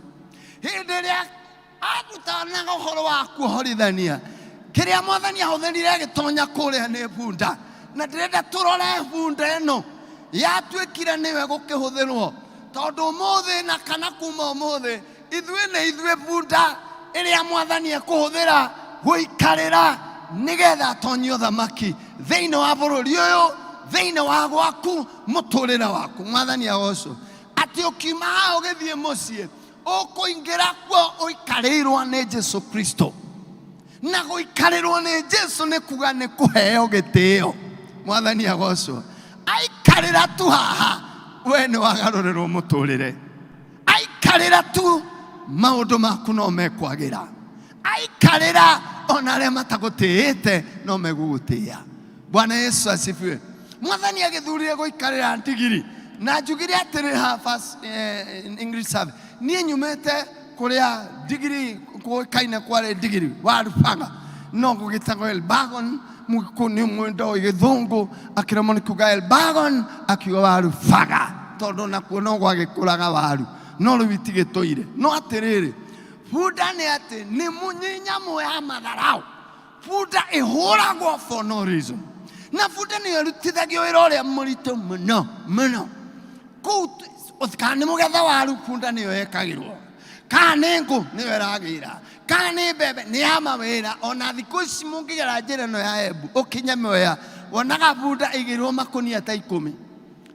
Hĩndĩ ĩrĩa arutanaga ũhoro wa kuohorithania, kĩrĩa mwathani ahũthĩrire agĩtonya kũrĩa nĩ bunda, na ndĩrenda tũrore bunda ĩno yatuĩkire nĩwe gũkĩhũthĩrwo, tondũ ũmũthĩ na kana kuma ũmũthĩ ithuĩ nĩ ithuĩ bunda ĩrĩa mwathani ekũhũthĩra gũikarĩra nĩgetha atonyie ũthamaki thĩinĩ wa bũrũri ũyũ, thĩinĩ wa gwaku, mũtũrĩre waku. Mwathani agocwo. Atĩ ũkiuma haha ũgĩthiĩ mũciĩ ũkũingĩra kuo ũikarĩirwo nĩ Jesu Kristo, na gũikarĩrwo nĩ Jesu nĩ kuga nĩ kũheo gĩtĩo. Mwathani agocwo. Aikarĩra tu haha we nĩ wagarũrĩrwo mũtũrĩre, aikarĩra tu maũndũ maku no mekwagĩra, aikarĩra ona arĩa matagũtĩĩte no megũgũtĩĩa. Bwana Yesu asifiwe. Mwathani agĩthurire gũikarĩra ndigiri, na njugire atĩrĩ ha first, in English service, niĩ nyumĩte kũrĩa ndigiri kũĩkaine kwarĩ ndigiri warubaga, no gũgĩtagwo Elbagon. Mũgĩkũyũ nĩ mwendo gĩthũngũ akĩremwo nĩ kuga Elbagon, akiuga warubaga, tondũ nakuo no gwagĩkũraga waru, no rĩu itigĩtũire. No atĩrĩrĩ, bunda nĩ atĩ nĩ nyamũ ya matharau. Bunda ĩhũragwo for no reason, na bunda nĩyo ĩrutithagio wĩra ũrĩa mũritũ mũno mũno kũu. Kana nĩ mũgetha waru bunda nĩyo ĩkagĩrwo, kana nĩ ngũ nĩyo ĩragĩra, kana nĩ mbembe nĩ ya mawĩra. Ona thikũ ici mũngĩgera njĩra ĩno ya Embu ũkinye Mwea, wonaga bunda ĩigĩrwo makũnia ta ikũmi.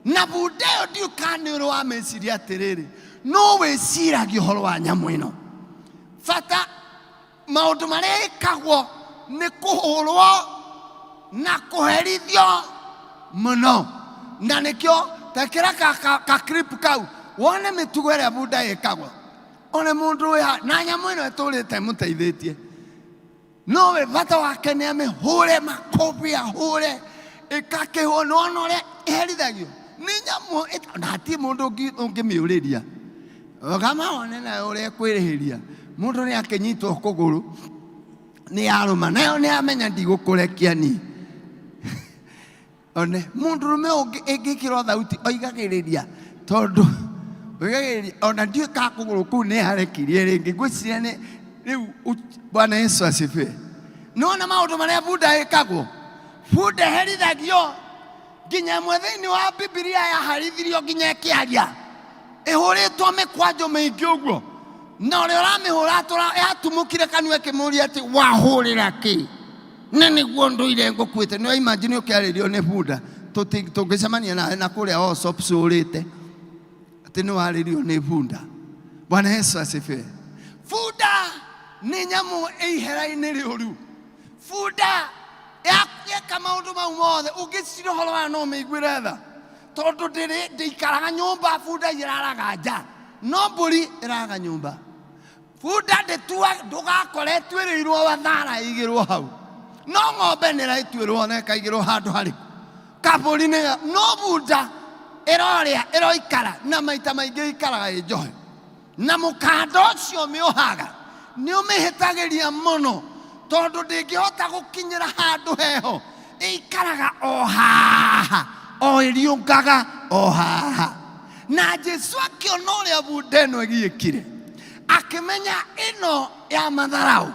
Na bunda ĩyo ndiũ kana nĩ ũrĩ wamĩciria atĩrĩrĩ, no wĩciragia ũhoro wa nyamũ ĩno. Bata maũndũ marĩa ĩkagwo nĩ kũhũrwo na kũherithio mũno, na nĩkĩo tekĩra ka, ka, ka clip kau wone mĩtugo ĩrĩa bunda ĩkagwo. One mũndũ ũyũ na nyamũ ĩno ĩtũrĩte ĩmũteithĩtie, nowe bata wake nĩ amĩhũre makũmbĩ, ahũre ĩkakĩhwo. Nĩwona ũrĩa ĩherithagio nĩ nyamũ na hatirĩ mũndũ ũngĩmĩũrĩria. Kama wone nayo ũrĩa ĩkwĩrĩhĩria, mũndũ nĩ akĩnyitwo kũgũrũ nĩ arũma, nayo nĩ amenya ndigũkũrekia niĩ. One mũndũrũme ũngĩ ĩngĩkĩrwo thauti oigagĩrĩria, tondũ oigagĩrĩria ona ndiũĩ ka kũgũrũ kũu nĩ arekirie rĩngĩ, ngwĩciria nĩ rĩu. Bwana Yesu asifiwe. Nĩwona maũndũ marĩa bunda ĩkagwo? Bunda ĩherithagio nginya ĩmwe thĩinĩ wa Bibilia yaharithirio nginya ĩkĩaria, ĩhũrĩtwo mĩkwanjo mĩingĩ ũguo, na ũrĩa ũramĩhũra atũra yatumũkire kanua ĩkĩmũria atĩ wahũrĩra kĩ, na nĩguo ndũire ngũkuĩte. Nĩ imagine ũkĩarĩrio nĩ bunda? Tũngĩcemania nawe na kũrĩa Allsops ũrĩte atĩ nĩ warĩrio nĩ bunda. Bwana Yesu asifiwe. Bunda nĩ nyamũ ĩ ihera-inĩ rĩũru. Bunda yeka maũndũ mau mothe, ũngĩciria ũhoro wayo no ũmĩiguĩre tha, tondũ ndĩrĩ ndĩikaraga nyũmba. Bunda ĩraraga nja, no mbũri ĩraraga nyũmba. Bunda ndĩtua ndũgakore ĩtuĩrĩirwo wathara ĩigĩrwo hau, no ng'ombe nĩ ĩraituĩrwo na ĩkaigĩrwo handũ harĩkũ kabũri nĩ, no bunda ĩrorĩa ĩroikara, na maita maingĩ ĩikaraga ĩ njohe, na mũkanda ũcio mĩohaga nĩ ũmĩhĩtagĩria mũno, tondũ ndĩngĩhota gũkinyĩra handũ heho, ĩikaraga o haha, o ĩriũngaga o haha. Na Jesu akĩona ũrĩa bunda ĩno ĩgiĩkire, akĩmenya ĩno ya matharau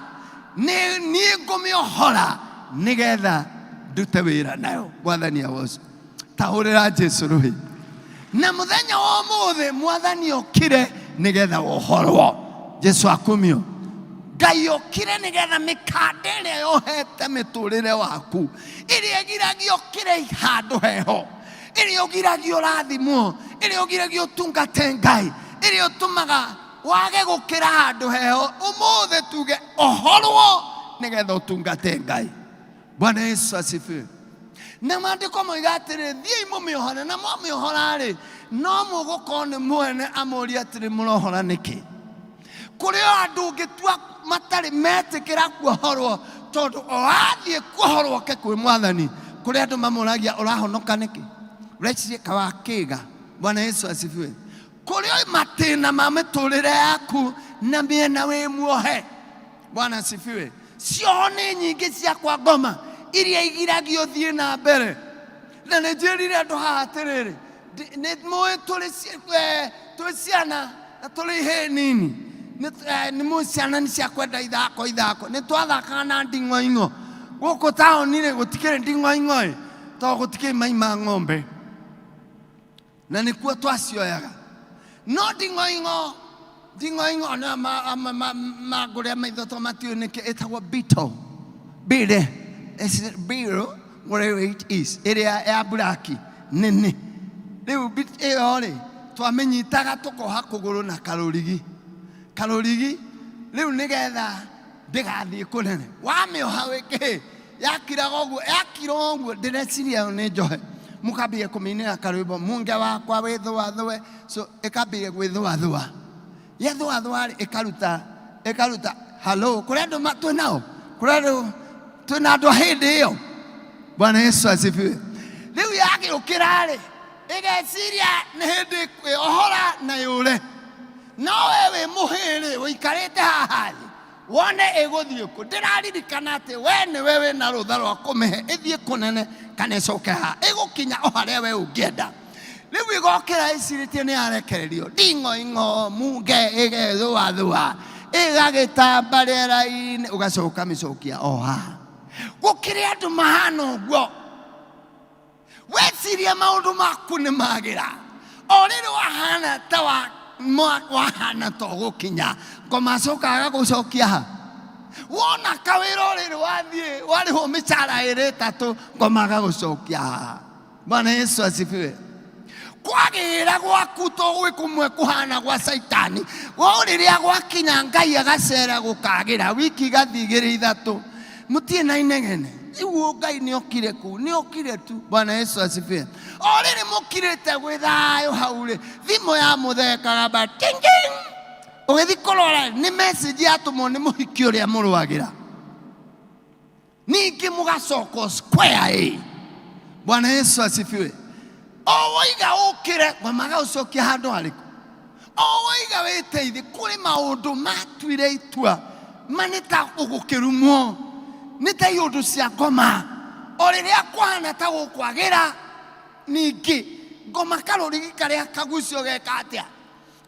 nĩ niĩ ngũmĩohora nĩgetha ndute wĩra nayo. Mwathani agocwo. Tahũrĩra Jesu rũhĩ. Na mũthenya wa ũmũthĩ Mwathani okire nĩgetha wohorwo. Jesu akumio. Ngai okire nĩgetha mĩkanda ĩrĩa yohete mĩtũrĩre waku, ĩrĩa ĩgiragia ũkĩre handũ heho, ĩrĩa ũgiragia ũrathimwo, ĩrĩa ũgiragia ũtungate Ngai, ĩrĩa ũtũmaga wage gũkĩra handũ heho, ũmũthĩ tuge ohorwo nĩgetha ũtungate Ngai. Bwana Yesu asifiwe. Na maandĩko moiga atĩrĩ, thiĩi mũmĩohore, na mwamĩohora-rĩ, no mũgũkorwo nĩ mwene amũria atĩrĩ, mũrohora nĩkĩ? Kũrĩ o andũ ũngĩtua matarĩ metĩkĩra kuohorwo, tondũ o athiĩ kuohorwo oke kwĩ Mwathani, kũrĩ andũ mamũragia, ũrahonoka nĩkĩ? Ũreciria kawakĩga. Bwana Yesu asifiwe. Kũrĩ o matĩna ma mĩtũrĩre yaku na mĩena wĩ muohe. Bwana asifiwe. Cioho nĩ nyingĩ cia kwa ngoma iria igiragio thiĩ na mbere. Na nĩ njĩrire andũ haha atĩrĩrĩ, nĩ mũĩ tũrĩ twĩ ciana na tũrĩ ihĩĩ nini, nĩ mũĩ ciana nĩ cia kwenda ithako ithako, nĩ twathakaga na nding'oing'o. Gũkũ taũni-rĩ gũtikĩrĩ nding'oing'o ĩ, tondũ gũtikĩrĩ mai ma ng'ombe, na nĩkuo twacioyaga. No nding'oing'o, nding'oing'o na mangũrĩa maitho to matiũĩ nĩkĩ ĩtagwo beetle, bile beetle, whatever it is, ĩrĩa ya buraki nene. Rĩu ĩyo rĩ, twamĩnyitaga tũkoha kũgũrũ na karũrigi, karũrigi rĩu, nĩgetha ndĩgathiĩ kũnene. Wamĩoha wĩkĩ, yakiraga ũguo, yakira ũguo, ndĩreciria ĩyo nĩ njohe. Mũkambia kũmĩinĩra karwĩmbo, munge wakwa wĩthũathũe. So ĩkambia gwĩthũathũa, yethũathũa rĩ, ĩkaruta ĩkaruta halo. Kũrĩ andũ twĩ nao, kũrĩ andũ twĩ na andũ a hĩndĩ ĩyo. Bwana Yesu asifiwe. Rĩu yagĩũkĩra rĩ, ĩgeciria nĩ hĩndĩ ĩkwĩohora na yũre, no we wĩ mũhĩrĩ ũikarĩte haha thĩ wone ĩgũthiĩ kũ. Ndĩraririkana atĩ we nĩwe wĩna rũtha rwa kũmĩhe ĩthiĩ kũnene kana ĩcoke haha, ĩgũkinya o harĩa we ũngĩenda. Rĩu ĩgokĩra ĩcirĩtie nĩ yarekererio, nding'oing'o munge ĩgethũathũa, ĩgagĩtamba rĩera-inĩ, ũgacoka mĩcokia o haha. Gũkĩrĩ andũ mahana ũguo. Weciria maũndũ maku nĩ magĩra, O rĩrĩ wahana ta wa wahana ta ũgũkinya ngoma acoka agagũcokia ha. Wona kawĩra o rĩrĩ wathiĩ warĩhwo mĩcara ĩrĩ ĩtatũ ngoma agagũcokia haha. Bwana Yesu asifiwe. Kwagĩra gwaku to gwĩ kũmwe kũhana gwa Caitani. Wo rĩrĩa gwakinya Ngai agacera gũkagĩra wiki igathiĩ igĩrĩ ithatũ. Mũtirĩ na inegene. Rĩu Ngai nĩ okire kũu, nĩ okire tu. Bwana Yesu asifiwe. O rĩrĩ mũkirĩte gwĩ thayũ hau rĩ, thimũ ya mũthekaga ba ting ting. Ũgĩthiĩ kũrora nĩ message yatũmwo nĩ mũhiki ũrĩa mũrũagĩra. Ningĩ mũgacoka square A. Bwana Yesu asifiwe. O woiga ũkĩre, magagũcokia handũ harĩkũ? O woiga wĩteithie, kũrĩ maũndũ matuire itua ma nĩ ta ũgũkĩrumwo, nĩ ta iũndũ cia ngoma. O rĩrĩa kwahana ta gũkwagĩra, ningĩ ngoma karũrigi karĩa kagucio geka atĩa?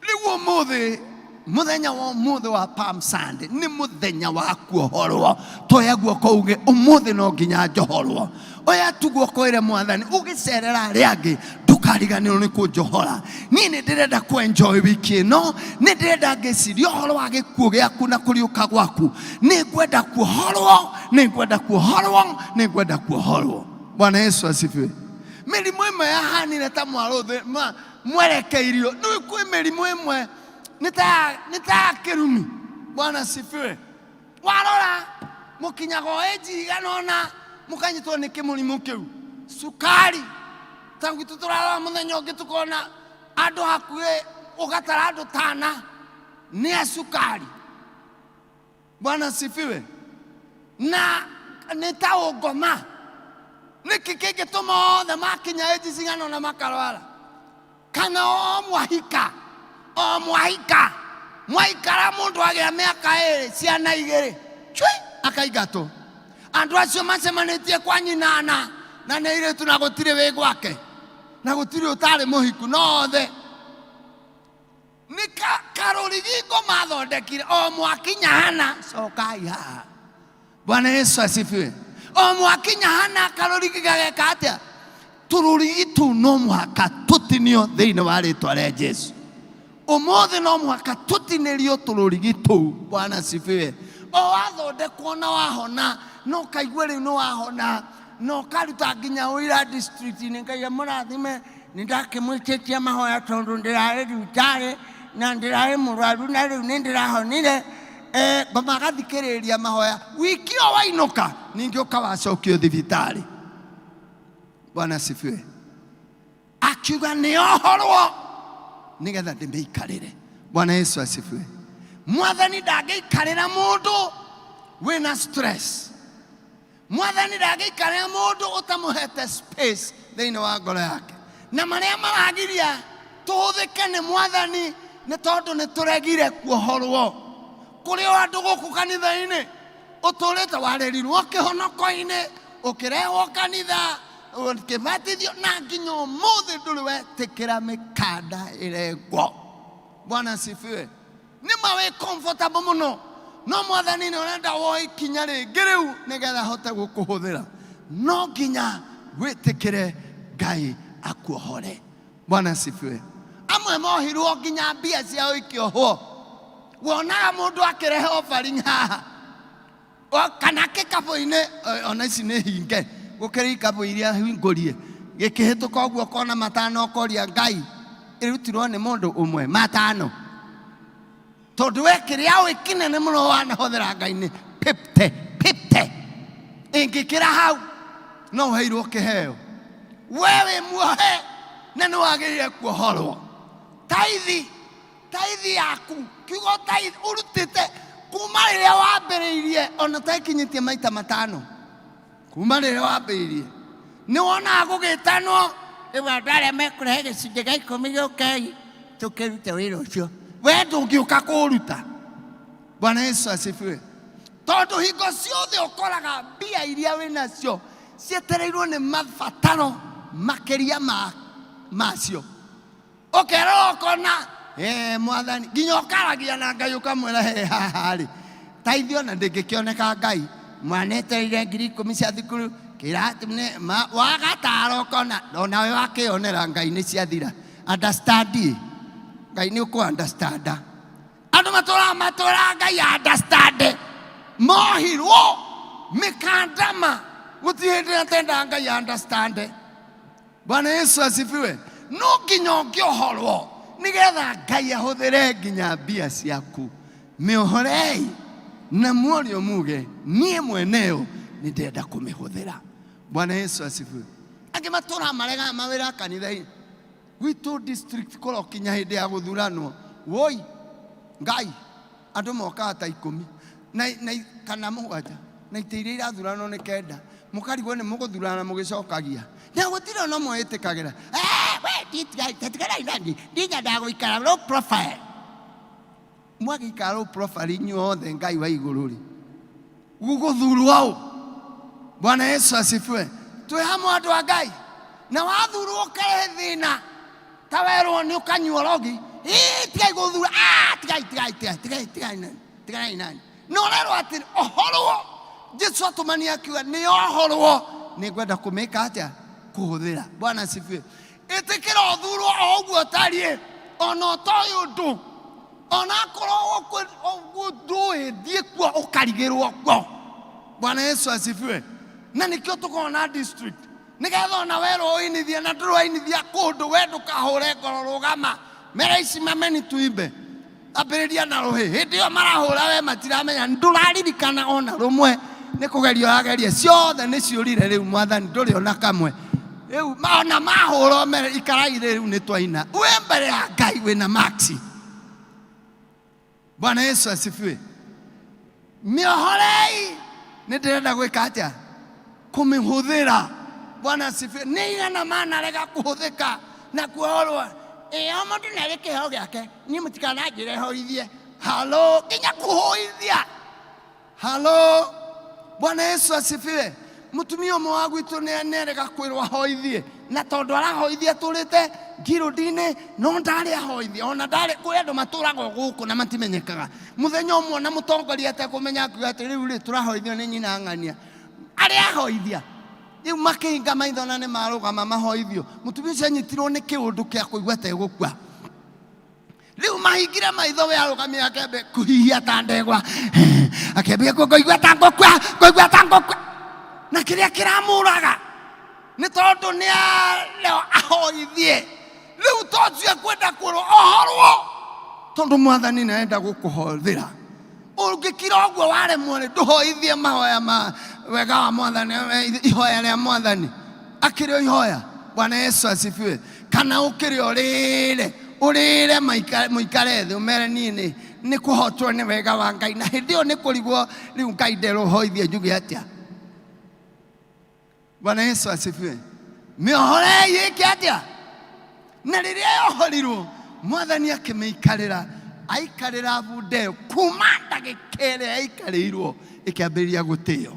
Rĩu ũmũthĩ mũthenya wa ũmũthĩ wa Palm Sunday nĩ mũthenya wa kuohorwo. Toya guoko uge ũmũthĩ no nginya njohorwo. Oya tu guoko ĩre Mwathani ũgĩcerera arĩa angĩ ndũkariganĩrwo nĩ kũnjohora. Niĩ nĩ ndĩrenda kũ enjoy wiki ĩno, nĩ ndĩrenda ngĩciria ũhoro wa gĩkuũ gĩaku na kũriũka gwaku. Nĩ ngwenda kuohorwo, nĩ ngwenda kuohorwo, nĩ ngwenda kuohorwo. Bwana Yesu asifiwe. Mĩrimũ ĩmwe yahanire ta mwarũthĩ mwerekeirio. Nĩ kwĩ mĩrimũ ĩmwe nĩ ta ya kĩrumi. Bwana asifiwe. Warora mũkinyaga o ĩnji igana ũna mũkanyitwo nĩ kĩmũrimũ kĩu. Cukari ta gwitũ tũrarora mũthenya ũngĩ tũkona andũ hakuhĩ ũgatara andũ tana nĩ a cukari. Bwana asifiwe. Na nĩ ta ũngoma. Nĩkĩ kĩngĩtũma othe makinya ĩnji cigana ũna makarwara? Kana o mwahika, o mwahika, mwaikara mũndũ agĩa mĩaka ĩrĩ, ciana igĩrĩ, cui, akaingatwo. Andũ acio macemanĩtie kwa nyina na nĩ airĩtu na gũtirĩ wĩ gwake, na gũtirĩ ũtarĩ mũhiku, no othe nĩ karũrigi mathondekire o mwakinya hana cokai haha. Bwana Yesu asifiwe. O mwakinya hana karũrigi gageka atĩa? Tũrũrigi tũu no mũhaka tũtinio thĩinĩ wa rĩtwa rĩa Jesu. Ũmũthĩ no mũhaka tũtinĩrio tũrũrigi tũu. Bwana asifiwe. O wathondekwo na wahona na ũkaigua rĩu nĩ wahona na ũkaruta nginya ũira district-inĩ, Ngai amũrathime, nĩ ndakĩmwĩtĩtie mahoya tondũ ndĩrarĩ thibitarĩ na ndĩrarĩ mũrwaru na rĩu nĩ ndĩrahonire. Ngoma agathikĩrĩria mahoya wiki o wainũka ningĩ ũkawacokio thibitarĩ. Bwana asifiwe. Akiuga nĩ ohorwo nĩgetha ndĩmĩikarĩre. Bwana Yesu asifiwe. Mwathani ndangĩikarĩra mũndũ wĩna stress. Mwathani ndangĩikarĩra mũndũ ũtamũhete space thĩinĩ wa ngoro yake. Na marĩa maragiria tũhũthĩke nĩ Mwathani nĩ tondũ nĩ tũregire kuohorwo. Kũrĩ o andũ gũkũ kanitha-inĩ ũtũrĩte warerirwo kĩhonoko-inĩ, ũkĩrehwo kanitha, ũkĩbatithio, na nginya ũmũthĩ ndũrĩ wetĩkĩra mĩkanda ĩrengwo. Bwana asifiwe. Nĩ ma wĩ comfortable mũno, no Mwathani nĩ ũrenda woe ikinya rĩngĩ rĩu nĩgetha ahote gũkũhũthĩra. No nginya wĩtĩkĩre Ngai akuohore. Bwana asifiwe. Amwe mohirwo nginya mbia ciao ikĩohwo. Wonaga mũndũ akĩrehe offering haha kana kĩkabũ-inĩ, ona ici nĩ hinge gũkĩra ikabũ iria hingũrie, gĩkĩhĩtũka ũguo ũkona matano, ũkoria Ngai ĩrutirwo nĩ mũndũ ũmwe matano, tondũ we kĩrĩa ũĩ kĩnene mũno wanahũthĩra Ngai nĩ pipte pipte, ĩngĩkĩra hau no ũheirwo kĩheo. We wĩ muohe na nĩ wagĩrĩire kuohorwo. Taithi, taithi yaku, kiugo taithi ũrutĩte kuma rĩrĩa wambĩrĩirie, ona taĩkinyĩtie maita matano kuma rĩrĩa wambĩrĩirie, nĩ wonaga gũgĩtanwo rĩu andũ arĩa mekũrehe gĩcunjĩ gĩa ikũmi gĩũkei tũkĩrute wĩra ũcio, we ndũngĩũka kũũruta. Bwana Yesu asifiwe. Tondũ hingo ciothe ũkoraga mbia iria wĩ nacio cietereirwo nĩ mabataro makĩria macio. Ũkerora ũkona, Mwathani, nginya ũkaragia na Ngai ũkamwĩra, he haha rĩ, taithi ona ndĩngĩkĩoneka Ngai, mwana etereire ngiri ikũmi cia thukuru, kĩrathi nĩ, wagatara ũkona, onawe wakĩonera Ngai nĩ ciathira. Understand Ngai nĩ ũkũ understand. Andũ matũraga matũraga Ngai understand. Mohirwo mĩkandama gũtirĩ hĩndĩ atendaga Ngai understand. Bwana Yesu asifiwe. No nginya ũngĩohorwo nĩgetha Ngai ahũthĩre nginya mbia ciaku. Mĩohorei na muorio muge niĩ mweneyo nĩ ndĩrenda kũmĩhũthĩra. Bwana Yesu asifiwe. Angĩ matũraga maregaga mawĩra kanitha-inĩ. Gwitũ district kũrokinya hĩndĩ ya gũthuranwo. Woi Ngai andũ mokaga ta ikũmi na, na, kana mũgwanja na itĩ iria irathuranwo nĩ kenda mũkarigwo nĩ mũgũthurana mũgĩcokagia na gũtirĩ ona ũmwe wĩtĩkagĩra. "Eh, we, tiganai nani ndinyendaga gũikara low profile. Mwagĩikara low profile inyuothe Ngai wa igũrũ rĩ gũgũthurwo ũ? Bwana Yesu asifiwe. Twĩ hamwe andũ a Ngai na wathurwo ũkarehe thĩna ta werwo nĩ ũkanyua rogi. Ĩĩ, tigai gũthura. Ah, tigai tigai tigai tigai tigai nani tigai nani na ũrerwo atĩ ohorwo. Jesu atũmania akiuga nĩ ohorwo nĩ ngwenda kũmĩka atĩa kũhũthĩra. Bwana asifiwe. Ĩtĩkĩra ũthurwo o ũguo ũtariĩ ona ũtoĩ ũndũ ona akorwo ũguo ndũĩ thiĩ kuo ũkarigĩrwo kuo. Bwana Yesu asifiwe. Na nĩkĩo tũkoragwo na district nĩgetha ona werwo ũinithie na ndũrainithia kũndũ we ndũkahũre ngoro rũgama mera ici mameni tuimbe ambĩrĩria na rũhĩ hĩndĩ ĩyo marahũra we matiramenya ndũraririkana ona rũmwe nĩ kũgeria ũrageria ciothe nĩ ciũrire rĩu mwathani ndũrĩ ona kamwe rĩu ona mahũra mere ikarai rĩu nĩ twaina wĩ mbere ya Ngai wĩna maxi. Bwana Yesu asifiwe. Mĩohorei nĩ ndĩrenda gwĩka atĩa kũmĩhũthĩra. Bwana asifiwe. Nĩ igana manarega kũhũthĩka na kuohorwo. Ĩ o mũndũ nĩ arĩ kĩheo gĩake niĩ mũtikananjĩre hoithie. Halo nginya kũhoithia. Halo Bwana Yesu asifiwe. Mũtumia ũmwe wa gwitũ nĩ nĩarega kwĩrwo ahoithie na tondũ arahoithia atũrĩte ngirũndi-inĩ no ndarĩ ahoithie ona ndarĩ kũrĩ andũ matũraga o gũkũ na matimenyekaga. Mũthenya ũmwe ona mũtongoria atekũmenya akiuga atĩ rĩu rĩ tũrahoithio nĩ nyina ng'ania arĩa ahoithia rĩu makĩhinga maitho na nĩ marũgama mahoithio. Mũtumia ũcio anyitirwo nĩ kĩũndũ kĩa kũigua ta egũkua. Rĩu mahingire maitho we arũgamia akĩambia kũhihia ta ndegwa akĩambia kũigua ta ngũkua kũigua ta ngũkua na kĩrĩa kĩramũraga nĩ tondũ nĩ areo ahoithie. Rĩu to ũcio ekwenda kwĩrwo ohorwo tondũ mwathani nĩ arenda gũkũhothĩra. Ũngĩkira ũguo waremwo rĩ ndũhoithie mahoya ma wega wa mwathani ihoya rĩa mwathani akĩrĩ o ihoya. Bwana Yesu asifiwe. Kana ũkĩrĩ ũrĩre ũrĩre mũikare thĩ ũmere niĩ nĩ nĩ kũhotwo nĩ wega wa Ngai na hĩndĩ ĩyo nĩ kũrigwo rĩu Ngai nderũhoithie njuge atĩa. Bwana Yesu asifiwe. Mĩohorei ĩke atĩa? Na rĩrĩa yohorirwo mwathani akĩmĩikarĩra aikarĩra bunda ĩyo kuma ndagĩka ĩrĩa yaikarĩirwo ĩkĩambĩrĩria gũtĩo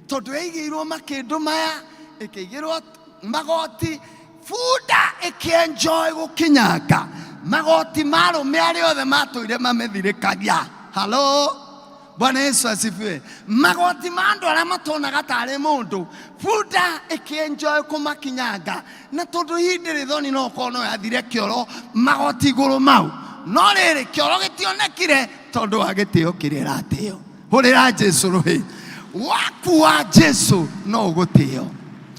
tondũ yaigĩirwo makĩndũ maya ĩkĩigĩrwo magoti bunda ĩkĩenjoy gũkinyanga magoti ma arũme arĩa othe matũire mamĩthirĩkagia. Halo Bwana Yesu asifiwe. Magoti ma andũ arĩa matonaga tarĩ mũndũ bunda ĩkĩenjoy kũmakinyanga na tondũ hihi ndĩrĩ thoni no ũkorwo no yathire kĩoro magoti igũrũ mau no rĩrĩ kĩoro gĩtionekire tondũ wa gĩtĩo kĩrĩa ĩratĩo. Hũrĩra Jesu rũhĩ. Wakua Jesu no ũgũtĩo,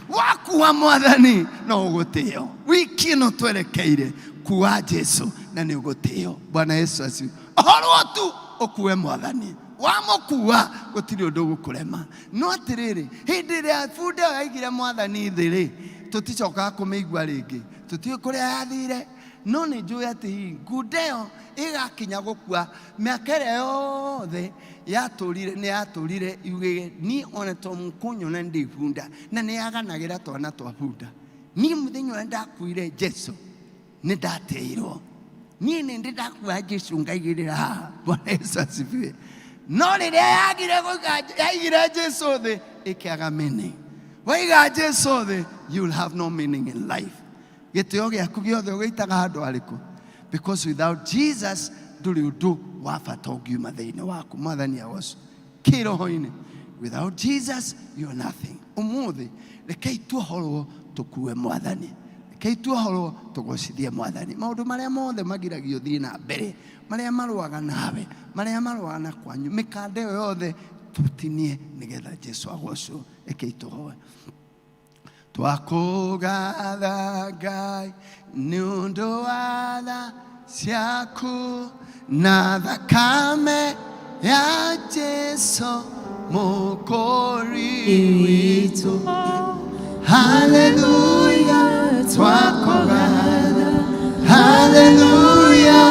wakua mwathani no ũgũtĩo. Wiki ĩno twerekeire kua Jesu na nĩ ũgũtĩo. Bwana Yesu asifiwe. Ũhorwo tu ũkue mwathani, wamũkua gũtirĩ ũndũ ũgũkũrema. No atĩrĩrĩ, hĩndĩ ĩrĩa bunda ĩyo yaigire mwathani thĩ rĩ, tũticokaga kũmĩigua rĩngĩ, tũtiũĩ kũrĩa yathire, no nĩ njũĩ atĩ hihi ngunda ĩyo ĩgakinya gũkua mĩaka ĩrĩa yothe yatũrire nĩ yatũrire yugĩge niĩ ona to mũkũnyona ndĩ bunda, na nĩ yaganagĩra twana twa bunda. Niĩ mũthenya ũrĩa ndakuire Jesu nĩ ndatĩirwo, niĩ nĩ ndĩ ndakua Jesu ngaigĩrĩra haha. Bwana Yesu asifiwe. No rĩrĩa yagire kũiga yaigire Jesu thĩ ĩkĩaga meaning. Waiga Jesu thĩ you will have no meaning in life. Gĩtĩo gĩaku gĩothe ũgĩitaga handũ harĩkũ? Because without Jesus ndũrĩ ũndũ wa bata ũngiuma thĩinĩ waku. Mwathani agocwo. Kĩroho-inĩ without Jesus you are nothing. Ũmũthĩ rekei tuohorwo tũkue mwathani. Rekei tuohorwo tũgocithie Mwathani. Maũndũ marĩa mothe magiragia ũthiĩ na mbere, marĩa marũaga nawe, marĩa marũaga na kwanyu, mĩkanda ĩyo yothe tũtinie nĩgetha Jesu agocwo. Rekei tũhoe. Twakũgatha Ngai nĩ ũndũ wa tha ciaku na thakame ya Jesu mũkũri witũ. Haleluya, twakũgatha. Haleluya,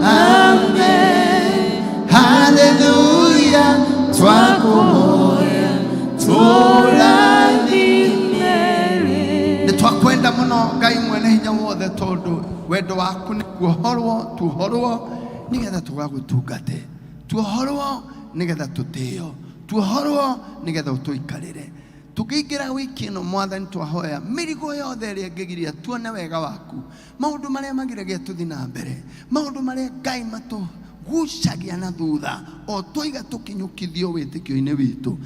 amen. Haleluya, twakũhoya tũrathime. Nĩ twakwenda mũno Ngai mwene hinya wothe tondũ wendo waku nĩ kuohorwo tuohorwo nĩgetha tũgagũtungate, tuohorwo nĩgetha tũtĩo, tuohorwo nĩgetha ũtũikarĩre. Tũkĩingĩra wiki ĩno Mwathani twahoya mĩrigo yothe ĩrĩa ĩngĩgiria tuone wega waku, maũndũ marĩa magiragia tũthi na mbere, maũndũ marĩa Ngai matũgucagia na thutha o twaiga tũkinyũkithio wĩtĩkio-inĩ witũ,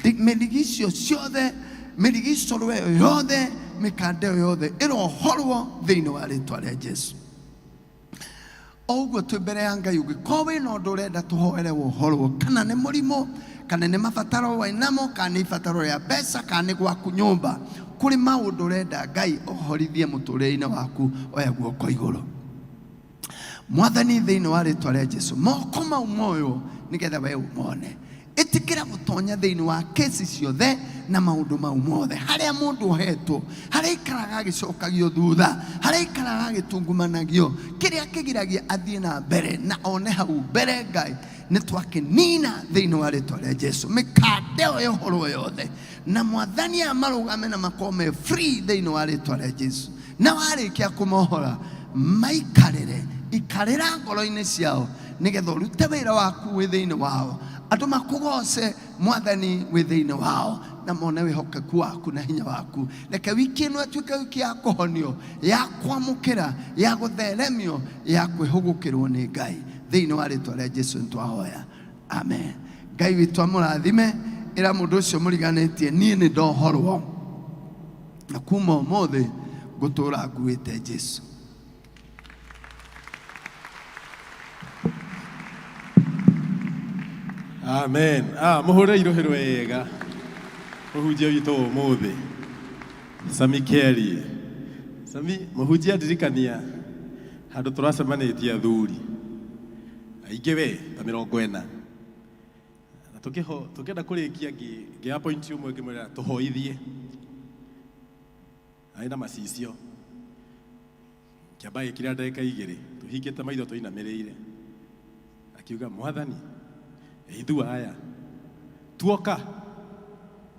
mĩrigi icio ciothe, mĩrigicũrwo ĩyo yothe, mĩkanda ĩyo yothe ĩrohorwo thĩinĩ wa rĩtwa rĩa Jesu. O ũguo twĩ mbere ya Ngai, ũngĩkorwo wĩna ũndũ ũrenda tũhoere wohorwo, kana nĩ mũrimũ, kana nĩ mabataro wĩ namo, kana nĩ ibataro rĩa mbeca, kana nĩ gwaku nyũmba, kũrĩ maũndũ ũrenda Ngai ohorithie mũtũrĩre-inĩ waku, oya guoko igũrũ. Mwathani, thĩinĩ wa rĩtwa rĩa Jesu, moko mau moywo nĩgetha we ũmone. Ĩtĩkĩra gũtonya thĩinĩ wa kesi ciothe na maũndũ mau mothe, harĩa mũndũ ohetwo, harĩa aikaraga agĩcokagio thutha, harĩa aikaraga agĩtungumanagio, kĩrĩa kĩgiragia athiĩ na mbere na one hau mbere, Ngai nĩ twakĩnina thĩinĩ wa rĩtwa rĩa Jesu. Mĩkanda ĩyo yohorwo yothe, na Mwathani aya marũgame na makorwo me free thĩinĩ wa rĩtwa rĩa Jesu. Na warĩkia kũmohora, maikarĩre, ikarĩra ngoro-inĩ ciao, nĩgetha ũrute wĩra waku wĩ thĩinĩ wao, andũ makũgoce Mwathani wĩ thĩinĩ wao, na mone wĩhokeku waku na hinya waku. Reke wiki ĩno ĩtuĩke wiki ya kũhonio, ya kwamũkĩra, ya gũtheremio, ya kwĩhũgũkĩrwo nĩ Ngai. Thĩinĩ wa rĩtwa rĩa Jesu nĩtwahoya, amen. Ngai witũ amũrathime. Ĩra mũndũ ũcio mũriganĩtie, niĩ nĩ ndohorwo, na kuma ũmũthĩ ngũtũra nguĩte Jesu. Amen. Ah, muhure iruhi rwega muhunjia witũ ũmũthĩ Sami Kelly. Sami mũhunjia ndirikania handũ tũracemanĩtie athuri aingĩ we ta 40 na tũkĩho tũkĩenda kũrĩkia ngĩ appoint ũmwe ngĩmwĩra tũhoithie arĩ na macicio kĩamba gĩkira ndagĩka igĩrĩ tũhingĩte maitho tũinamĩrĩire akiuga mwathani ithua aya tuoka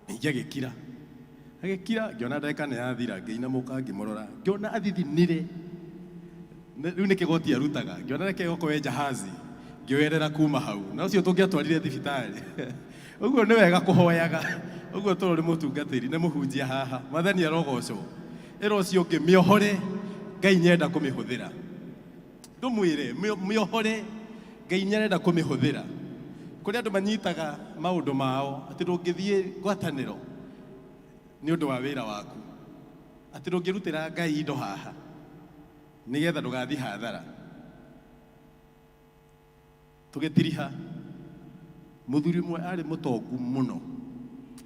ningĩ agĩkira agĩkira ngĩona ndagĩka nĩ yathira ngĩinamũka ngĩmũrora ngĩona athithinire rĩu nĩ kĩgoti arutaga ngĩona reke okoe jahazi ngĩoerera kuma hau na ũcio tũngĩatwarire thibitarĩ ũguo nĩ wega kũhoyaga ũguo tũrũ nĩ mũtungatĩri nĩ mũhunjia haha mwathani arogocwo ĩra ũcio ũngĩ mĩohore Ngai nĩarenda kũmĩhũthĩra ndũmwĩre mĩohore Ngai nĩarenda kũmĩhũthĩra kũrĩ andũ manyitaga maũndũ mao atĩ ndũngĩthiĩ ngwatanĩro nĩ ũndũ wa wĩra waku atĩ ndũngĩrutĩra Ngai indo haha nĩgetha ndũgathiĩ hathara Tũgĩtiriha, mũthuri ũmwe arĩ mũtongu mũno,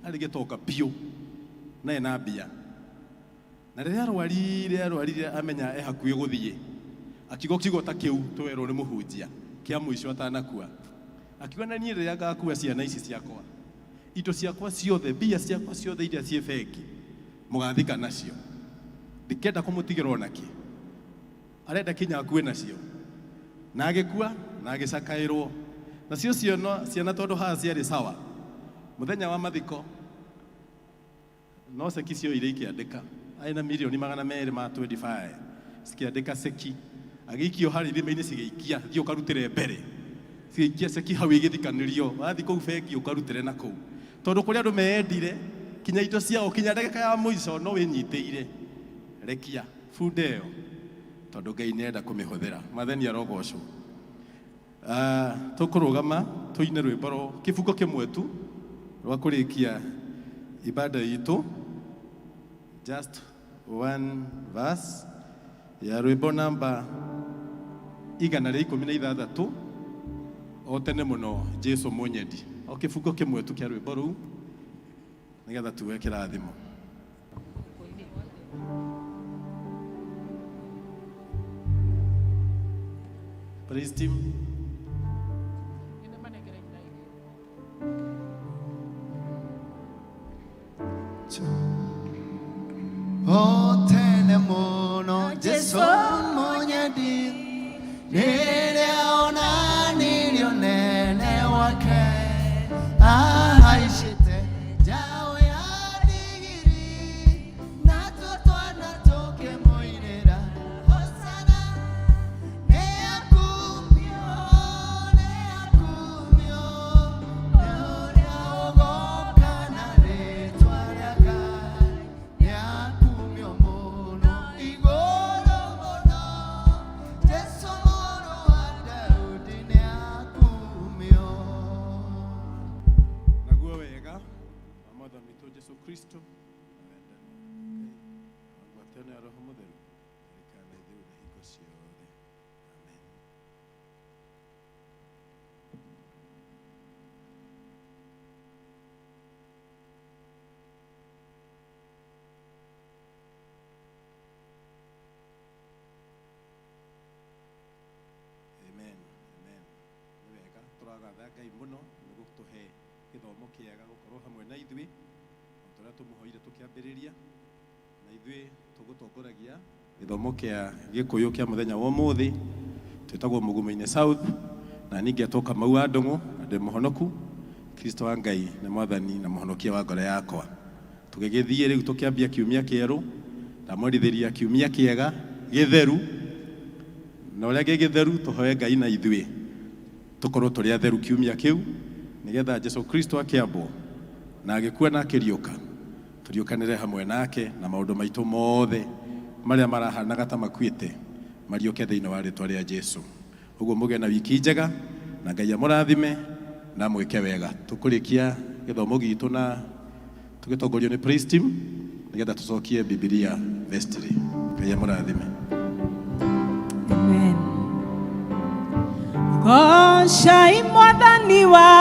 arĩ gĩtonga biũ na ena mbia. Na rĩrĩa arwarire arwarire amenya e hakuhĩ gũthiĩ, akiuga kiugo ta kĩu twerwo nĩ mũhunjia kĩa mũico atanakua. Akiuga na niĩ rĩrĩa ngakua ciana ici ciakwa, indo ciakwa ciothe, mbia ciakwa ciothe iria ciĩ bengi, mũgathika nacio. Ndikenda kũmũtigĩra ona kĩ. Arenda kinya akue nacio. Na agĩkua na agĩcakaĩrwo. Nacio ciana, ciana tondũ haha ciarĩ sawa, mũthenya wa mathiko no ceki cioire ikĩandĩka. Arĩ na mirioni 225 ma cikĩandĩka ceki. Agĩikio harĩa irima-inĩ cigĩikia, thiĩ ũkarutĩre mbere. Cigĩikia ceki hau ĩgĩthikanĩrio, wathiĩ kũu bengi ũkarutĩre na kũu. Tondũ kũrĩ andũ meendire kinya indo ciao kinya ndagĩka ya mũico no wĩnyitĩire. Rekia bunda ĩyo tondũ Ngai nĩ arenda kũmĩhũthĩra. Mwathani arogocwo. Tũkũrũgama tũine rwĩmbo rwa kĩbungo kĩmwe tu rwa kũrĩkia ibada itũ. Just One verse ya rwĩmbo namba 116, o tene mũno Jesu mũnyendi. O kĩbungo kĩmwe tu kĩa rwĩmbo rũu nĩgetha tuwe kĩrathimo. Praise team. O tene mũno Jesu mũnyendi rĩrĩa onanirie ũnene wake ahaicĩte njaũ ya ndigiri natuo twana tũkĩmũinĩra Hosana nĩakumio nĩakumio nĩ ũrĩa ũgoka na rĩtwa rĩa Ngai nĩakumio mũno igũrũ mũno Jesu mũrũ wa Daudi nĩakumio. Naguo wega wa mwathani witũ Jesu Kristo na wendani wa Ngai na ngwatanĩro ya Roho Mũtheru ĩrĩkana na ithuĩ na hingo ciothe. Amen. Amen. Amen. Nĩ wega tũragatha Ngai mũno nĩ gũtũhe gĩthomo kĩega gũkorwo hamwe na ithuĩ o ta ũrĩa tũmũhoire tũkĩambĩrĩria na ithuĩ tũgũtongoragia gĩthomo kĩa gĩkũyũ kĩa mũthenya wa ũmũthĩ. Twĩtagwo Mugumo-inĩ South na niĩ ngetwo Kamau wa Ndũng'ũ na ndĩ mũhonoku. Kristo wa Ngai nĩ mwathani na mũhonokia wa ngoro yakwa. Tũgĩgĩthiĩ rĩu tũkĩambia kiumia kĩerũ, ndamwerithĩria kiumia kĩega gĩtheru, na ũrĩa gĩ gĩtheru tũhoe Ngai na ithuĩ tũkorwo tũrĩ atheru kiumia kĩu nĩgetha Jesu Kristo akĩambwo na agĩkua na akĩriũka tũriũkanĩre hamwe nake na maũndũ maitũ mothe marĩa marahanaga ta makuĩte mariũke thĩinĩ wa rĩtwa rĩa Jesu. Ũguo mũgĩe na wiki njega na Ngai amũrathime na mwĩke wega. Tũkũrĩkia gĩthomo gitũ na tũgĩtongorio nĩ praise team nĩgetha tũcokie Bibilia vestry. Ngai amũrathime. Amen. Goocai mwathani wa